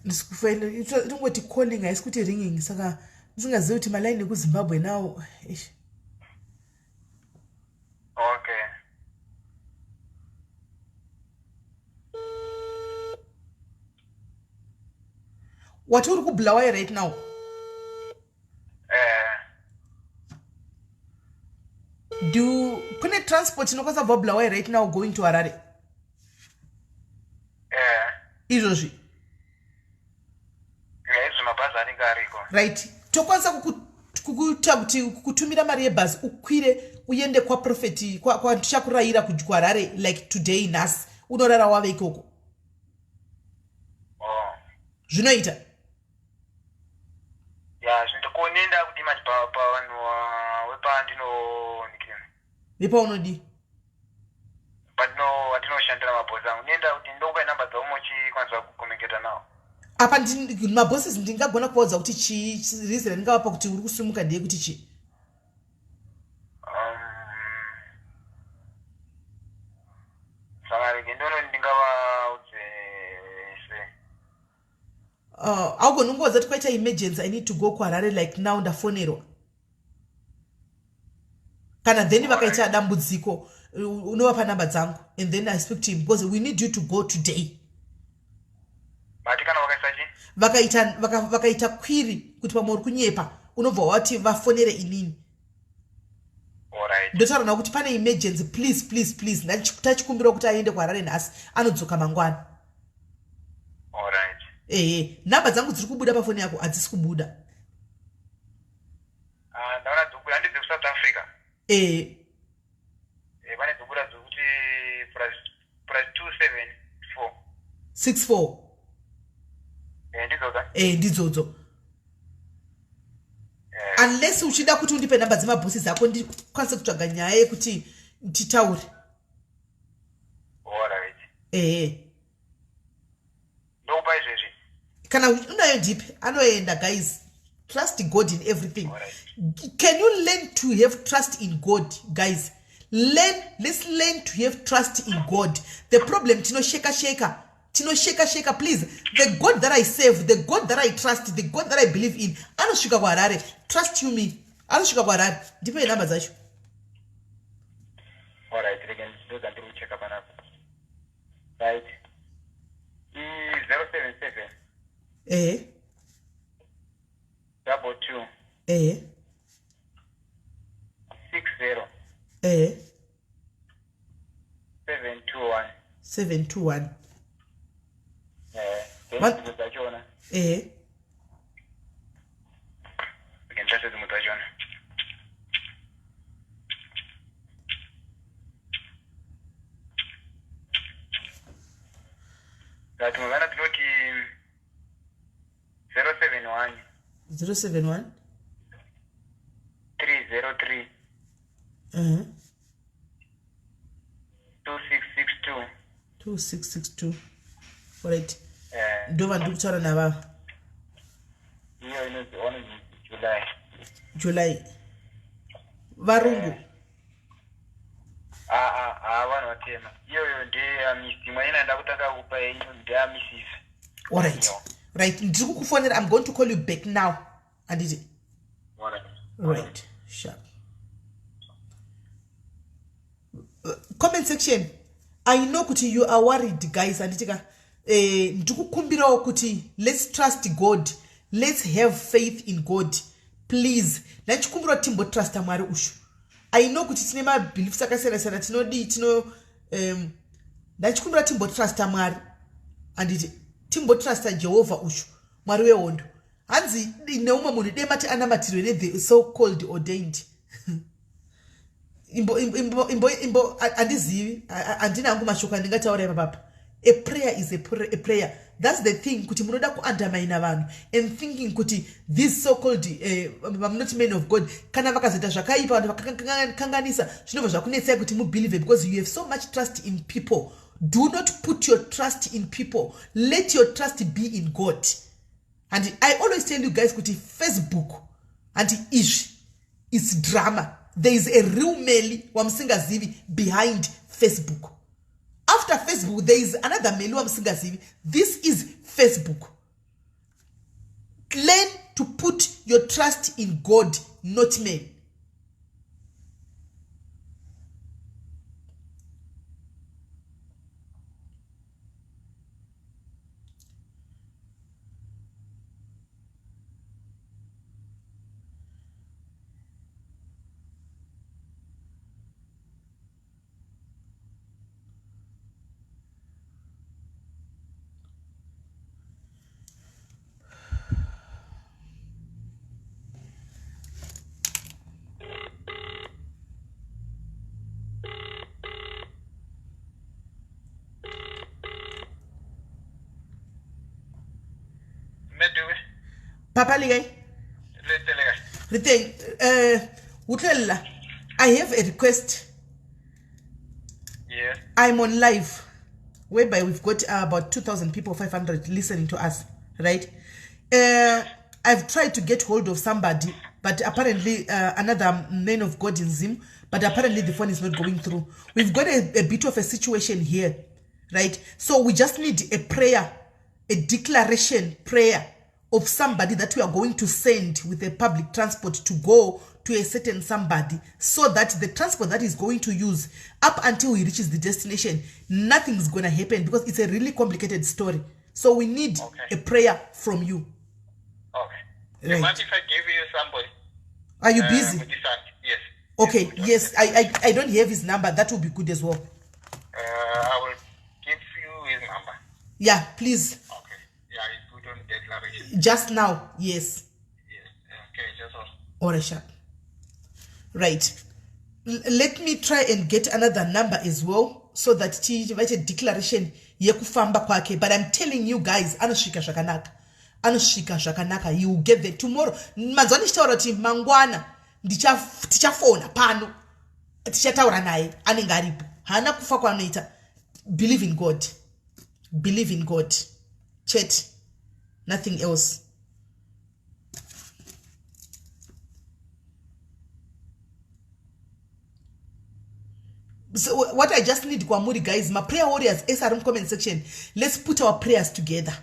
Ndisikufaila iringoti calling, haisi kuti ringing, saka ndisingazivi kuti malaini ekuZimbabwe nawo, eish. Okay. Wati uri kuBulawayo right now? Eh. Do kune transport inokwanisa kubva Bulawayo right now going to Harare? Eh. Izvozvi? Yeah, izvo mabhazi anenge ariko. Right, tokwanisa kukuita kuti kukutumira mari yebhazi ukwire uende kwaprofeti kwatichakurayira kuHarare, like today, nhasi unorara wave ikoko. Oh. Zvinoita? Ya, zvinoita. Ko nenda kudi manje pavanhu wepandinonikira? Vepaunodii? Patinoshandira mabhosi angu nenda kuti ndokupa namba dzavo mochikwanisa kucommunicata nawo. Apa mabosses ndingagona kuvaudza kuti chii reason yandingavapa kuti uri kusimuka ndeyekuti chii? Saka rege ndono ndingavaudze se. Haugoni kungoudza kuti kwaita emergency, I need to go kuHarare like now, ndafonerwa. Kana then vakaita dambudziko unovapa namba dzangu and then I speak to him because we need you to go today. Mati kana vakaisa chi? Vakaita vakaita query kuti pamwe uri kunyepa, unobva wati vafonere inini. Alright. Ndotaura navo kuti pane emergency, please, please, please, tachikumbirawo kuti aende kuHarare nhasi, anodzoka mangwana. Alright. Ehe, namba dzangu dziri kubuda pafoni yako? Hadzisi kubuda. Ah, ndaona dzikubuda, handidzi kuSouth Africa. Ehe. Eh, pane dzikubuda dzekuti plus 274 64. Eh, ndidzodzo. Eh, ndidzodzo. Eh. Unless uchida kuti undipe namba dzemabhosi dzako ndikwanise kutsvaga nyaya yekuti titaure. Alright. Ehe. Ndokupa izvezvi. Kana unayo ndipe, anoenda. Guys, trust God in everything. Alright. Can you learn to have trust in God? Guys, learn, let's learn to have trust in God. The problem, tinosheka sheka, tinosheka sheka. Please, the God that I serve, the God that I trust, the God that I believe in, anosvika kuHarare. Trust you me, anosvika kuHarare. Ndipe namba dzacho. Alright, rege ndodza ndiri kucheka panapa. Right. I 077 22 60 721. 721. Eh, then dzimwe dzachona. Rege nditase dzimwe dzachona. Saka dzimwe vana tinoti 071 071 303 2662. 2662, alright. Eh. Ndova ndiri kutaura navava. Iyo inonzi vanonzi July. July, varungu? Ah, ah, ah, vanhu vatema. Iyoyo ndeyamisi, imwe ina ndakutanga kupa iyo ndeyamisisi. Alright, right, ndiri kukufonera. I'm going to call you back now, handiti? Right, sharp. Comment section, I know kuti you are worried, guys, handiti ka? Ndikukumbirawo kuti let's trust God, let's have faith in God, please. Ndachikumbirawo timbotrusta Mwari ushu. I know kuti tine mabeliefs akasiyana siyana, tinodii, tino ndachikumbira timbotrusta Mwari, handiti? Timbotrusta Jehovha ushu, Mwari wehondo. Hanzi neumwe munhu demati anamatirwe nethe so called ordained. Imbo imbo imbo imbo, handizivi, handina hangu mashoko andingataura ipapapa. A prayer is a prayer. That's the thing, kuti munoda kuundermina vanhu and thinking kuti these so called vamunoti men of God, kana vakazoita zvakaipa, vanhu vakakanganisa, zvinobva zvakunetsai kuti mubelieve because you have so much trust in people. Do not put your trust in people. Let your trust be in God. And I always tell you guys kuti Facebook and izvi, it's drama. There is a real Meli wamusingazivi behind Facebook. After Facebook there is another Meli wamusingazivi. This is Facebook. Learn to put your trust in God, not men. Meduwe. Papa, le kae? Le tele kae? Re teng. Utlwella, I have a request. Yes. I'm on live whereby we've got about 2,000 people, 500 listening to us, right? I've tried to get hold of somebody, but apparently another man of God in Zim, but apparently the phone is not going through. We've got a bit of a situation here, right? So we just need a prayer, a declaration prayer of somebody that we are going to send with a public transport to go to a certain somebody, so that the transport that is going to use up until he reaches the destination, nothing's going to happen, because it's a really complicated story. So we need a prayer from you. Okay. Right. Mind if I give you somebody? Are you busy? Yes. Okay, yes. I don't have his number. That will be good as well. I will give you his number. Yeah, please. Okay. Yeah, it's good on declaration. Just now, yes. Yes. Okay, just all. All right, sharp. Right. Let me try and get another number as well, so that tivaite declaration yekufamba kwake. But I'm telling you guys, anosvika zvakanaka. Anosvika zvakanaka. You will get there tomorrow. Manzwa ndichitaura kuti mangwana tichafona pano. Tichataura naye, anenge aripo. Haana kufa kwaanoita. Believe in God. Believe in God. Chet. Nothing else. So what I just need kwamuri guys, my prayer warriors, SRM comment section, let's put our prayers together.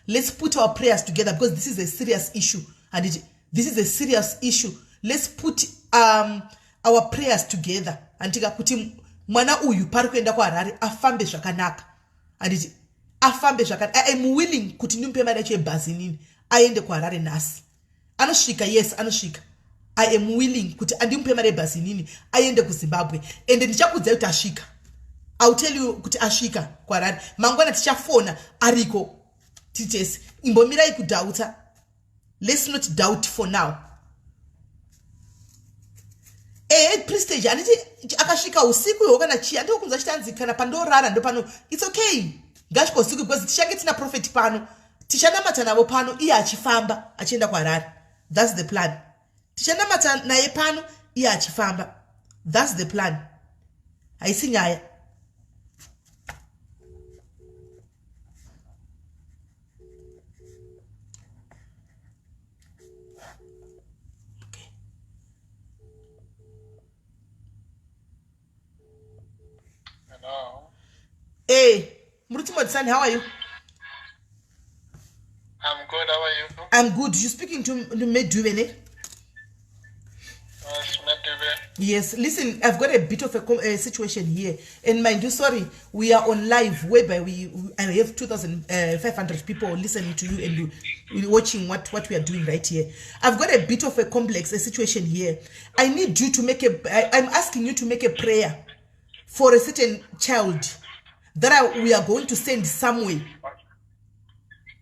Let's put our prayers together, because this is a serious issue. And this is a serious issue. Let's put our prayers together. Andika kuti mwana uyu pari kuenda kuHarare afambe zvakanaka. Anditi afambe zvakanaka. I am willing kuti ndimupe mari yacho yebhazi inini aende kuHarare nhasi. Anosvika, yes, anosvika. I am willing kuti andimupe mari yebhazi inini aende kuZimbabwe. Ende ndichakuudzai kuti asvika. I will tell you kuti asvika kuHarare. Mangwana tichafona ariko titese. Imbomirai kudoubta. Let's not doubt for now. Prestige anditi akasvika usiku iwo kana chii, andiko kunzwa chitanzi kana pandorara ndopano. It's okay. Ngasvika usiku because tichange tina prophet pano. Tichanamata navo pano iye achifamba achienda kuHarare. That's the plan. Tichanamata naye pano iye achifamba. That's the plan. Haisi nyaya. Hello. Hey, Muruti Modisani, how are you? I'm good. How are you? I'm good. You're speaking to Meduvene? Yes, Meduvene. Yes. Listen, I've got a bit of a situation here. And mind you, sorry, we are on live whereby I have 2,500 people listening to you and watching what we are doing right here. I've got a bit of a complex a situation here. I need you to make a... I'm asking you to make a prayer for a certain child that we are going to send somewhere.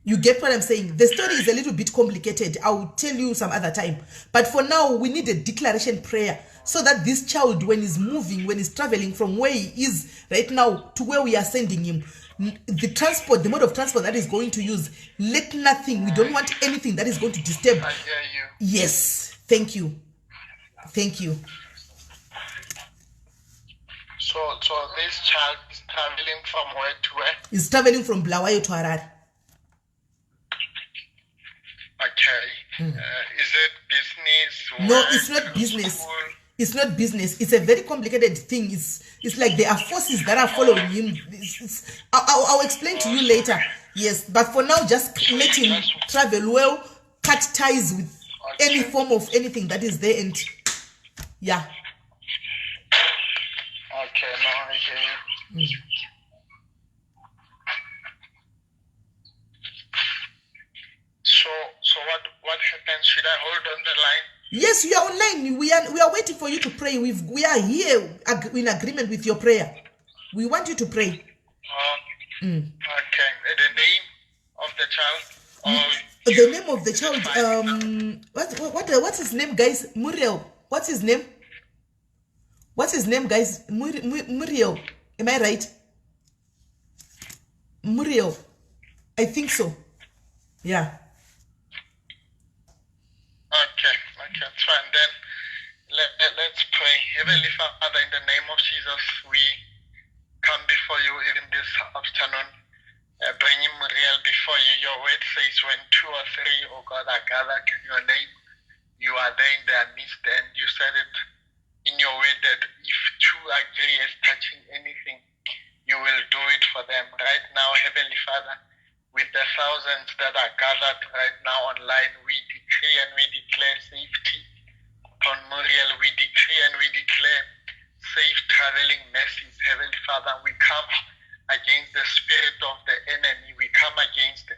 You get what I'm saying? The story is a little bit complicated. I will tell you some other time. But for now, we need a declaration prayer so that this child, when he's moving, when he's traveling from where he is right now to where we are sending him, the transport, the mode of transport that he's going to use, let nothing, we don't want anything that is going to disturb. I hear you. Yes. Thank you. Thank you. So this child is traveling from where to where? He's traveling from Bulawayo to Harare. Okay. Is it business? No, it's not business. School? It's not business. It's a very complicated thing. It's like there are forces that are following him. I'll explain to you later. Yes, but for now, just let him travel well, cut ties with any form of anything that is there, and yeah. Okay, now I hear you. So what happens? Should I hold on the line? Yes, you are online. We are waiting for you to pray. We are here in agreement with your prayer. We want you to pray. Okay. The name of the child. The name of the child. What's his name, guys? Muriel. What's his name? What's his name, guys? Muriel. Am I right? Muriel. I think so. Yeah. Okay, that's fine. Then let's pray. Heavenly Father, in the name of Jesus, we come before you even this afternoon, bringing Muriel before you. Your word says, when two or three, oh God, are gathered in your name, you are there in their midst. And you said it in your word that if two agree as touching anything, you will do it for them. Right now, Heavenly Father, with the thousands that are gathered right now online, we decree and we declare safety upon Muriel. We decree and we declare safe traveling mercies, Heavenly Father. We come against the spirit of the enemy. We come against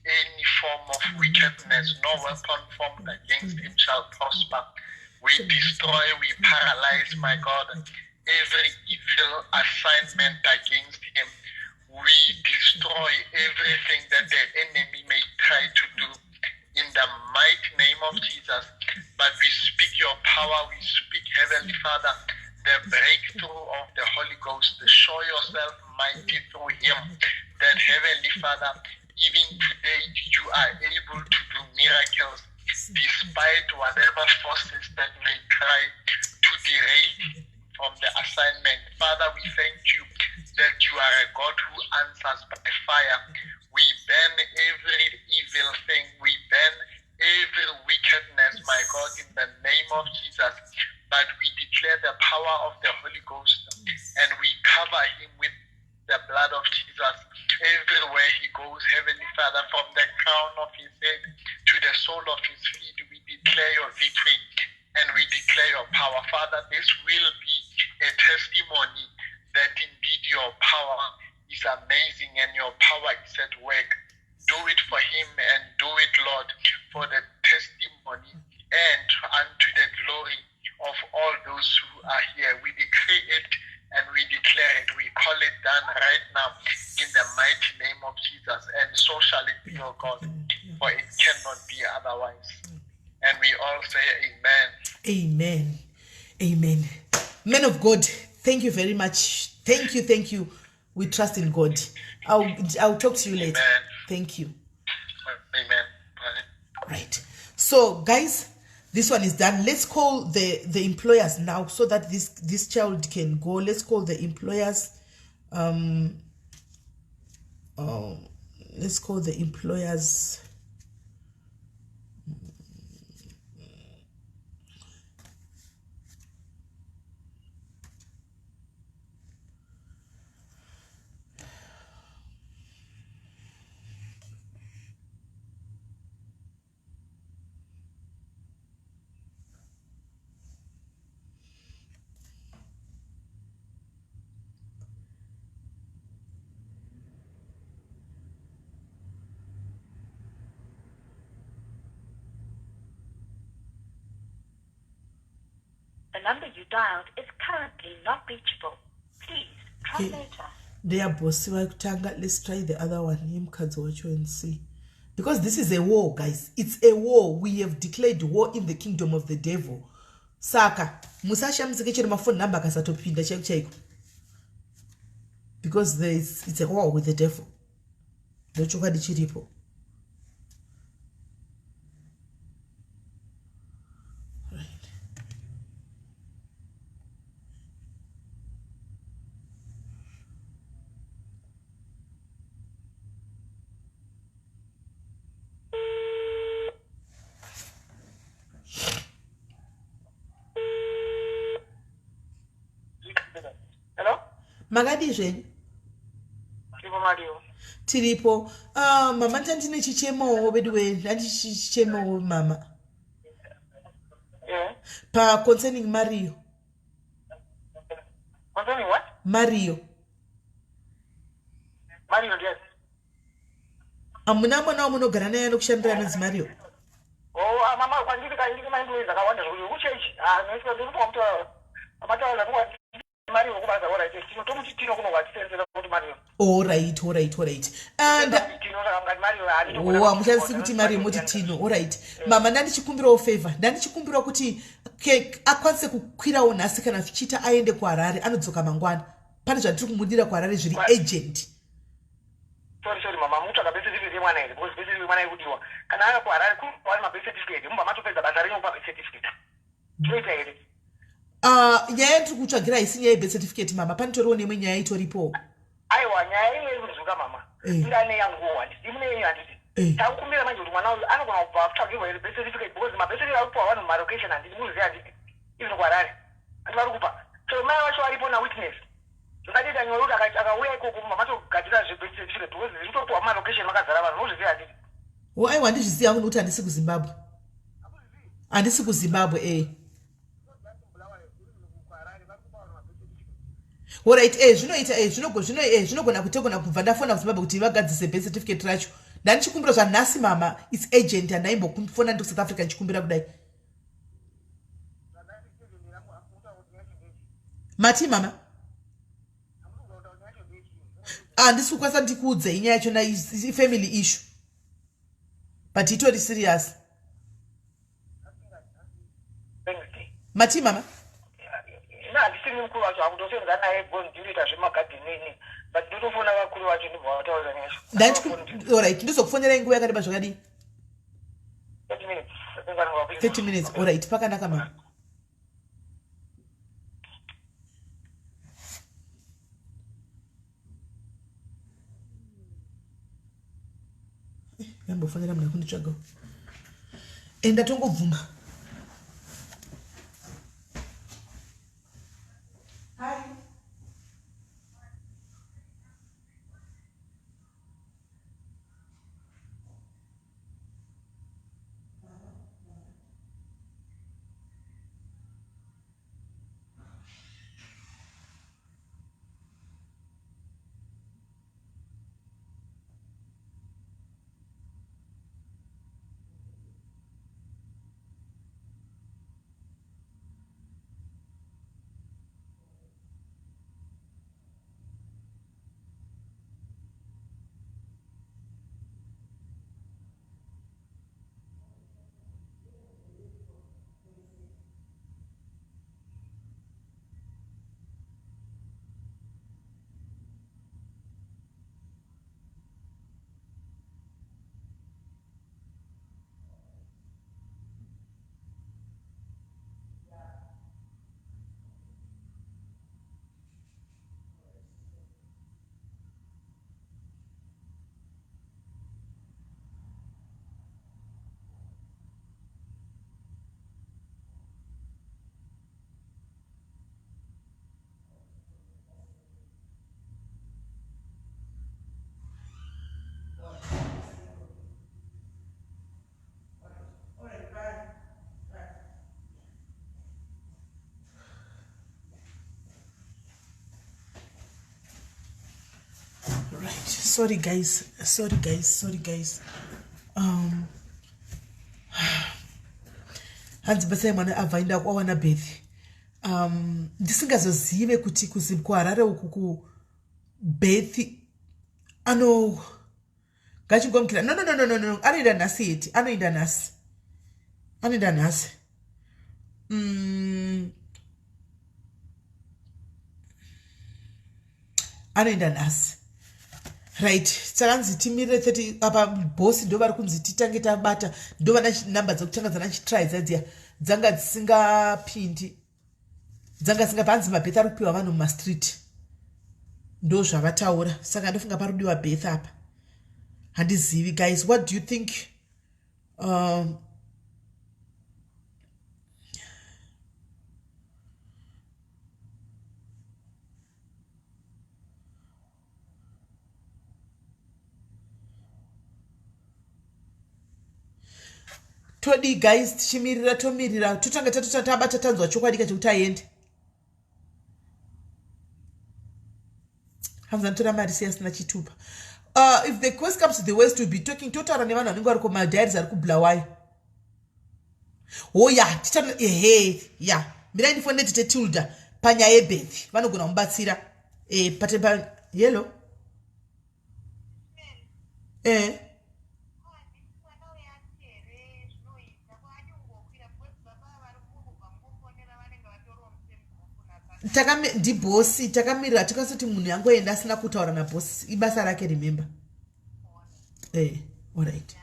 any form of wickedness. No weapon formed against him shall prosper. We destroy, we paralyze, my God, every evil assignment against him. We destroy everything that the enemy may try to do in the mighty name of Jesus. But we speak your power, we speak, Heavenly Father, the breakthrough of the Holy Ghost. Show yourself mighty through him, that Heavenly Father, even today you are able to do miracles despite whatever forces that may try to derail from the assignment. Father, we thank you that you are a God who answers by fire. We burn every evil thing. We burn every wickedness, my God, in the name of Jesus. But we declare the power of the Holy Ghost and we cover him with the blood of Jesus. Everywhere he goes, Heavenly Father, from the crown of his head to the sole of his feet, we declare your victory and we declare your power. Father, this will be a testimony that indeed your power is amazing and your power is at work. Do it for him and do it, Lord, for the testimony and unto the glory of all those who are here. We decree it and we declare it. We call it done right now in the mighty name of Jesus. And so shall it be, O God, for it cannot be otherwise. And we all say amen. Amen. Amen. Men of God, thank you very much. Thank you. Thank you. We trust in God. I'll talk to you later. Amen. Thank you. Amen. Bye. Right. So, guys, this one is done. Let's call the employers now so that this child can go. Let's call the employers. Let's call the employers. The number you dialed is currently not reachable. Please try Okay. later. Ndeyabosi vakutanga. Let's try the other one, yemukadzi wacho, and see, because this is a war, guys. It's a war. We have declared war in the kingdom of the devil. Saka musashamisike chero mafoni number akasatopinda chaiko chaiko, because there is, it's a war with the devil. Ndochokwadi chiripo. Right. Hello? Makadii zvenyu? Tiripo, Mario. Tiripo. Mama, ndandine chichemowo veduwe, ndandichichemowo mama. Pa concerning Mario. Concerning what? Mario. Mario, yes. Hamuna mwana wamunogara naye anokushandira anonzi Mario? Oh, ah, mama, kwandiri kaindiri maemployees akawanda zvokuti kuchechi. Ah, noiswa ndiri kuta amataura kuti Mario kubasa, all right. Tino tomuti Tino kuno kwatisenzera kuti Mario. Alright. And Tino saka mukati Mario haadi. Oh, hamushandisi kuti Mario, moti Tino. Alright mama, ndandichikumbirawo favor. Ndandichikumbirawo kuti akwanise kukwirawo nhasi kana zvichiita, aende kuHarare, anodzoka mangwana. Pane zvatiri kumudira kuHarare zviri urgent. Sorry, mama, mutsvaga birth certificate yemwana here? Because birth certificate yemwana iri kudiwa. Kana aya kuHarare kuwani mabirth certificate, mubva matopedza basa renyu kupa birth certificate. Tinoita here? Ah, nyaya yandiri kutsvagira haisi nyaya yebirth certificate mama panitoriwo neimwe nyaya itoripowo aiwa nyaya imwe iri kunzwika mama Eh. ingane yanguwo handiti imune yenyu handiti Eh. takukumbira manje kuti mwana uyu anogona kubva akutsvagirwa here birth certificate because mabirth certificate ari kupiwa vanhu mumarokesheni handiti munoziva handiti even kuharare ati vari kupa so mai vacho varipo nawitness zvingatoita nyore kuti akauya ikoko matogadzira zvebirth certificate because zviri kutopiwa mumarokesheni makazara vanhu unozviziva handiti wo aiwa handizvizivi hangu nekuti handisi kuzimbabwe handisi kuzimbabwe e orit e zvinoita e zvino e zvinogona kutegona kubva ndafona kuzimbabwe kuti vagadzise birth certificate racho ndandichikumbira zvanhasi mama its agent handaimbofona ndi kusouth africa ndichikumbira kudai mati mama handisi kukwanisa ndikuudze inyaya yachona ifamily issue but itori serious matii mama ina handisini mukuru wacho akutosenza naye because ndinoita zvemagadheni ini but ndotofona vakuru vacho ndibva vataura nezvo orit ndozokufonerai nguva yakareba zvakadii 30 minutes orit pakanaka mama yambofanira munhu akunditsvagawo enda tongobvuma Hi. Right, sorry guys, sorry guys, sorry guys. Um hanzi batsai mwana abva aenda kwawana birth um ndisingazozive kuti kuharare uku kubirth ano ngachingomukira no no no no no anoenda nhasi heti anoenda nhasi anoenda nhasi mm. anoenda nhasi right takanzi timirire 30 apa bosi ndo vari kunzi titange tabata ndo vana number dzekutanga dzana chitry dzadziya dzanga dzisingapindi dzanga dzisinga hanzi mabheth ari kupiwa vanhu mumastreet ndo zvavataura saka ndofunga parudiwa beth apa handizivi guys what do you think um, todii guys tichimirira tomirira totanga tatota tabata tanzwa chokwadi ka chekuti aende hanzi anotora mari sei asina chitupa uh, if the quest comes to the west will be talking totaura nevanhu vanenge vari kumadiaries ari kubulawayo hoya oh, titana ehe ya mirai ndifone tete tilda panyaya yebirth vanogona kumubatsira e, pate pa yelo e ndibhosi takamirira tikwanisa kuti munhu yangoenda asina kutaura nabhosi ibasa rake remember eh alright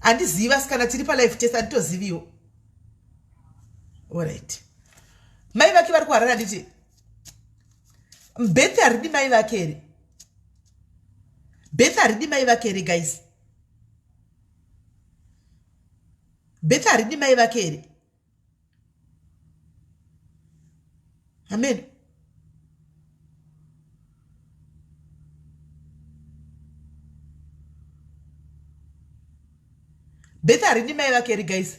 handizivi asikana tiri palife test handitoziviwo Orit, mai vake vari kuHarare handiti? Beth haridi mai vake here? Beth haridi mai vake here, guys? Beth haridi mai vake here? Amen. Beth haridi mai vake here, guys?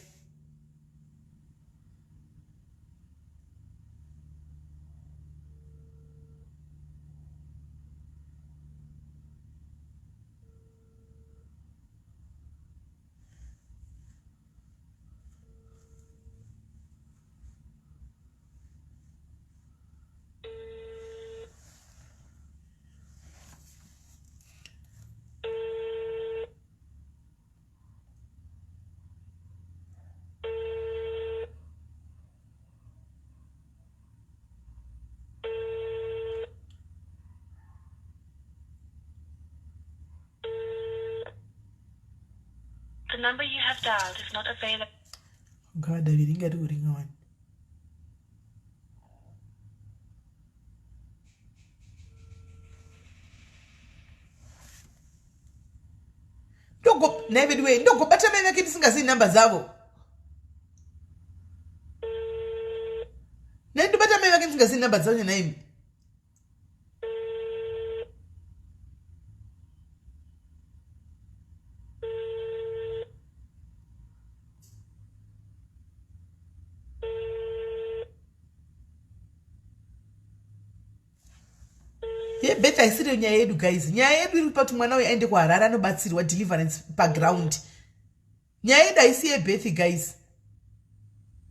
The number you have dialed is not available. Ngavadaviri, ingati kuringa wani. Ndogo nhai vedu wee, ndogobata mai vake ndisingazivi nhamba dzavo. Nhai, ndobata mai vake ndisingazivi nhamba dzavo nhaimi? Yebeth haisiriyo nyaya yedu, guys. Nyaya yedu iri pati mwana uyu aende kuHarare anobatsirwa deliverance paground. Nyaya yedu haisi yebeth, guys.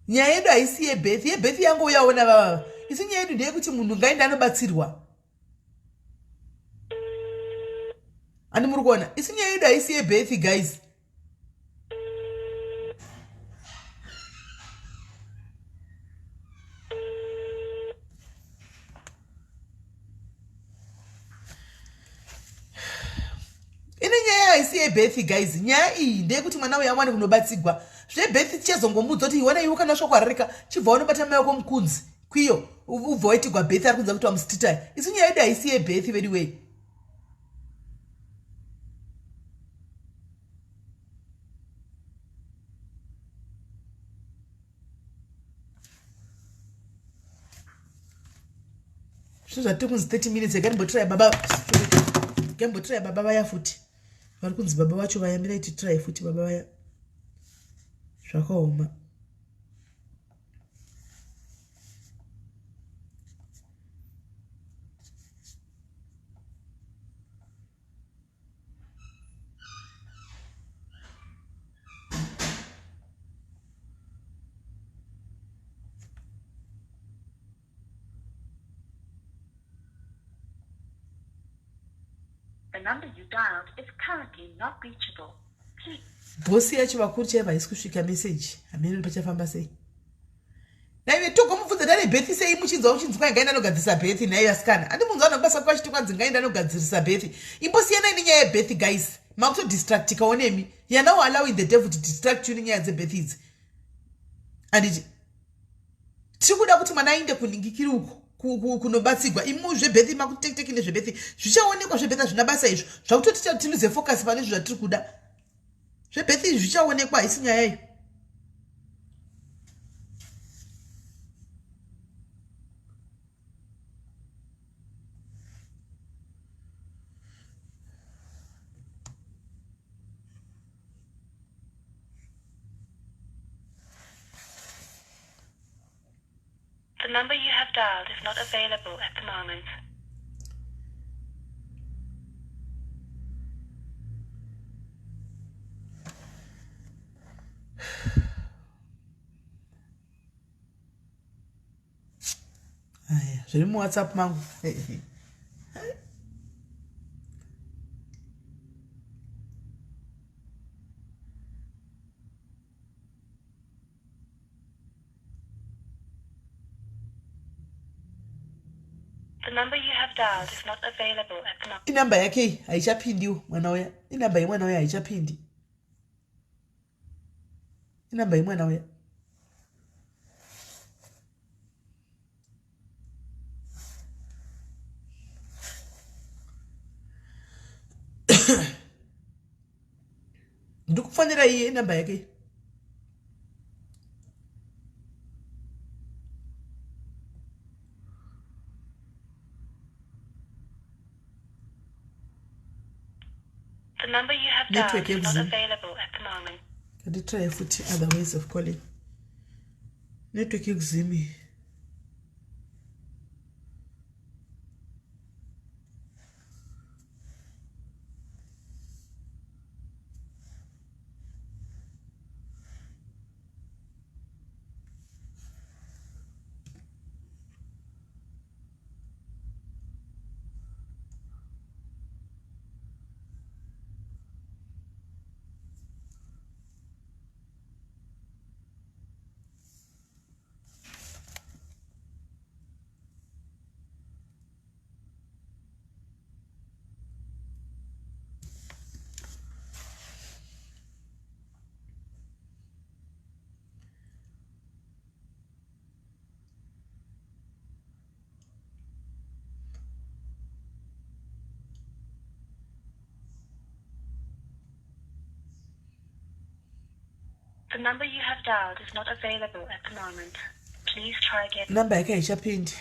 Nyaya yedu haisi yebeth. Yebeth yangu uyaona vavava. Isi nyaya yedu ndeyekuti munhu ngaende anobatsirwa. Andi muri kuona, isi nyaya yedu haisi yebeth, guys. Ine nyaya haisi yebeth, guys. Nyaya iyi ndeyekuti mwana uyu awane kunobatsigwa. Zvebeth tichazongomudza kuti iwana iwe kana wasvika kuHararika, chibva wanobata mai wako mukunzi kwiyo, ubva waitigwa beth. Ari kunza kuti wamusititai. Isu nyaya yedu haisi yebeth, vedu wei. Zvinhu zvatiri kunzi 30 minutes. Yakanimbotirai baba, yakambotirai baba vaya futi. Vari kunzi baba vacho vaya, mirai titirai futi baba vaya. Zvakaoma. The number you dialed is currently not reachable. Please. Bhosi yacho vakuru chaivo haisi kusvika meseji. Hameno pachafamba sei. Naive togomubvunza dare bhethi sei muchinzwa uchinzwa ngaenda anogadzirisa bhethi. Nhai vasikana, andimunzwa vanhu kubasa kwachiti kwanzi ngaenda anogadzirisa bhethi. Imbosiyanai nenyaya yebhethi, guys. Makutodistractikawo nemi. You're now allowing the devil to distract you nenyaya dzebhethi idzi. Anditi tiri kuda kuti mwana aende kuningikiri uko kunobatsigwa. Imu zvebhethi makutekiteki nezvebhethi zvichaonekwa. Zvebhethi hazvina basa izvo, zvakutoti tiluze focus pane izvo zvatiri kuda. Zvebhethi izvi zvichaonekwa, haisi nyaya iyo. The number you have dialed is not available at the moment. Aya zviri muWhatsApp mangu. The number you have dialed is not available at the moment. Inamba yake iyi haichapindiwo mwana uya. Inamba yemwana uya haichapindi. Inamba yemwana uya. Ndikufonera iye namba yake. The number you have Network dialed is not yekuZim. available at the moment. Nditry futi other ways of calling. Network yekuZim iyi. The number you have dialed is not available at the moment. Please try again. Namba yake haichapindi.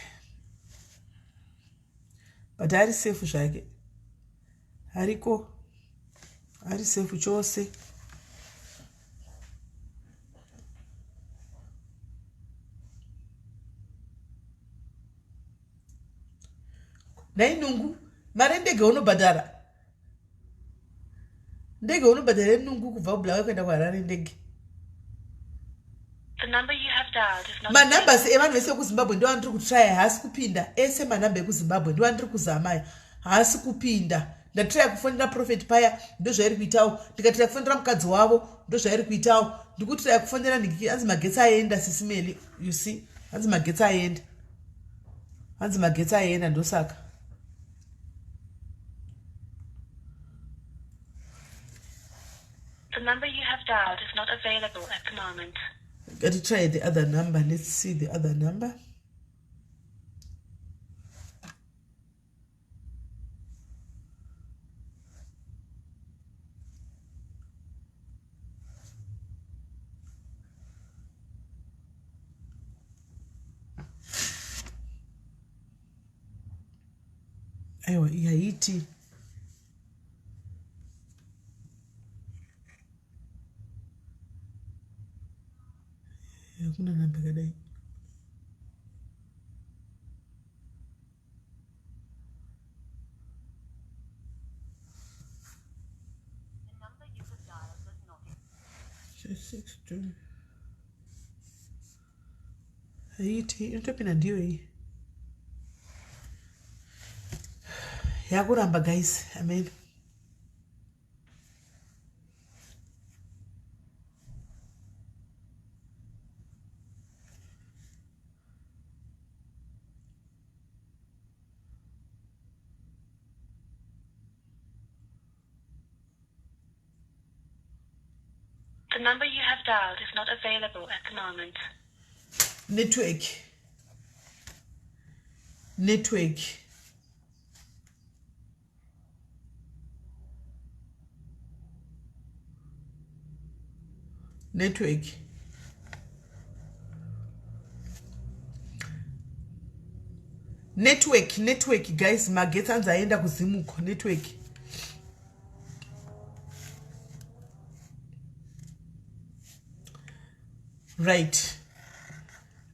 But ari safe zvake. Ariko. Ari safe chose. Nhai nungu, mari ndege unobhadhara. Ndege unobhadhara nungu kubva kuBulawayo kuenda kuHarare ndege. The number you have dialed is not Manumbers evanhu vese vekuZimbabwe ndo andiri kutraya haasi kupinda. Ese manumber ekuZimbabwe ndo andiri kuzama aya haasi kupinda. Ndatraya kufonera prophet paya ndozvairi kuitawo. Ndikatraya kufonera mukadzi wavo ndozvairi kuitawo. Ndikutraya kufonera nhingi hanzi magetsi aenda sisi Meli you see hanzi magetsi aenda. Hanzi magetsi aenda ndosaka. The number you have dialed is not available at the moment. Got to try the other number. Let's see the other number. Aiwa, iyi haiti. Hakuna namba yakadai. 6, 2. Haiti, inotopinda ndiyo iyi. Yakuramba guys, amen. The number you have dialed is not available at the moment. Network. Network. Network. Network, network guys, magetsi anzi aenda kuZimuko network. Right.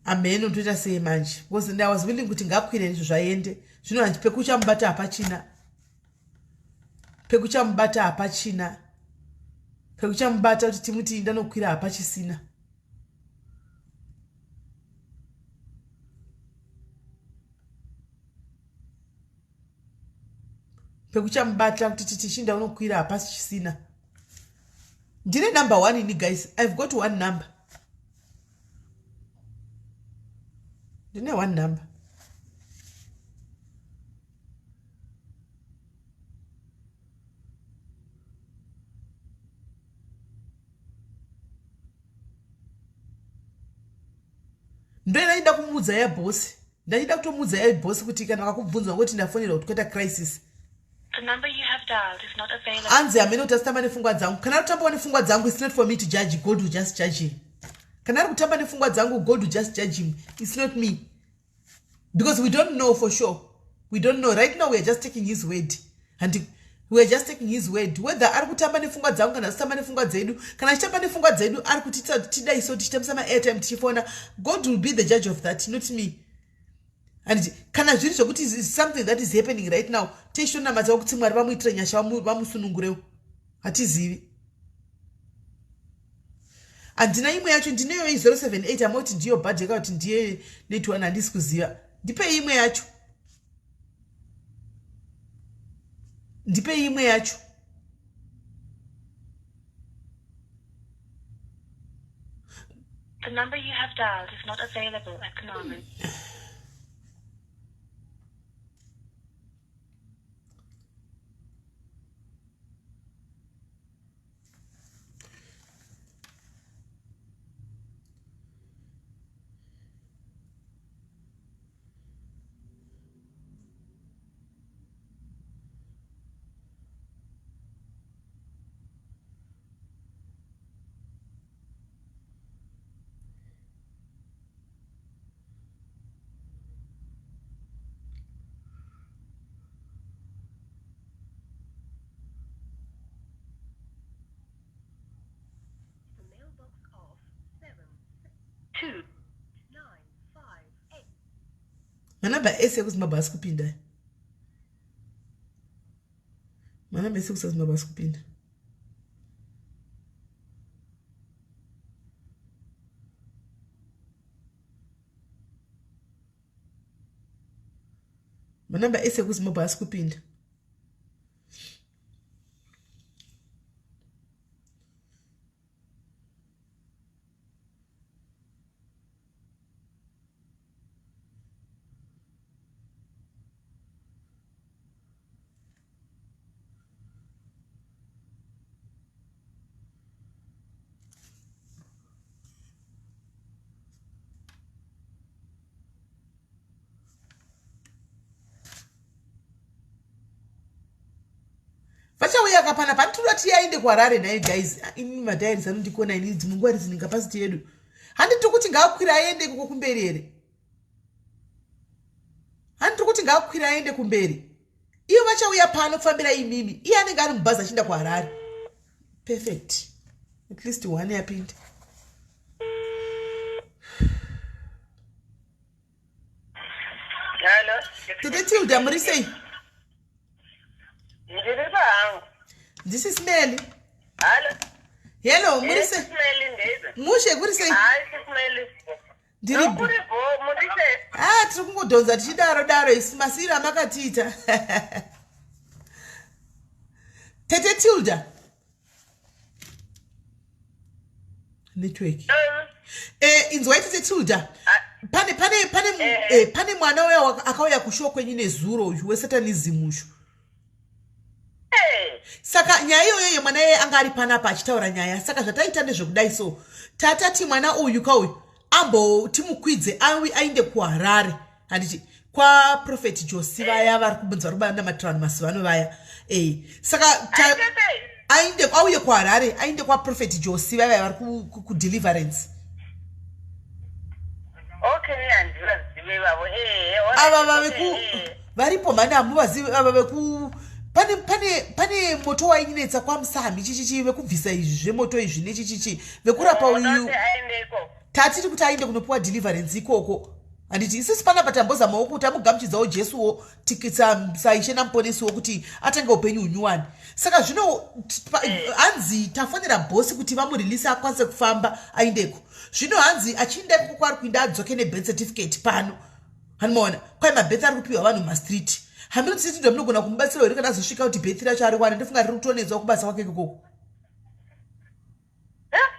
Ameno toita sei manje? Because I was willing kuti ngakwire izvo zvaende. Zvino hanzi pekuchamubata hapachina. Pekuchamubata hapachina. Pekuchamubata kuti timuti ndanokwira hapachisina. Pekuchamubata kuti titi chinda unokwira hapachisina. Ndine number 1 ini guys. I've got one number. Ndine one number. Ndoenda kumuudza ya boss. Ndaida kutomuudza ya boss kuti kana vakakubvunza kuti ndafonera kuti kuita crisis. The number you have dialed is not available. Anzi hamene kuti asitamba nefungwa dzangu. Kana ari kutambawo nefungwa dzangu, it's not for me to judge. God will just judge him. Kana ari kutamba nefungwa dzangu, God will just judge him. It's not me. Because we don't know for sure. We don't know. Right now we are just taking his word. And we are just taking his word. Whether ari kutamba nefungwa dzangu kana asitamba nefungwa dzedu, kana achitamba nefungwa dzedu ari kutiita kuti tidai so tichitambisa ma-airtime tichifona. God will be the judge of that, not me. Handiti kana zviri zvekuti is something that is happening right now, tichitonamatawo kuti Mwari vamuitire nyasha vamusunungurewo. Hatizivi. Handina imwe yacho, ndineyo i078 amoti ndiyo bhadheka kuti ndiye netone, handisi kuziva. Ndipei imwe yacho, ndipei imwe yacho. The number you have dialed is not available at the moment. Manamba ese ekuZimbabwe asi kupinda, manamba ese kusaZimbabwe asi kupinda. Manamba ese ekuZimbabwe asi kupinda. Vachauya kapana panditoda tiyaende kuHarare naye guys. Ini madhairis anondikona ini, dzimwe nguva rizini capacity yedu. Handiti kuti ngaakwira aende ikoko kumberi here? Handiti kuti ngaakwira aende kumberi? Iyo vachauya pano kufambira imimi, iye anenge ari mubhazi achienda kuHarare. Perfect, at least one yapinda. Hello. Tete Tilda, muri sei? Ndiri pahangu. This is Meli. Hello. Hello, muri sei? Meli ndeize. Mushe, kuri sei? Hayi, Meli. Ndiri Kuri bo, muri sei? Ah, tiri kungodhonza tichidaro daro isu masiro amakatiita. Tete Tilda. Network. Inzwai tete Tilda. Pane pane pane pane mwana uya akauya kushow kwenyu nezuro uyu wesatanism uyu. Saka nyaya iyoyo yemwana iye anga ari panapa achitaura nyaya. Saka zvataita ndezvekudai so. Tatati mwana uyu kauyu ambo timukwidze aende kuHarare. Handiti kwaProphet Josi vaya vari kubunza vari kubanamatira vanhu mazuva ano vaya. Saka aende auye kuHarare, aende kwaProphet Josi vaya vaya vari kudeliverance. Okay, handivazive ivavo. Ava vaveku varipo mhani, hamuvazivi ava veku pane pane pane moto wainetsa kwaMusami chichichi, vekubvisa izvi zvemoto izvi nechichichi, vekurapa uyu. Tatiri kuti aende kunopiwa deliverance ikoko. Handiti isisi panapa tambozamawo kuti amugamuchidzawo Jesuwo saIshe naMuponesiwo kuti atange upenyu hunyuwani. Saka zvino hanzi tafonera bhosi kuti vamurilise akwanise kufamba aendeko. Zvino hanzi achienda ikoko kwaari kuinda adzoke nebirth certificate pano. Hanimaona kwai mabirth ari kupiwa vanhu mumastreet. Hamiri kuti ndo munogona kumubatsira here kana azosvika kuti birth racho ariwane? Ndofunga riri kutonetswa kubasa kwake ikoko.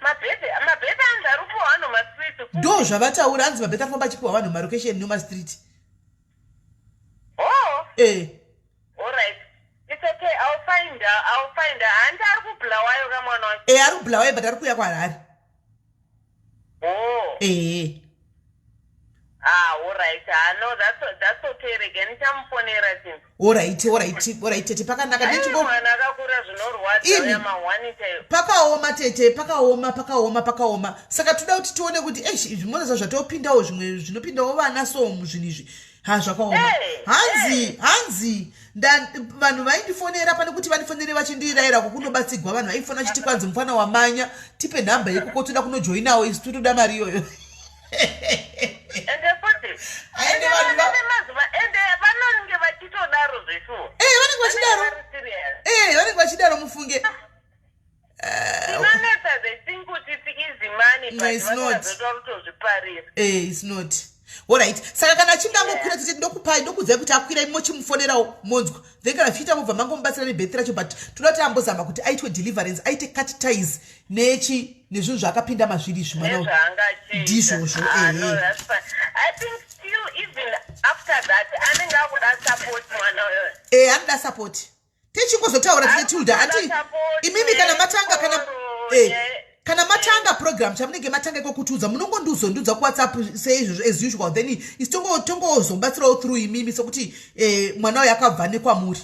Mabirth anzi ari kupiwa vanhu mumastreet. Ndo zvavataura, hanzi mabirth ari kufamba achipiwa vanhu mumarokesheni nemumastreet. Oh. Alright. It's okay, I'll find her. I'll find her. Hanti ari kuBulawayo kamwana wacho? Ari kuBulawayo but ari kuuya kuHarare. Oh. Ah, alright. Ah, no, that's okay. Rega ndichamufonera chinhu. Alright, alright, alright tete pakanaka ndichingo. Mwana akakura zvinorwadza uya mahwani chaiyo. Pakaoma tete, pakaoma, pakaoma, pakaoma. Saka toda kuti tione kuti eish izvi monoza zvatopindawo zvimwe zvinopindawo vana so muzvinhu izvi. Ha zvakaoma. Hanzi, hanzi vanhu vaindifonera pane kuti vandifonere vachindirayira kukunobatsigwa vanhu vaifona vachiti kwanzi mufana wamanya tipe nhamba yekoko toda kunojoinawo isu totoda mari iyoyo. Ende futi ende vanhu mazuva ende vanonge vachitodaro zveshuwa. Eh, vanenge vachidaro. Eh, vanenge vachidaro mufunge. Tinonetsa they think kuti it's easy money but it's not. Kutozviparira. Eh, it's not. Alright. Saka kana achinge angokwira tete ndokupai ndokuudzai kuti akwira imi mochimufonerawo monzwa. Then kana zvichiita mobva mangomubatsira nebirth racho but toda kuti ambozama kuti aitwe deliverance aite cut ties nechi nezvinhu zvaakapinda mazviri izvi mwana ndizvozvo ah, ehe eh, anoda support tichingozotaura tine tilda ati imimi kana matanga kana eh, kana matanga program chamunenge matanga iko kutiudza munongonduzondudza kuwhatsapp seizvozvo as usual then isi tongozobatsirawo through imimi sekuti eh, mwana uyo akabva nekwamuri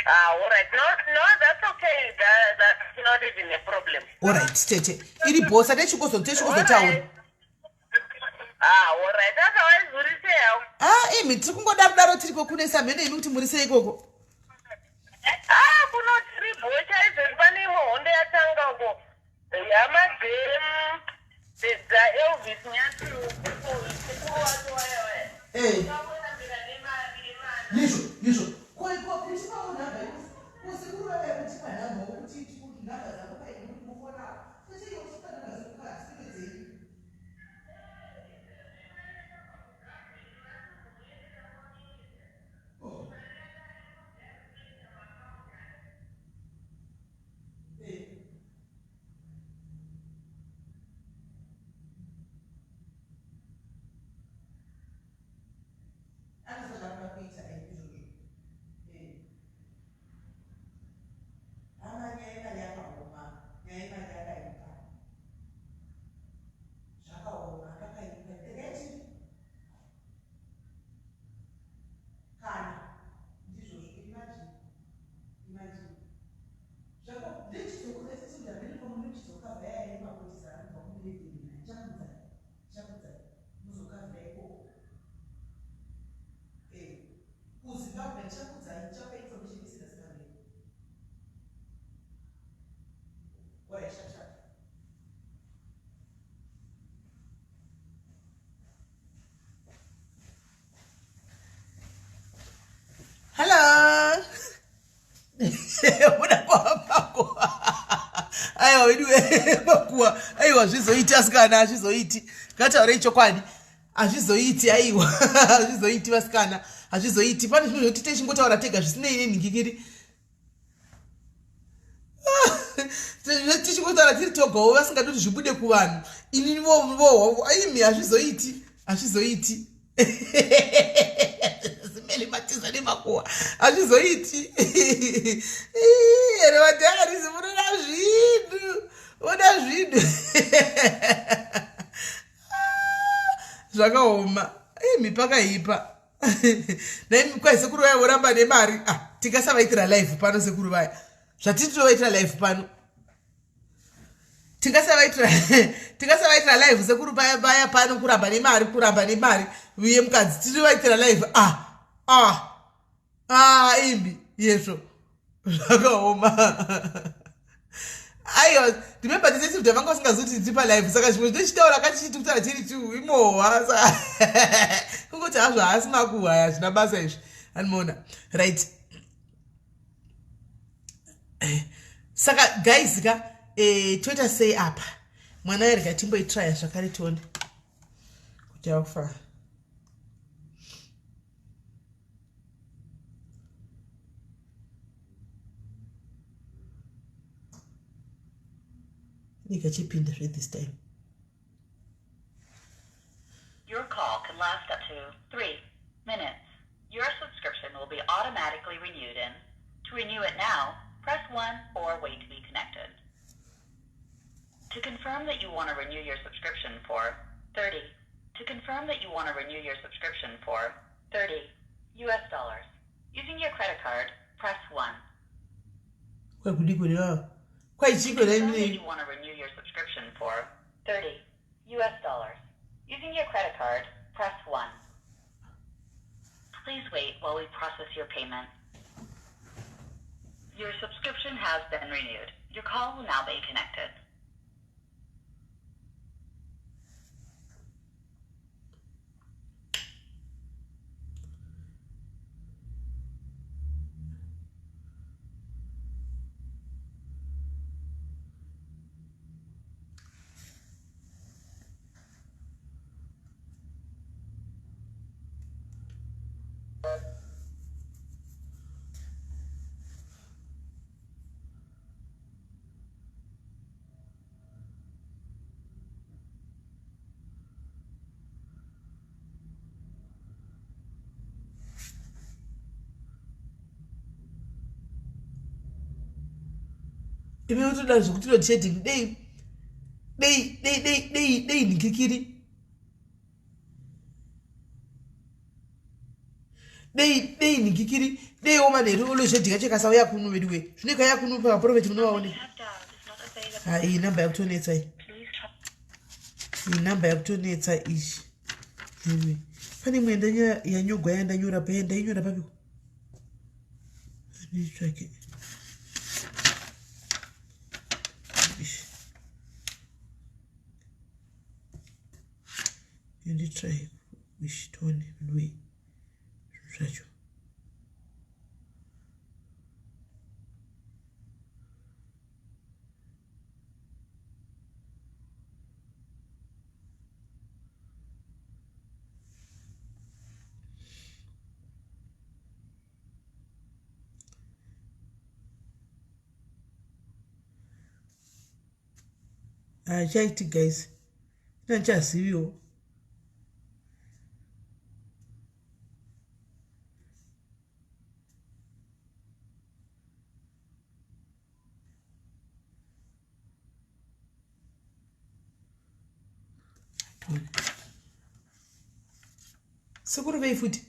Ah, all right. No, no, that's okay. That's not even a problem. All right, tete. Iri bosa techikozotaura. Ah, all right. Otherwise, uri sei hawo? Ah, imi tiri kungodaro daro tiriko kunesa mheno imi kuti muri sei ikoko. Ah, kuno tiri bho chaizvo pane imwe hondo yatanga uko. Hama dzaElvis Nyathi sekuru wacho waya waya. Eh. Ndizvo, ndizvo. Ko iko kutipawo nhamba ko sekuru vaya kutipa nhamba kuti nhamba dzako paini kuti mufona. Tete iyo kutipa nhamba dzekukadzi dzei. Oh. Eh. Anozozvanoda kuita izvozvo. Eh. Hama nyaya yemari yakaoma, nyaya yemari yakaipa. Zvakaoma, pakaipa. Regai kana ndizvozvo imagine imagine zvako ndichizokuresisunda mhene pamunochizokavha yaya yemakodisa anobva kumiredheni ndichakudzai ndichakudzai muzokavhira ikoko eh, kuzimbabwe ndichakudzai ndichapa information isina zimbabwe orai sharp sharp Hello. Muda kwako. Aiwa wedu makuwa. Aiwa zvizoiti asikana hazvizoiti. Ngataurei chokwadi. Hazvizoiti aiwa. Hazvizoiti vasikana. Hazvizoiti. Pane zvimwe zvekuti techingotaura tega zvisinei nenhingikiri. Tichingotaura tiri togawo vasingadi kuti zvibude kuvanhu. Inini vohwa aimi hazvizoiti. Hazvizoiti. Zimele matiza nemakuwa hazvizoiti here vadharizi munoda zvinhu voda zvinhu zvakaoma imi pakaipa naimi kwai sekuru vaya voramba nemari ah, tingasavaitira live pano sekuru vaya zvatiri tovaitira live pano tingasavaitira tingasavaitira live sekuru paya paya pano kuramba nemari kuramba nemari uye mukadzi tirivaitira live ah ah ah imbi yezvo zvakaoma aiwa remember tese kuti vanga vasingazivi kuti tiri palive saka zvimwe zvinochitaura kachichiti kutaura chiri tu imohwa saka kungoti hazvo haasi makuhwa aya hazvina basa izvi animoona right eh, saka guys ka eh, toita sei apa mwana yarega timboitraya zvakare tione kuti aufa ndikachipinda zve this time Your call can last up to 3 minutes. Your subscription will be automatically renewed in. To renew it now, press 1 or wait to be connected. To confirm that you want to renew your subscription for 30 To confirm that you want to renew your subscription for 30 US dollars using your credit card, press 1. Kwakudiko ne kwaichiko To confirm that you want to renew your subscription for 30 US dollars using your credit card, press 1. Please wait while we process your payment. Your subscription has been renewed. Your call will now be connected. Imi utoda zvekuti load shedding dei dei dei dei dei dei nhikikiri dei dei nhikikiri deiwo manheru load shedding yacho ikasauya kuno veduwe zvino ikauya kuno pavaprofeti munovaone ha iyi namba yakutonetsa iyi iyi namba yakutonetsa iyi iwe pane imwe yanyogwa yandanyora paya ndainyora papiko nditsvake nditry wish tione veduwe zvinhu zvacho Hachaiti guys, nandichaziviwo. Sekuru vei futi?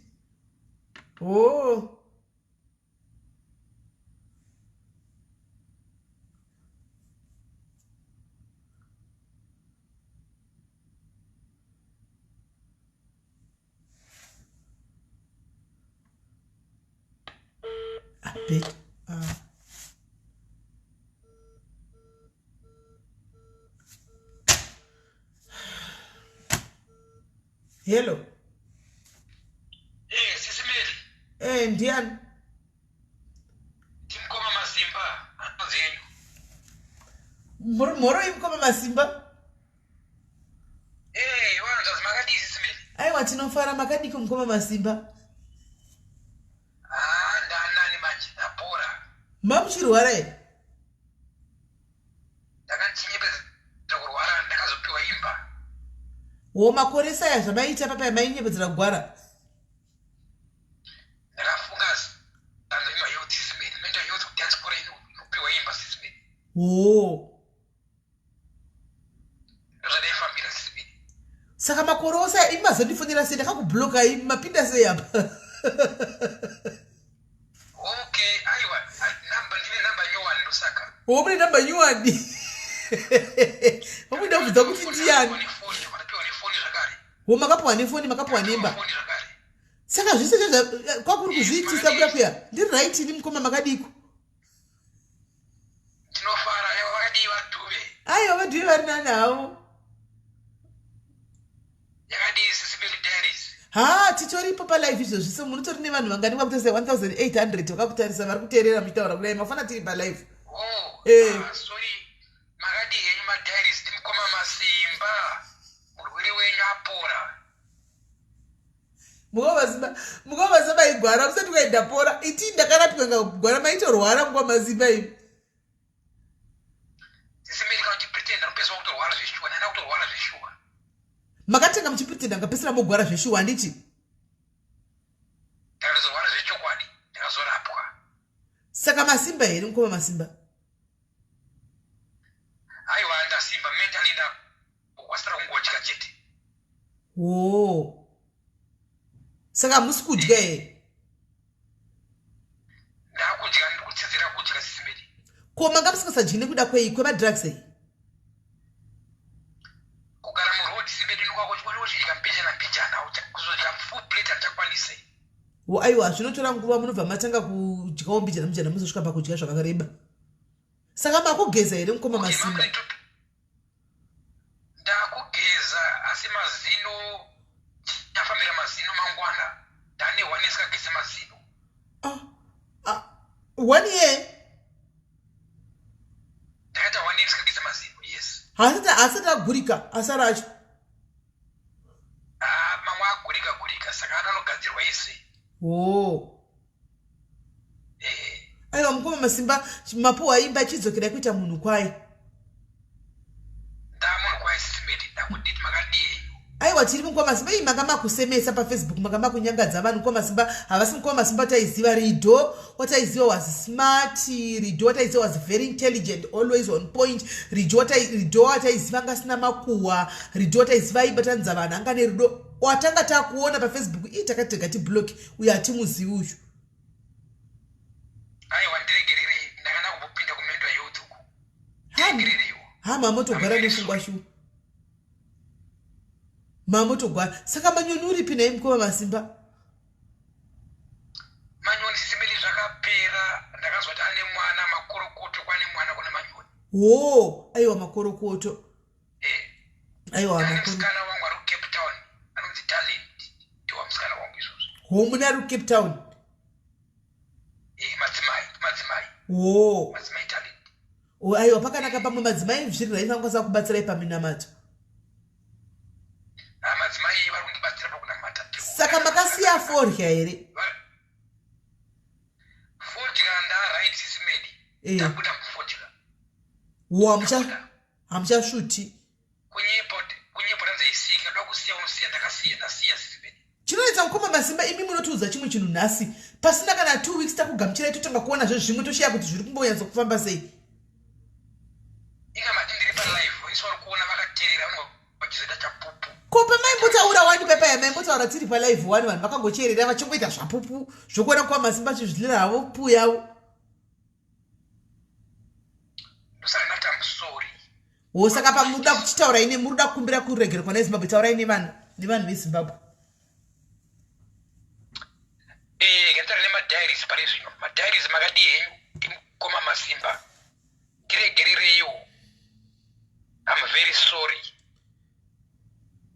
Oh. A bit. Hello. Eh, sisi Mary. Eh, ndiani? Ndimukoma Masimba, hanzi yenyu. Muri mhoro imukoma Masimba? Eh, wanzvazi makadii sisi Mary? Aiwa tinofara makadiki mukoma Masimba. Ah, ndanani manje ndapora. Mamuchirwara here? Ndakandichinyepedzera kurwara ndakazopiwa imba. Wo makore saya zvamaiita papa mainyepedzera kugwara. Ndakafunga zano ima youth sisi Mary. Mental youth kudiaspora inopiwa imba sisi Mary. Wo. Ndozvandaifambira sisi Mary. Saka makore ose imi mazondifonera sei ndakakubloka imi mapinda sei apa? Okay, aiwa, number ndine number nyowani ndosaka. Wo mune number nyowani. Vamuda kubvunza kuti ndiyani? Wo makapiwa nefoni makapiwa nemba. Saka zvese zvezva kwakuri kuzviitisa kuya kuya. Ndiri right ini mukoma makadiko. Tinofara, aiwa vakadii vaDhuve? Aiwa vaDhuve vari nani havo. Yakadii sisi Mary Diaries? Ha, titoripo palive izvozvi so munotori nevanhu vangani kwakutarisa 1800 vakakutarisa vari kuteerera muchitaura kudai mafana tiri palive. Oh, eh. ah, sorry. Makadii henyu madiaries ndimukoma Masimba. Murwere wenyu apora. Mukoma Masimba igwara musati kwai ndapora. Iti ndakarapiwa ngagwara maitorwara mukoma Masimba imi. Sisi Mary kana uchipretenda unopedziswa kutorwara zveshuwa. Ndana kutorwara zveshuwa. Makatenga muchipretenda mukapedzisira mogwara zveshuwa handiti? Ndakazorwara zvechokwadi ndakazorapwa. Saka masimba here mukoma Masimba? Aiwa ndasimba mentally ndakukwanisa kungodya chete. Hoo, saka hamusi kudya here? Ndakudya, ndiri kutsidzira kudya, Sisi Melly. Ko manga musingasadyi nekuda kwei? Kwemadrugs ei? Kugara muroad, Sisi Melly, nokwako uchidya mbijana mbijana, kuzodya full plate hatichakwanise. Wo, aiwa, zvinotora nguva, munobva matanga kudyawo mbijana mbijana muzosvika pakudya zvakareba. Saka makugeza here, mukoma Masimba? Ndakugeza, asi mazino chafambira mazino mangwana. Ndane one isikageze mazino. Ah, ah, one year? Ndakaita one year isikageze mazino, yes. Hasati agurika asara acho? Ah, mamwe agurika gurika, saka anonogadzirwa ese. Oh. Aiwa, mukoma Masimba, mapuwa imba, chidzokerai kuita munhu kwaye. Ndamunhu kwaye, Sisi Melly, ndakuditi makadii henyu? Aiwa, tiri, mukoma Masimba. Ii, manga makusemesa paFacebook, manga makunyangadza vanhu. Mukoma Masimba havasi mukoma Masimba taiziva. Rido wataiziva was smart, Rido wataiziva was very intelligent, always on point. Rido wataiziva anga asina makuhwa. Rido wataiziva aibatanidza vanhu, anga nerudo. Watanga takuona paFacebook, ii, takati tega tiblock uyo, hatimuzivi uyu. Aiwa, ndiregererei, ndakana kumbopinda kumental health uku, ndiregerereiwo. Ha, mamotogwara nefungwa shu, mamotogwara. Saka Manyoni uripi naye, mukoma Masimba? Manyoni, Sisi Melly, zvakapera. Ndakazwa kuti ane mwana, makorokoto kwane mwana kuna Manyoni. Wo, aiwa, makorokoto. Aiwa. Ane musikana wangu ari kuCape Town anonzi Talent, ndiwa musikana wangu izvozvo. Ho, mune ari kuCape Town? Eh, madzimai, madzimai. Wo. Madzimai Talent. O, aiwa, pakanaka. Pamwe madzimai zviri right, vangakwanisa kubatsirai paminamato. Ah, madzimai vari kundibatsira pakunamata. Saka makasiya forya here? Fodya ndaright, Sisi Melly. Ndabuda mufodya. Wo, hamuchasvuti? Kunyepo tanzaisika ndoda kusiya, unosiya. Ndakasiya, ndasiya, Sisi Melly. Chinoita, mukoma Masimba, imi munotiudza chimwe chinhu nhasi, pasina kana 2 weeks takugamuchirai, totanga kuona zvezvimwe, toshiya kuti zviri kumbonyatso kufamba sei. Inga mati ndiri palive, isu vari kuona vakateerera vachizoita chapupu. Ko pamaimbotaura wani, pepaya maimbotaura tiri palive wani, vanhu vakangocherera vachingoita zvapupu zvokuona kwa Masimba achizvidlira havo puu yavo. Ndosaka ndati I'm sorry. Wo, saka pamuda kuchitaura ine muri kuda kukumbira kuregerwa neZimbabwe, taurai nevanhu veZimbabwe. Ngataura nemadiaries pari zvino. Madiaries, makadii henyu? Ndimukoma Masimba, ndiregerereiwo, I'm very sorry.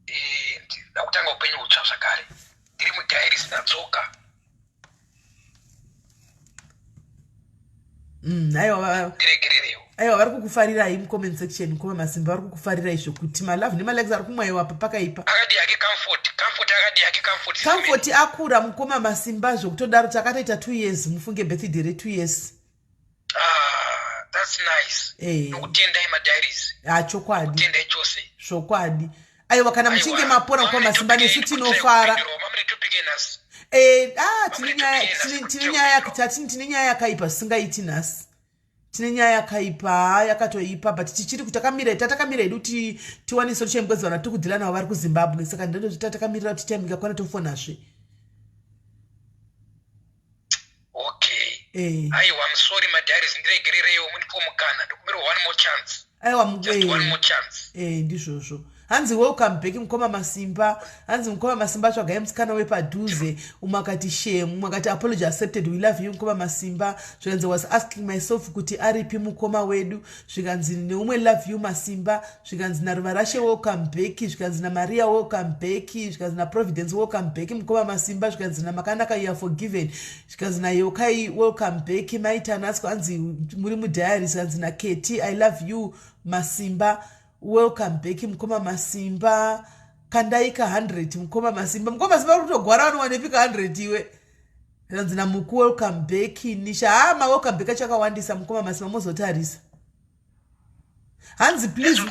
Ndida kutanga upenyu hutsva zvakare, ndiri mudiaries, ndadzoka. Aiwa. Ndiregerereiwo. Aiwa, vari kukufarirai mucomment section, mukoma Masimba, vari kukufarirai zvokuti malove nemalikes ari kumwayiwa pa pakaipa. Akadii hake Comfort? Comfort akadii hake, Comfort? Comfort akura, mukoma Masimba, zvokutodaro. Takatoita 2 years, mufunge, birthday re2 years. Ah, that's nice. Nokutendai, madiaries. Ha, chokwadi. Kutendai chose. Zvokwadi, aiwa, kana muchinge mapora, mukoma Masimba, nesu tinofara. Mamune topic enhasi? Ah, tine nyaya yakaipa zvisingaiti nhasi. Tine nyaya yakaipa, yakatoipa, but tichiri kutakamira, tatakamira hedu kuti tiwane solution, because vanhu vatiri kudhila navo vari kuZimbabwe, saka ndinototi tatakamirira kuti time ikakwana tofonazve. Okay. Aiwa, I'm sorry, madiaries, ndiregerereiwo, mundipo mukana, ndokumbira one more chance. Aiwa. Just one more chance. Ndizvozvo. Hanzi welcome back, mukoma Masimba. Hanzi mukoma Masimba, tsvagai musikana wepadhuze. Umwe akati shame, umwe akati apology accepted, we love you, mukoma Masimba. Zvikanzi was asking myself kuti aripi mukoma wedu. Zvikanzi neumwe love you, Masimba. Zvikanzi naRuva Rashe welcome back. Zvikanzi naMaria welcome back. Zvikanzi naProvidence welcome back, mukoma Masimba. Zvikanzi naMakanaka you are forgiven. Zvikanzi naYokai welcome back. Maitanasco hanzi muri mudiary. Zvikanzi naKeti I love you, Masimba, welcome back, mukoma Masimba. Kandai ka100, mukoma Masimba. Mukoma Masimba uri kutogwara, vanowanepi ka100 iwe? Zvikanzi naMuku welcome back. Nisha, ha, mawelcome back achakawandisa, mukoma Masimba, mozotarisa. Hanzi please,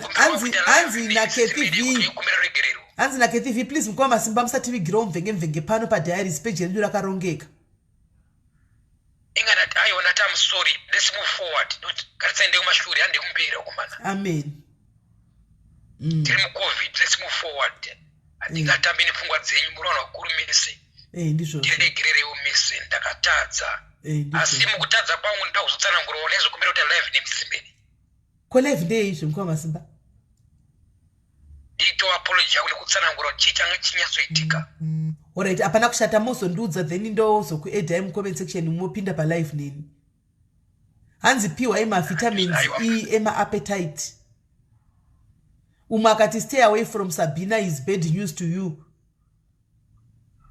hanzi naKethy V, Kumbira regerero. Hanzi naKethy V, please, mukoma Masimba, musativigirawo mvenge mvenge pano padiaries, page redu rakarongeka. Inga ndati, aiwa, ndati I'm sorry, let's move forward, not ngatisaende kumashure, hande kumberi akomana. Amen. Tiri muCovid, let's move forward. Handingatambi nepfungwa dzenyu, muri vanhu vakuru mese. Eh, ndizvozvo. Ndiregererewo mese, ndakatadza. Eh, Asi ndizvozvo. mukutadza kwangu ndinoda kuzotsanangurawo, ndaizokumbira kuti live nemusimbeni. Ko live ndeyeizve, mukoma Masimba? Ndiito apology yangu nekutsanangura kuti chii changa chinyatsoitika. Alright, hapana kushata, mozondiudza, then ndozokuedhai mucomment section, mopinda palive neni. Hanzi piwai mavitamins. Aiwa. E ema-appetite. Umwe akati, "Stay away from Sabina, is bad news to you."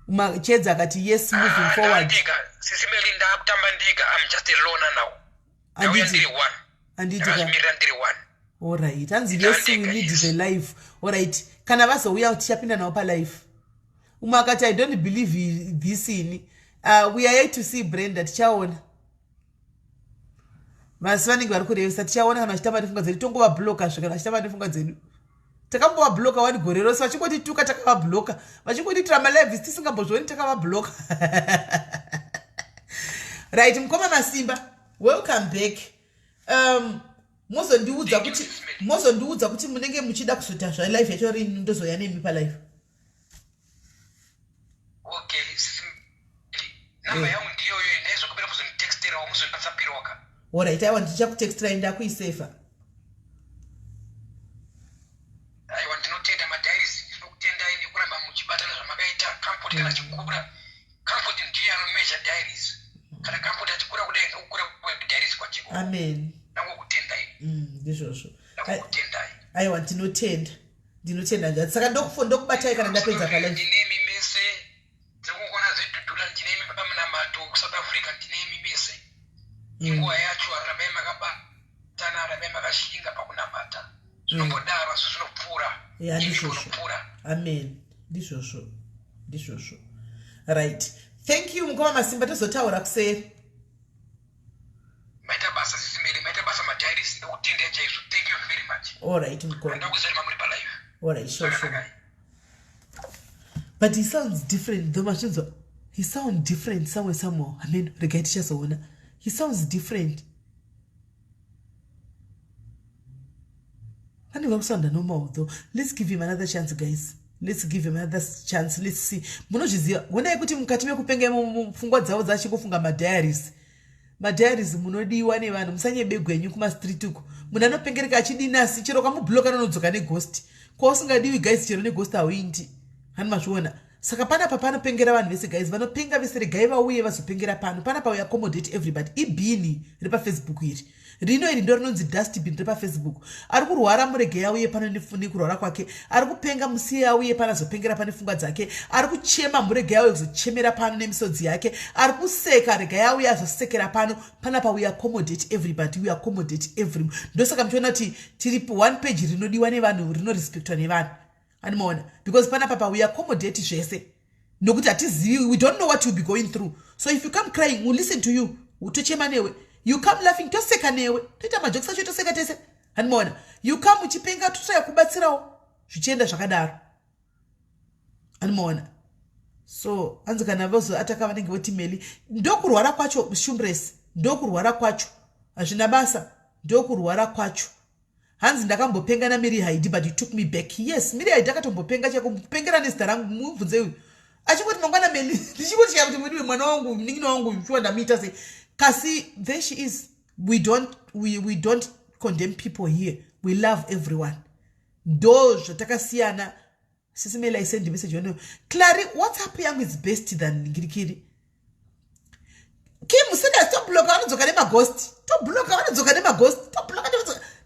Umwe Chedza akati, "Yes, moving forward." Ndega, Sisi Meli, ndakutamba ndega. I'm just a loner now, ndauya ndiri Handiti? one. Handiti ka? Ndakazvimirira ndiri one. Alright, hanzi, "Yes, we need the live." Alright, kana vazouya tichapinda navo palive. Umwe akati, "I don't believe this ini." We are yet to see Brenda, tichaona. Vasi vanenge vari kurevesa, tichaona kana vachitamba nefunga dzedu. Tongovabloka zve kana vachitamba nefunga dzedu. Takambovabloka wani gore rose vachingotituka, takavabloka. Vachingotiitira malives tisingambozvioni, takavabloka. Right, mukoma Masimba, welcome back. Mozondiudza kuti munenge muchida kuzoita zvalive yacho rini, ndozoya nemi palive. Okay, Sisi Meli, namba yangu ndiyoyo, ndaizokumbira muzonditexterawo, muzondiwhatsappirawo ka. Alright, aiwa, ndichakutextirai, ndakuisefa. Aiwa, ndinotenda madiaries, ndinokutendai nekuramba muchibatana zvamakaita. Comfort kana chikura, Comfort ndiye anomeasure diaries. Kana Comfort achikura kudai, ndokukura kwediaries kwachiko. Amen. Ndangokutendai. Ndizvozvo. Ndangokutendai. Aiwa, ndinotenda, ndinotenda njati. Saka ndokubatai kana ndapedza palive. Ndinemi mese, tiri kukona zvedhudhula, ndinemi pamunamato kuSouth Africa, ndinemi mese. Inguva yacho, rambai makabatana, rambai makashinga pakunamata. Zvinombodaro, asi zvinopfuura. Ya, Imi ndizvozvo. munopfuura. Amen, ndizvozvo, ndizvozvo. Right, thank you, mukoma Masimba, tozotaura kuseri. Maita basa, Sisi Meli, maita basa madiaries, ndokutendai chaizvo. Thank you very much. Alright, mukoma. Handakuzari mamuri palive. Alright, sure. Zvakanaka. But he sounds different though, mazvinzwa? He sound different somewhere, somehow. Amen, regai tichazoona. He sounds different. Anenge akusounda normal though. Let's give him another chance, guys. Let's give him another chance, let's see. Munozviziva, honai kuti mukati mekupenga imomo, pfungwa dzavo dzachingofunga madiaries, madiaries. Munodiwa nevanhu, musanyebegwenyu kumastreet uko. Munhu anopengereka achidinasi, chero kamubloka anonodzoka neghost. Kwausingadiwi, guys, chero neghost hauindi. Hani mazviona? Saka panapa panopengera vanhu vese, guys. Vanopenga vese, regai vauye vazopengera pano. Panapa we accommodate everybody. Ibhini repaFacebook iri, rino iri ndo rinonzi dustbin repaFacebook. Ari kurwara, muregei auye pano nekurwara kwake. Ari kupenga, musiye auye pano azopengera pane pfungwa dzake. Ari kuchema, muregei auye kuzochemera pano nemisodzi yake. Ari kuseka, regai auye azosekera pano. Panapa we accommodate everybody, we accommodate every. Ndosaka muchiona kuti tiri one page rinodiwa nevanhu, rinorespectwa nevanhu, animaona? Because panapa pa we accommodate zvese, nokuti hatizivi, we don't know what you'll be going through. So if you come crying, we'll listen to you, tochema newe. You come laughing, toseka newe, toita majokes acho, toseka tese, animaona? You come uchipenga, totsvaya kubatsirawo, zvichienda zvakadaro, animaona? So hanzi kana vozoataka vanenge voti Meli ndokurwara kwacho. Shumbresi, ndokurwara kwacho, hazvina basa, ndokurwara kwacho. Hanzi ndakambopenga naMiri Haidi, but you took me back. Yes, Miri Haidi akatombopenga chaiko, kupengera nezita rangu. Mubvunze uyu, achingoti mangwana Meli, ndichingotya kuti mweniwe mwana wangu, munin'ina wangu, shuwa ndamuita sei? Kasi there she is. We don't condemn people here, we love everyone. Ndo zvatakasiyana. Sisi Meli, I send message on Clary. WhatsApp yangu is best than ngirikiri. Kim senda, tobloka, vanodzoka nemaghost. Tobloka, vanodzoka nemaghost. Tobloka,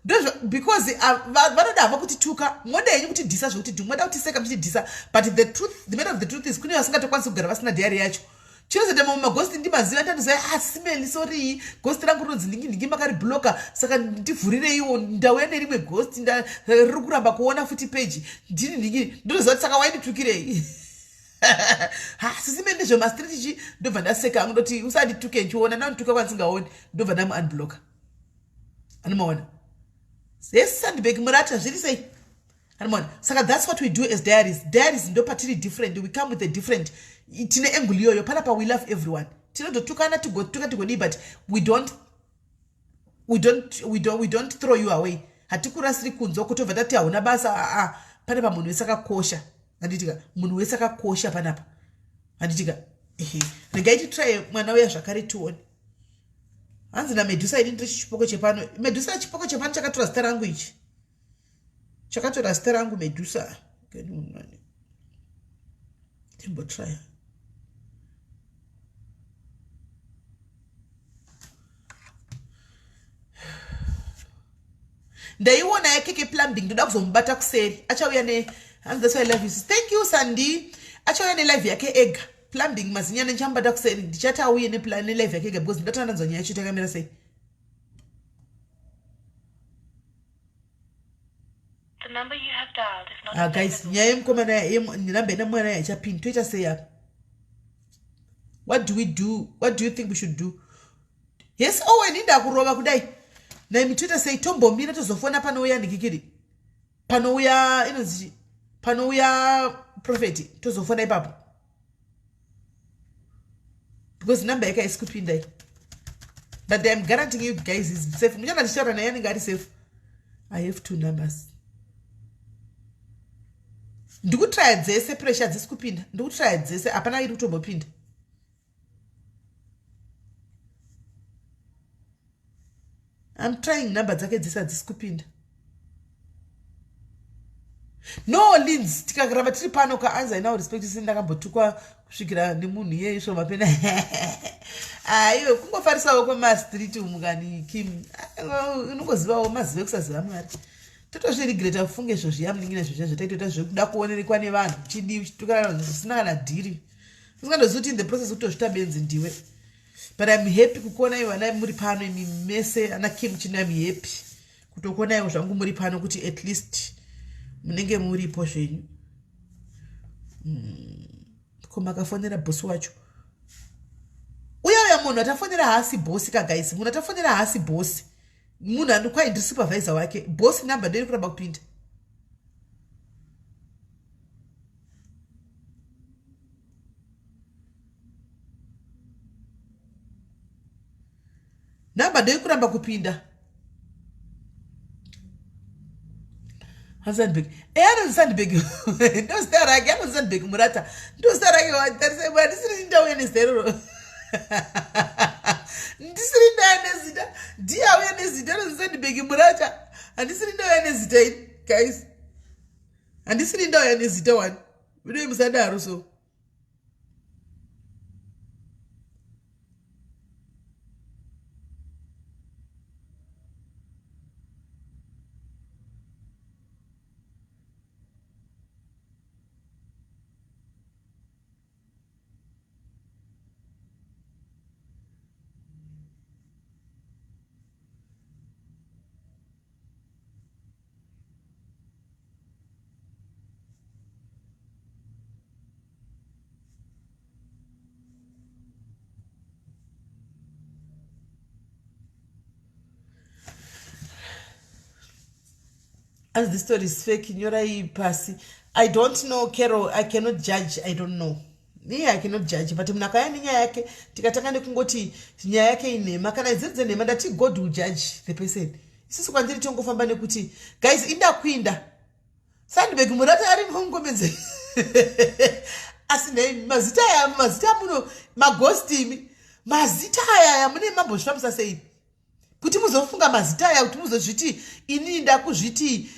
ndozvo, because vanoda havo kutituka. Moda henyu kutidhisa zvokuti moda kutiseka muchitidhisa, but the truth, the matter of the truth is kune vasingatokwanisi kugara vasina diary yacho. Chinozoita mamwe maghost ndimaziva, ndanoziva. Ah, Simeli, sorry, ghost rangu rinonzi ndingi ndingi, makaribloka, saka ndivhurireiwo, ndauya nerimwe ghost, riri kuramba kuona futi peji ndini ndingi. Ndinoziva kuti saka wainditukirei? Ha, Sisime, ndezvemastreet chi. Ndobva ndaseka hangu, ndoti usandituke nchiona, ndandituka kwandisingaoni, ndobva ndamuunblocka, anomaona? Yes, Sandberg Murata, zviri sei? Anomaona? Saka that's what we do as diaries. Diaries ndo patiri different. We come with a different, tine angle iyoyo. Panapa we love everyone. Tinototukana, tigotuka, tigodii, but we don't throw you away. Hatikurasiri kunze kutobva tati hauna basa. Aa, pane pamunhu wese akakosha. Handitika munhu wese akakosha panapa. Handitika ehe, regai titry mwana uya zvakare tione. Hanzi naMedusa ini ndiri chipoko chepano. Medusa chipoko chepano chakatora zita rangu ichi. Chakatora zita rangu Medusa. Timbotry. Ndaiona yakeke plumbing ndoda kuzomubata kuseri achauya ne hanzi that's why I love you thank you Sandy achauya nelive yake ega plumbing mazinyana ndichamubata kuseri ndichati auye nelive yake ega because ndatanga ndanzwa nyaya yacho takamira sei. The number you have dialed is not Ah, guys nyaya yemukomana namba ina mwana yaichapinda toita sei apa? What do we do? What do you think we should do? Yes Owen indakurova kudai naimi toita sei tombomira tozofona panouya ndikikiri panouya inonzi panouya profeti tozofona ipapo because number yake haisi kupinda iyi but im guaranteeing you guys is safe muchana tichitaura naye anenge ari safe. I have 2 numbers. Ndikutraya dzese pressure hadzisi kupinda ndikutraya dzese hapana iri kutombopinda. I'm trying number dzake dzese hadzisi kupinda. No Lins tikaramba tiri pano ka anzi aina respect sini ndakambotukwa kusvikira nemunhu iyeyu so mapena. Aiwe kungofarisawo kwemastreet umu kani Kim unongozivawo mazive kusaziva Mwari. Totozviregreta kufunge izvo zviya munin'ina izvo zviya zvataitoita zvekuda kuonerekwa nevanhu chidii uchitukana vanhu zvisina kana dhiri. Usingandozivi kuti in the process kutozvita benzi ndiwe. But I'm happy kukuonai vana muri pano imi mese ana Kim Chino I'm happy kutokuonaiwo zvangu muri pano kuti at least munenge muripo zvenyu. Ko makafonera bosi wacho uya uya munhu atafonera haasi bosi ka guys munhu atafonera haasi bosi munhu anokwai ndiri supervisor wake bosi number ndoiri kuramba kupinda. Namba ndoikuramba kupinda. Sandberg. Eh anonzi Sandberg. Ndo zita rake anonzi Sandberg Murata. Ndo zita rake watarisai bwana ndisiri ndauya nezita iroro. Ndisiri ndauya nezita. Ndiye auya nezita anonzi Sandberg Murata. Handisiri ndauya nezita ini guys. Handisiri ndauya nezita wani. Vidoi musadaro so. As the story is fake, nyorai pasi. I don't know, Carol. I cannot judge. I don't know. Me, I cannot judge. But munhu akauya nenyaya yake, tikatanga nekungoti nyaya yake inhema. Kana idziri dzenhema, ndati God will judge the person. Isusu kwandiri tongofamba nekuti, guys, inda kuinda. Sandberg Murata ari mungomedze. Asi nhai mazita aya, mazita amuno, maghost imi. Mazita aya aya mune mambozvifambisa sei? Kuti muzofunga mazita aya, kuti muzozviti inini ndakuzviti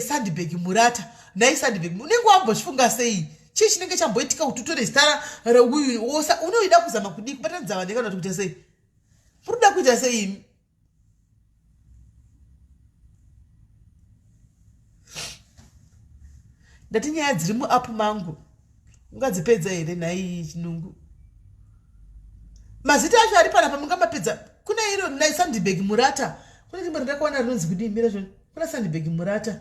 Sandberg Murata. Nhai Sandberg, unenge wambozvifunga sei? Chii chinenge chamboitika kuti utore zita reuyu wosa unoida kuzama kudii kubatanidza vanhu kana kuti kuita sei? Muri kuda kuita sei imi? Ndati nyaya dziri muapp mangu ungadzipedza here nhai Chinungu? Mazita acho ari panapa mungamapedza. Kuna iro nhai Sandberg Murata, kune rimwe randakaona rinonzi kudii mira zvino. Kuna Sandberg Murata,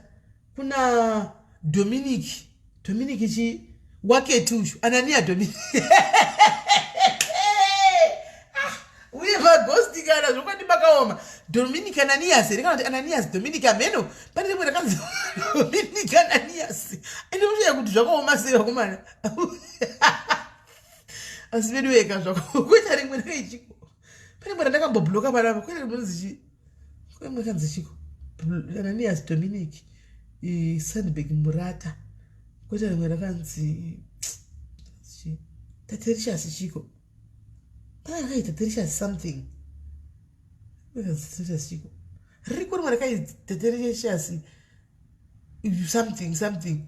kuna Dominic, Dominic chi waketi uyu Anania Dominic. Uye magosti kana zvokwadi makaoma. Dominic Ananias here kana kuti Ananias Dominic ameno pane rimwe rakanzi Dominic Ananias. Ende unoshaya kuti zvakaoma sei vakomana. Asi vedu weka zvako kuita rimwe rakaichiko. Pane rimwe randakambobloka panapa kune rimwe rinonzi chi kune rimwe rakanzi chiko Ananias Dominic Sandberg Murata. Koita rimwe rakanzi Taterishasi chiko. Pane rakaita Taterishasi something. Taterishasi chiko. Ririko rimwe rakaita Taterishasi something something.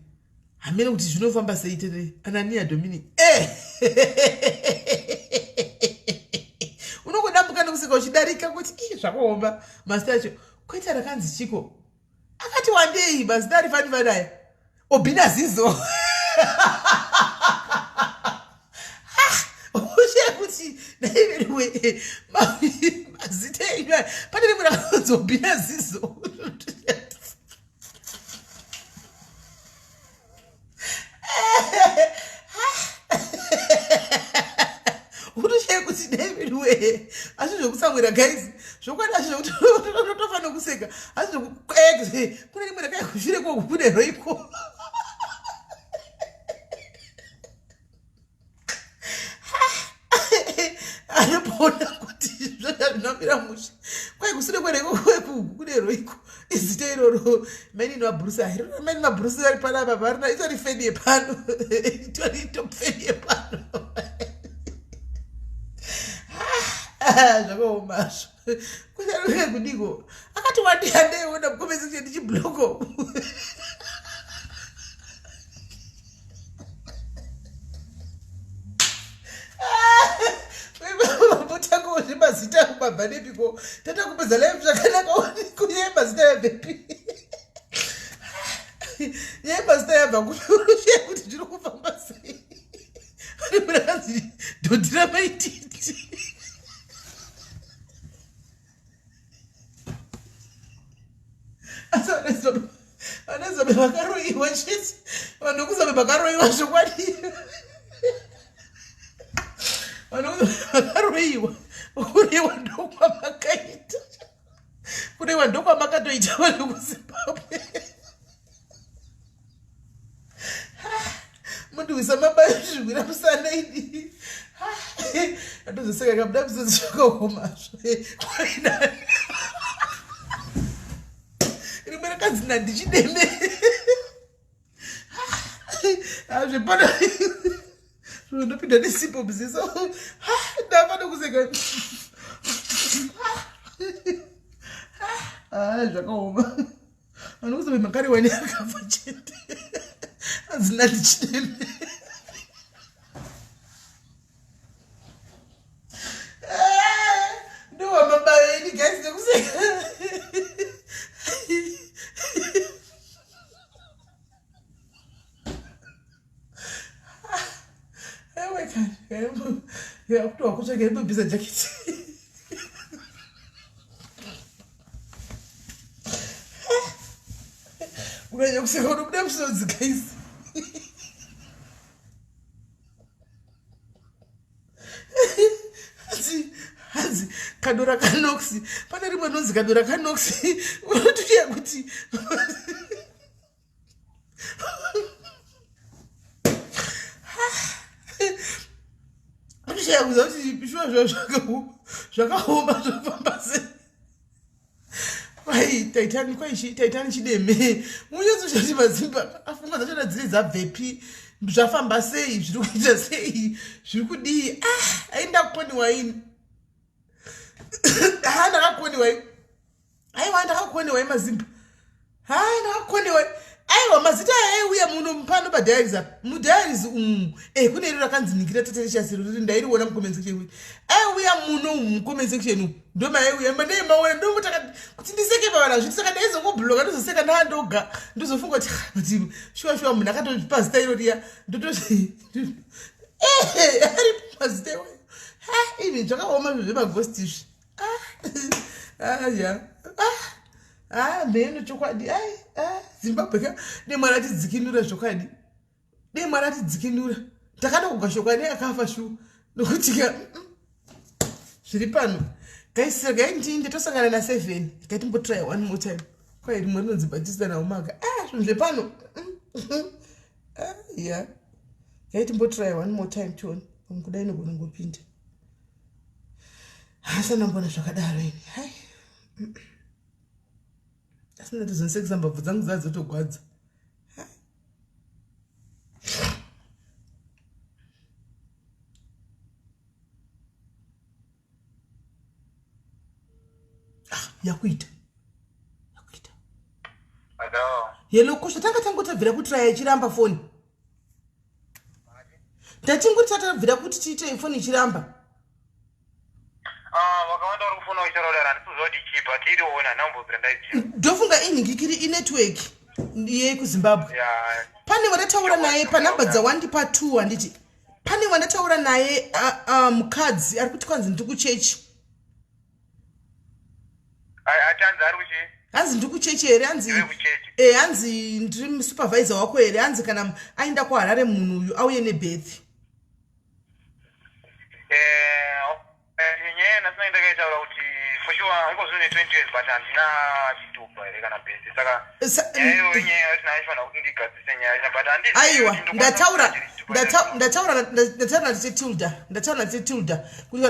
Hamene kuti zvinofamba sei tete Anania Dominic. Eh! Unongodambuka nekuseka uchidarika kuti ii zvakaoma mazita acho. Koita rakanzi chiko. Akati wandei mazita ari fani fani aya. Obina Zizo. Ushaya kuti naiveruwe mazita enyu aya. Pane rimwe rakanzi Obina Zizo. Unoshaya kuti naiveruwe asi zvekutsamwira guys zvokwadi asi zvekutofanira kuseka asi zvoku kune rimwe rakaya kushure ko kune roiko anopoona kuti zvazvinomira mushe kwai kusure kwereko kune roiko izita iroro mainini vabruce airona maini mabruce vari panapa varina itori feni yepano itori top feni yepano zvakaomazvo kucharuke kudiko akati wandiyandeiona mucomment section ndichibloko mbotangawo zvemazita kumabva nepiko tata kupedza life zvakanaka kunyaya mazita yabvepi nyaya mazita yabva kuushiya kuti zviri kufamba sei vari dhodhira maititi asi vanazobe vakaroiwa chete vanhu vekuzobe vakaroiwa zvokwadi vanhu vakaroiwa kuroiwa ndokwamakaita kuroiwa ndokwamakatoita vanhu kuzimbabwe mundiwisa mabayo zvigwira musana ini atozoseka kabuda misodzi zvakaomazvo kwaina rimwe rakanzi nandichideme zvepano ndopinda nesipo muziso ndafa nokuseka zvakaoma Vanokuza makare wani akafa chete. Azina ndichideme. Eh, ndiwa baba ini guys nekuseka. Ewe kani. Ya kutowa kutsvaka ibobisa jacket. Unanyanya kuseka unobuda musodzi guys. Hanzi hanzi kadora kanox pane rimwe rinonzi kadora kanox unototiya kuti Unoshaya kuziva kuti shuwa zva zvakaoma zvafamba sei. Kwai Taitani kwai chi Taitani chideme. Munyatsoshati mazimba afunga dzachona dziri dzabvepi zvafamba sei zviri kuita sei zviri kudii ah ainda kukoniwa ini ha ndakakoniwa ini aiwa ndakakoniwa mazimba ha ndakakoniwa aiwa mazita aya aiuya muno pano padiaries apa mudiaries umu e eh, kune iro rakanzi ningira teterechasiro riri ndairiona mucomment section kuti aiuya muno umu mucomment section umu ndomaiuya mandei maona ndomutaka kuti ndiseke pavanhu hazviti saka ndaizongobloka ndozoseka ndandoga ndozofunga kuti ah, but shuwa shuwa munhu akatopa zita iro riya ndoto eh, ari mazita iwayo ha ini zvakaoma zvo zvemagost izvi aya ah, ah, ah, mheno chokwadi ai ah, zimbabwe ka dei mwari atidzikinura zvokwadi dei mwari atidzikinura takada kuga shokwadi akafa shuwa nokuti ka mm, zviri pano guys regai ndinde tosangana na7 ngatimbotry one more time kwai rimwe rinonzi batista naumaka ah zvinhu zvepano mm, ah, ya ngaitimbotry one more time tione kudai inogona ngopinda Hasana mbona zvakadaro ini. Hai. Asina tozonsekisa mbabvu dzangu dzadzotogwadza. Yakuita. Yakuita. Hello. Hello, kusha tanga tangotabvira kutraya ichiramba foni. Ndatingoti tatabvira kuti tiite foni ichiramba. Ah, vakawanda vari kufona vachitaura kudaro handisi kuziva kuti chii but iriona handina kumbobvira ndaiziva. Ndofunga inhingikiri inetwork yekuZimbabwe. Yeah. Pane wandataura naye panhamba dzawandipa 2 handiti? Pane wandataura naye mukadzi ari kuti kwanzi ndiri kuchechi. Achanzi ari kuchi? Hanzi ndiri kuchechi here? Hanzi eh hanzi ndiri supervisor wako here? Hanzi kana aenda kuHarare munhu uyu auye nebirth. Eh, eh, nyaya ndasina ndakaitaura kuti for sure iko zvino ne 20 years but handina chitupa here kana bhesi saka nyaya iyoyo nyaya yacho ndaifanira kuti ndigadzise nyaya yacho but handizivi aiwa kuti ndokwanisa ndataura kuti chitupa chacho. Ndataura natete Tilda, ndataura natete Tilda kuti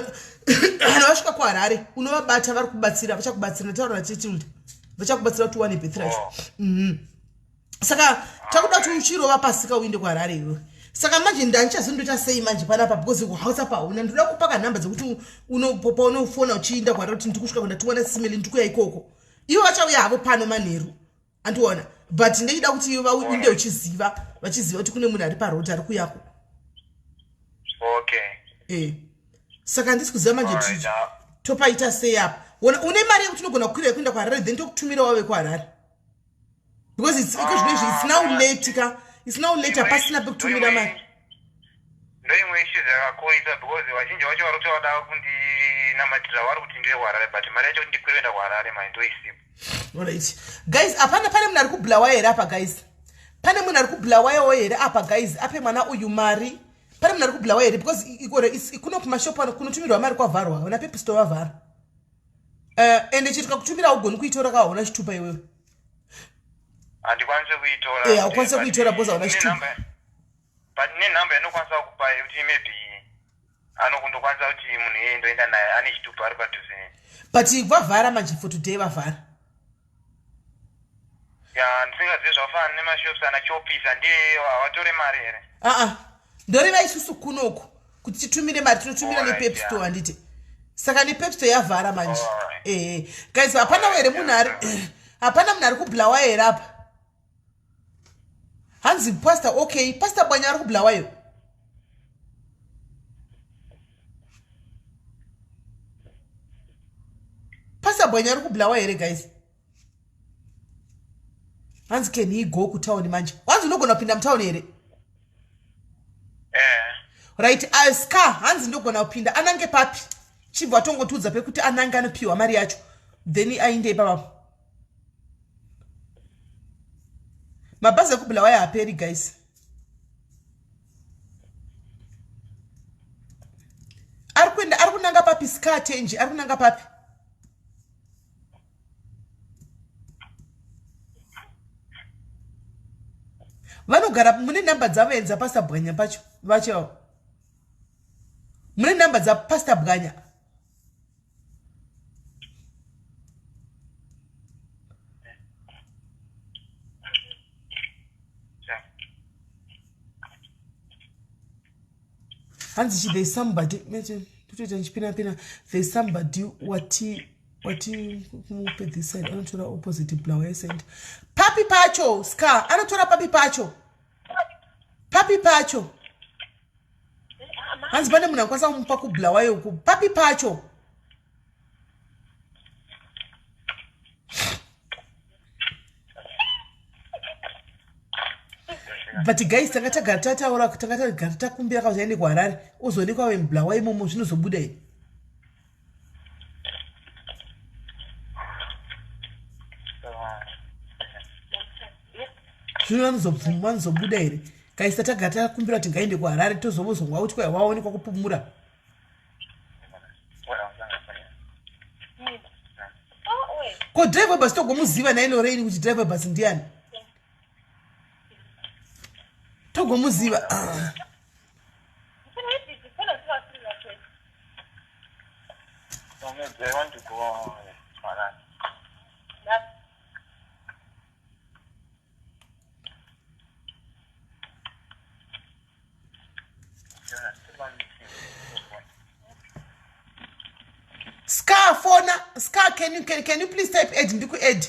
kana vasvika kuHarare unovabata vari kubatsira, vachakubatsira. Ndataura natete Tilda, vachakubatsira kuti uwane birth racho. Oh. Saka takuda kuti uchirova pasika uinde kuHarare iwe. Saka manje ndandichazondoita sei manje panapa because kuWhatsApp hauna. Ndinoda kupa kanhamba dzekuti paunofona uchiinda kuHarare kuti ndikusvika kundatiwana simeli ndikuya ikoko. Ivo vachauya havo pano manheru, andiona, but ndechida kuti ivo vainde uchiziva, vachiziva kuti kune munhu ari paroad ari kuyako. Okay. Saka handisi kuziva manje topaita sei apa. Wona, une mari yekuti unogona kukwira yekuenda kuHarare, then tokutumira wave kuHarare. Because it's iko zvino izvi, it's now late ka, it's now late, hapasina pekutumira mari. Ndoimwe issues yakakurisa because vazhinji vacho vari kuti vada kundinamatira vari kuti ndiye kuHarare but mari yacho kuti ndikwire kuenda kuHarare mari ndoisipo. Alright guys, hapana pane munhu ari kuBulawayo here apa guys? Pane munhu ari kuBulawayowo here apa guys? Ape mwana uyu mari. Pane munhu ari kuBulawayo here? Because kuno kumashopu ano kunotumirwa mari kwavharwa, vana Pepisto vavhara. Ende chero kakutumira haugoni kuitora ka, hauna chitupa iwewe. Handikwanisi kuitora. Haukwanisi kuitora because hauna chitupa. But nenhamba yanokwanisa kupa yekuti maybe anokundokwanisa kuti munhu iyeye ndoenda naye ane chitupa ari padhuze neni. But vavhara manje for today, vavhara. Ya, ndisingazivi zvafanana nemashops ana Chopisa ndiye havatore mari here? Aa, ndoreva isusu kunoku kuti titumire mari tinotumira Alright, nePep Store, handiti? Saka nePep Store yavhara manje. Alright. Guys, hapana here munhu ari, hapana munhu ari kuBulawayo here apa? Hanzi pastor, okay, Pastor Bwanya ari kuBulawayo. Pastor Bwanya ari kuBulawayo here guys? Hanzi can he go kutauni manje? Hanzi unogona kupinda mutauni here? Eh. Right, ska hanzi ndogona kupinda, anange papi? Chibva atongotiudza pekuti anange anopiwa mari yacho, then ainde ipapapo. Mabhazi ekuBulawayo haaperi guys. Ari kuenda, ari kunanga papi? Ska Tenji ari kunanga papi? Vanogara mune namba dzavo here dzaPastor Bwanya pacho vacho? Mune namba dzaPastor Bwanya? Hanzi chi there is somebody totoita ndichipinapina. There is somebody wati wati kumupe this side, anotora opposite Bulawayo center. Papi pacho ska anotora papi pacho? Papi pacho? Hanzi pane munhu anokwanisa kumupa kuBulawayo uku, papi pacho? But guys, tanga tagara tataura, tanga tagara takumbira kuti aende kuHarare, ozoonekwa vemuBulawayo imomo, zvinozobuda here? Zvino vanozobvuma, vanozobuda here? Kaisa tagara takumbira kuti ngaende kuHarare, tozovozongwa kuti kwai waonekwa kupumura. Ko driver bus togomuziva naye Lorraine kuti driver bus ndiani? Togomuziva. I want to go Harare. Ska. Afona scar can you, can, can you please type add ndiku add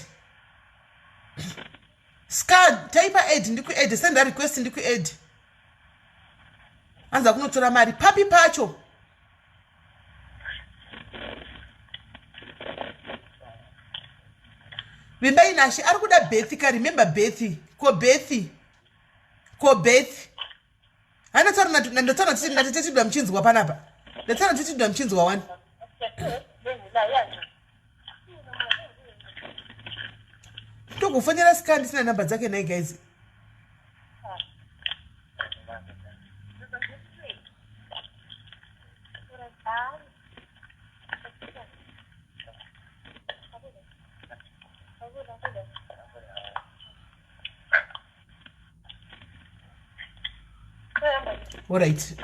scar type add ndiku add send a request ndiku add anza kunotora mari papi pacho vimbai nashe ari kuda bethy ka remember bethy ko bethy ko bethy handatsaura ndatsaura ndatetidwa muchinzwa panapa ndatsaura ndatetidwa muchinzwa wani tokufonera sika ndisina number dzake nhai guys Alright,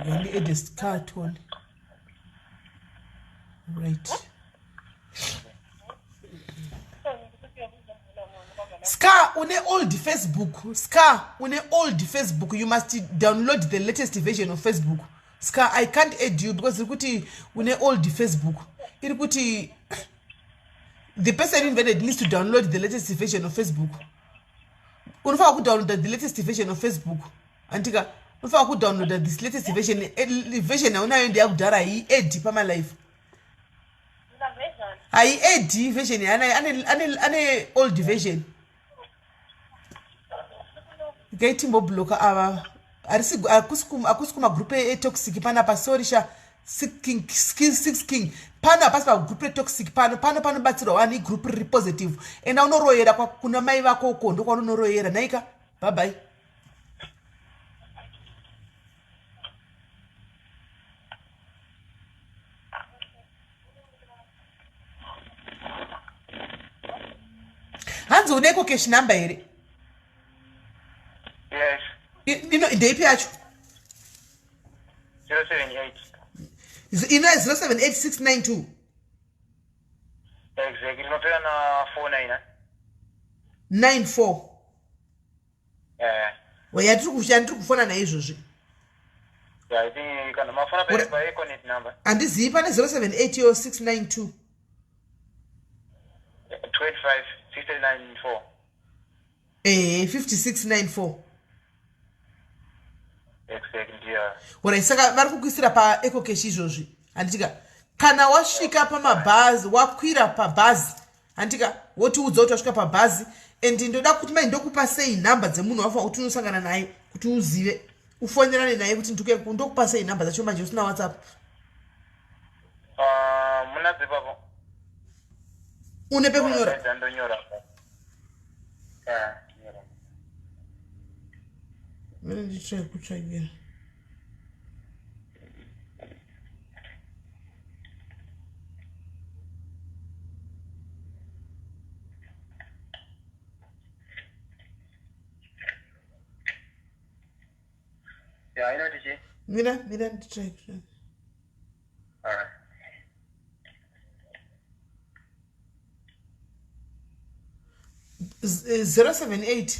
ngandiedest car tone. Right. Scar une old Facebook. Scar une old Facebook. You must download the latest version of Facebook. Scar I can't add you because iri kuti une old Facebook. Iri kuti the person invented needs to download the latest version of Facebook. Unofanira kudownloada the latest version of Facebook. Andika unofanira kudownloada this latest version eh, version yaunayo ndeyakudhara haiaddi pamalife. Haiaddi version yaanayo ane, ane, ane old version. Ngaitimboblocka ava harisi hakusi kumagroup etoxic panapa sorry sha six king pano hapasi pagroup retoxic pano pano panobatsirwa vanhu igroup riri positive enda unoroyera kuna mai vako uko ndokwaunonorovera nhaika bye bye hanzi une ecocash number here Yes. Ino ndeipi yacho 078. Ino 078692 Exactly. Inopera na 49. 94 Eh. Yandiri kufona naizvozvi Yeah, I think kana mafona pa pa Econet number. Handizivi pane 078 yo 692 25 694. Ehe 5694 Exactly. Yeah. Orit saka vari kukuisira paecocash izvozvi handitika kana wasvika pamabhazi wakwira pabhazi handitika wotiudza kuti wasvika pabhazi and ndoda kuti mai ndokupa sei nhamba dzemunhu wafa kuti unosangana naye kuti uzive ufonerane naye kuti ndikuye ndokupa sei nhamba dzacho manje usina whatsapp Munadzo ipapo. Une pekunyora Ndonyora. Yeah. Nyora. Mene nditry kutsvagira Yeah, inoti chi? Mira mira nditry kutsvagira All right. 078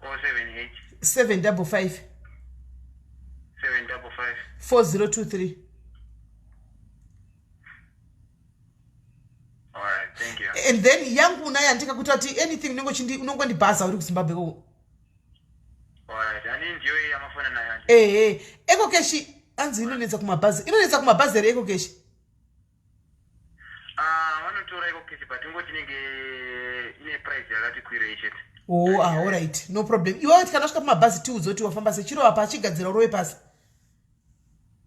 078 755 755 4023 All right, thank you. And then yangu unayo andika kuita kuti anything unenge unongondibhaza uri kuzimbabwe koko All right, ani ndiyo yamafona nayo andi. Ehe ecocash anzi inonetsa kumabhazi inonetsa kumabhazi here ecocash Ah, vanotora ecocash but ingoti inenge ine price yakati kwirei chete. Oh, ah, alright no problem iwe kuti kana wasvika pamabhazi tiudze kuti wafamba sei chiro apa achigadzira urove pasi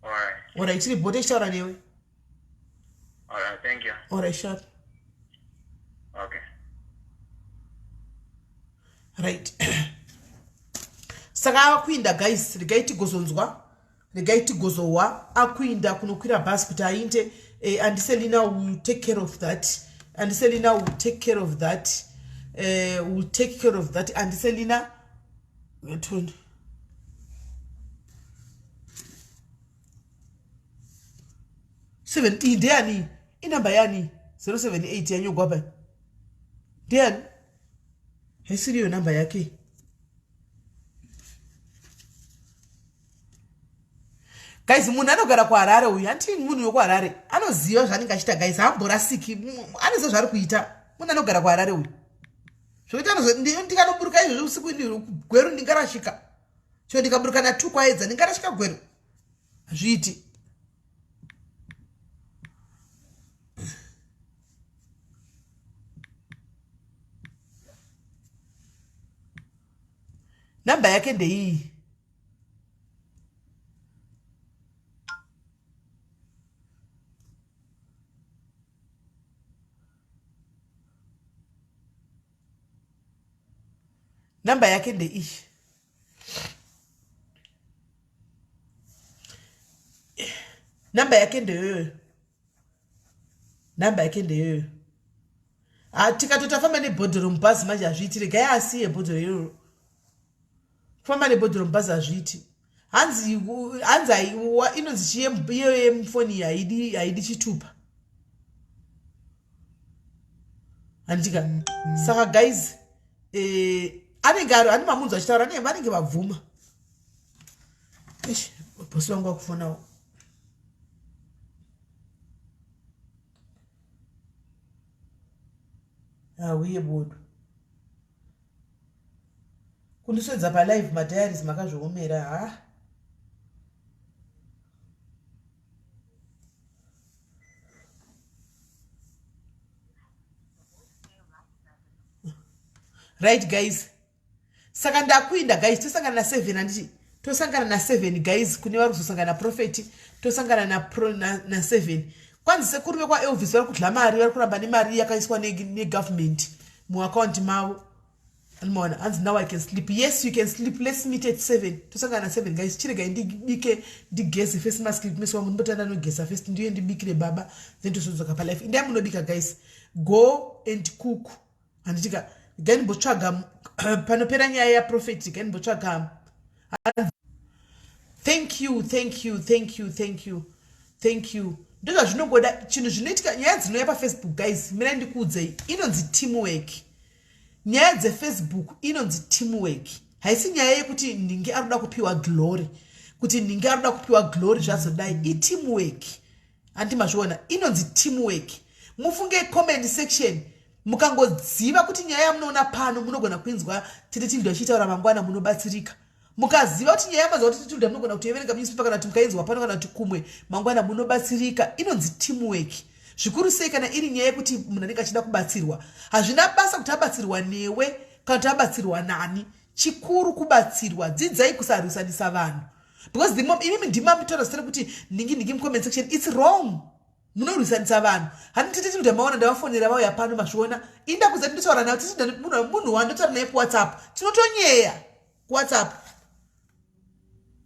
All right. Alright tiri bote tichitaura newe All right, thank you. Alright sharp Okay. Right saka ava kuinda guys regai tigozonzwa regai tigozohwa akuinda kunokwira bhasi kuti ainde eh, andiselina will take care of that andiselina will take care of that eh, will take care of that andiselina tony seven iyi ndeyani inamba yani 078 yanyogwa pa ndeyani haisiriyo namba yake Guys, munhu anogara kuHarare uyu, hanti munhu wekuHarare anoziva zvaanenge achiita guys, haamborasiki, anoziva zvaari kuita. Munhu anogara kuHarare uyu. Zvekuti anozo ndikanoburuka izvozvo usiku Gweru ndingarashika. Chero ndikaburuka na 2 kwaedza ndingarashika Gweru. Hazviiti. Namba yake ndeiyi. Namba yake ndeiyi. Namba yake ndeyoyo. Namba yake ndeyoyo. Ah, tikatoti afamba nebhodhoro mubhazi manje hazviiti, regai asiye bhodhoro iroro. Kufamba nebhodhoro mubhazi hazviiti. Hanzi hanzi inonzi chiye iyo yemufoni haidi haidi chitupa. Handika. Saka guys, eh anenge ari ani mamunzwa achitaura anenge vanenge vabvuma. Eish, bosi vangu vakufonawo. Ahuye bodo. Kundiswedza palive madiaries makazviomera ha. Right guys. Saka ndakuinda guys, tosangana na 7 handiti? Tosangana na 7 guys, kune vari kuzosangana na prophet, tosangana na pro, na, na 7. Kwanzi sekuru vekwa Elvis vari kudla mari, vari kuramba nemari yakaiswa negovernment ne muaccount mavo. Anomaona hanzi now I can sleep. Yes, you can sleep. Let's meet at 7. Tosangana na 7 guys. Chiregai ndibike ndigeze face mask kumeso wangu ndimbotanga ndinogeza first ndiye ndibikire baba then tosodzoka pa life. Indai munobika guys. Go and cook. Handitika regai ndimbotsvaga panopera nyaya yaprofet, regai ndimbotsvaga. Thank you, thank you, thank you, thank you, thank you. Ndozvazvinongoda chinhu zvinoitika nyaya dzinouya pafacebook guys, mirai ndikuudzei inonzi teamwork. Nyaya dzefacebook inonzi teamwork. Haisi nyaya yekuti nhingi ari kuda kupiwa glory, kuti nhingi ari kuda kupiwa glory zvazodai, iteamwork. Hanti mazviona, inonzi teamwork. Mufunge comment section, mukangoziva kuti nyaya yamunoona pano munogona kuinzwa tete Tilda achitaura mangwana, munobatsirika. Mukaziva kuti nyaya yamaziva kuti Tilda munogona kutoiverenga munewspaper kana kuti mukainzwa pano kana kuti kumwe mangwana, munobatsirika. Inonzi teamwork. Zvikuru sei kana iri nyaya yekuti munhu anenge achida kubatsirwa. Hazvina basa kuti abatsirwa newe kana kuti abatsirwa nani. Chikuru kubatsirwa. Dzidzai kusarwisanisa vanhu. Because the mom, imimi ndima mutaura zita rekuti nhingi nhingi mucomment section, it's wrong. Munorwisanisa vanhu. Handi tete Tilda maona ndavafonera vauya pano mazviona. Inda kuza ndinotaura nayo tete Tilda munhu wandotaura naye kuWhatsApp. Tinotonyeya kuWhatsApp.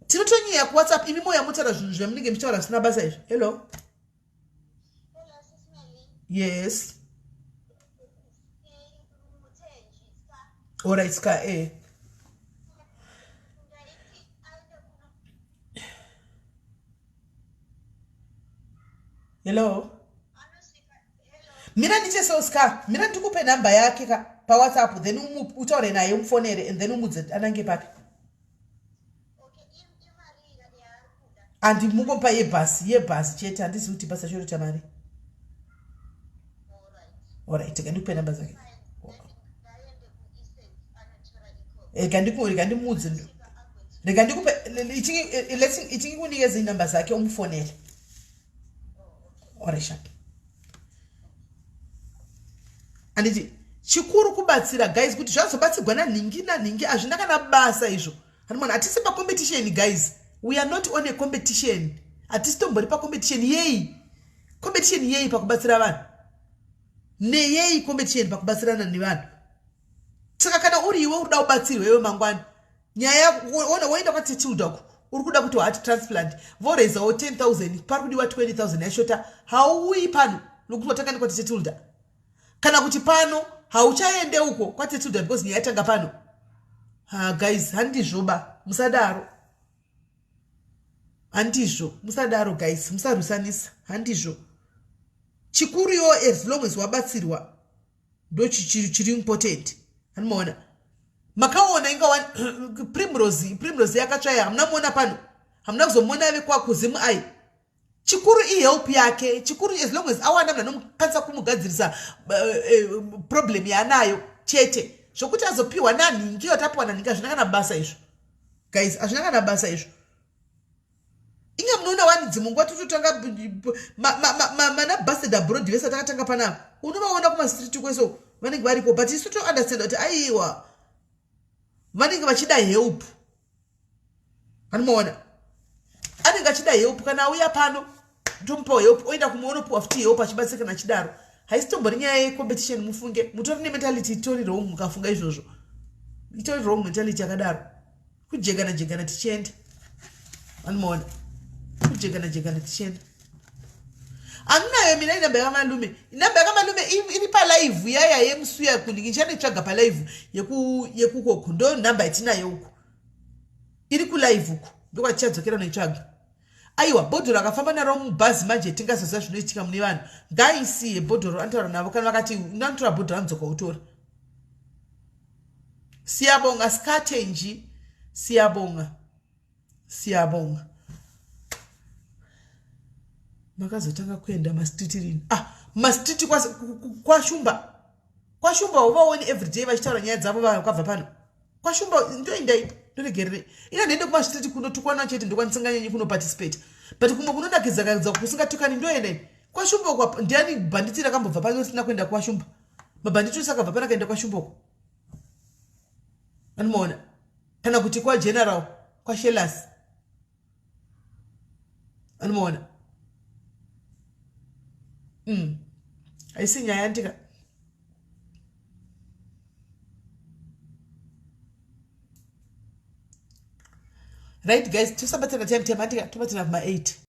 Tinotonyeya kuWhatsApp imi moya motaura zvinhu zvamunenge muchitaura zvisina basa izvi. Hello. Yes. All right, Ska, eh. Hello. Mira ndiche so Ska, mira ndikupe namba yake ka pa WhatsApp then utaure naye umufonere and then umudze anange papi. Andimungopa yebhasi, yebhasi chete handizivi kuti basa chero chamari. Alright, rega ndikupe namba dzake. Rega ndiku rega ndimuudze. Rega ndikupe itingi itingi kunikeze inamba dzake umufonere. Alright, sharp. Anditi chikuru kubatsira guys kuti zvazobatsirwa nanhingi nanhingi hazvina kana basa izvo. Hanimona hatisi pa competition guys. We are not on a competition. Hatisi tombori pa competition yei. Competition yei pakubatsira vanhu. Neyei competition pakubatsirana nevanhu. Saka kana uri iwe uri kuda kubatsirwa iwe mangwana. Nyaya ona woenda kwa Tilda uko. Uri kuda kuti heart transplant. Vorezawo 10,000 pari kudiwa 20,000 yashota. Hauuyi pano nokuti watanga nekwa Tilda. Kana kuti pano hauchaende uko kwa Tilda because nyaya yatanga pano. Ha guys, handizvo ba. Musadaro. Handizvo, musadaro guys, musarwisanisa. Handizvo. Chikuru yo as long as wabatsirwa ndo chiri important. Anomaona. Makaona inga Primrose, Primrose yakatsvaya, hamuna muona pano. Hamuna kuzomuona ave kwakuzimu ai. Chikuru ihelp yake chikuru, as long as awana munhu anomukwanisa kumugadzirisa problem yaanayo chete. Zvokuti azopiwa nanhingi watapiwa nanhingi hazvina kana basa izvo guys, hazvina kana basa izvo. Inga munoona wani dzimwe nguva tototanga mana busted abroad vese takatanga panapa, unovaona kumastreet kwese vanenge variko, but isu tounderstand kuti aiwa vanenge vachida help. Anomaona anenge achida help, kana auya pano tomupawo help, oenda kumwe onopiwa futi help achibatsirikana achidaro. Haisi tombori nyaya yecompetition mufunge, mutori nementality itori wrong mukafunga izvozvo, itori wrong mentality yakadaro. Kujegana jegana tichienda, anomaona kujegana jegana tichienda. Andinayo mina inamba yakamalume, inamba yakamalume iri palive yaya yemusuya kundingi nchanetsvaga palive yekukoko, ndo nhamba yatinayo uku iri kulive uku, ndokwatichadzokera noitsvaga. Aiwa, bhodhoro akafamba naro mubhazi manje, tingazoziva zvinoitika mune vanhu. Ngaisiye bhodhoro, anotaura navo kana vakati nanotora bhodhoro anodzoka utora. Siyabonga Sikathenji, siyabonga, siyabonga. Makazotanga kuenda mastreet rini? Ah, mastreet kwashumba, kwashumba uvaoni everyday vachitaura nyaya dzavo vakabva pano kwashumba. Ndoendai, ndoregererei, ina ndiende kumastreet kunotukwana chete, ndokwandisinganyanyi kunoparticipate, but kumwe kunonakidza kakidza kusingatukani ndoendai kwashumba kwa. Ndiani bhanditi rakambobva pano risina kuenda kwashumba? Mabhanditi ose akabva pano akaenda kwashumba uko, anomaona, kana kuti kwageneral kwashelas, anomaona. Haisi nyaya ndika. Right guys, tosabatana time time, andika tobatana kuma 8.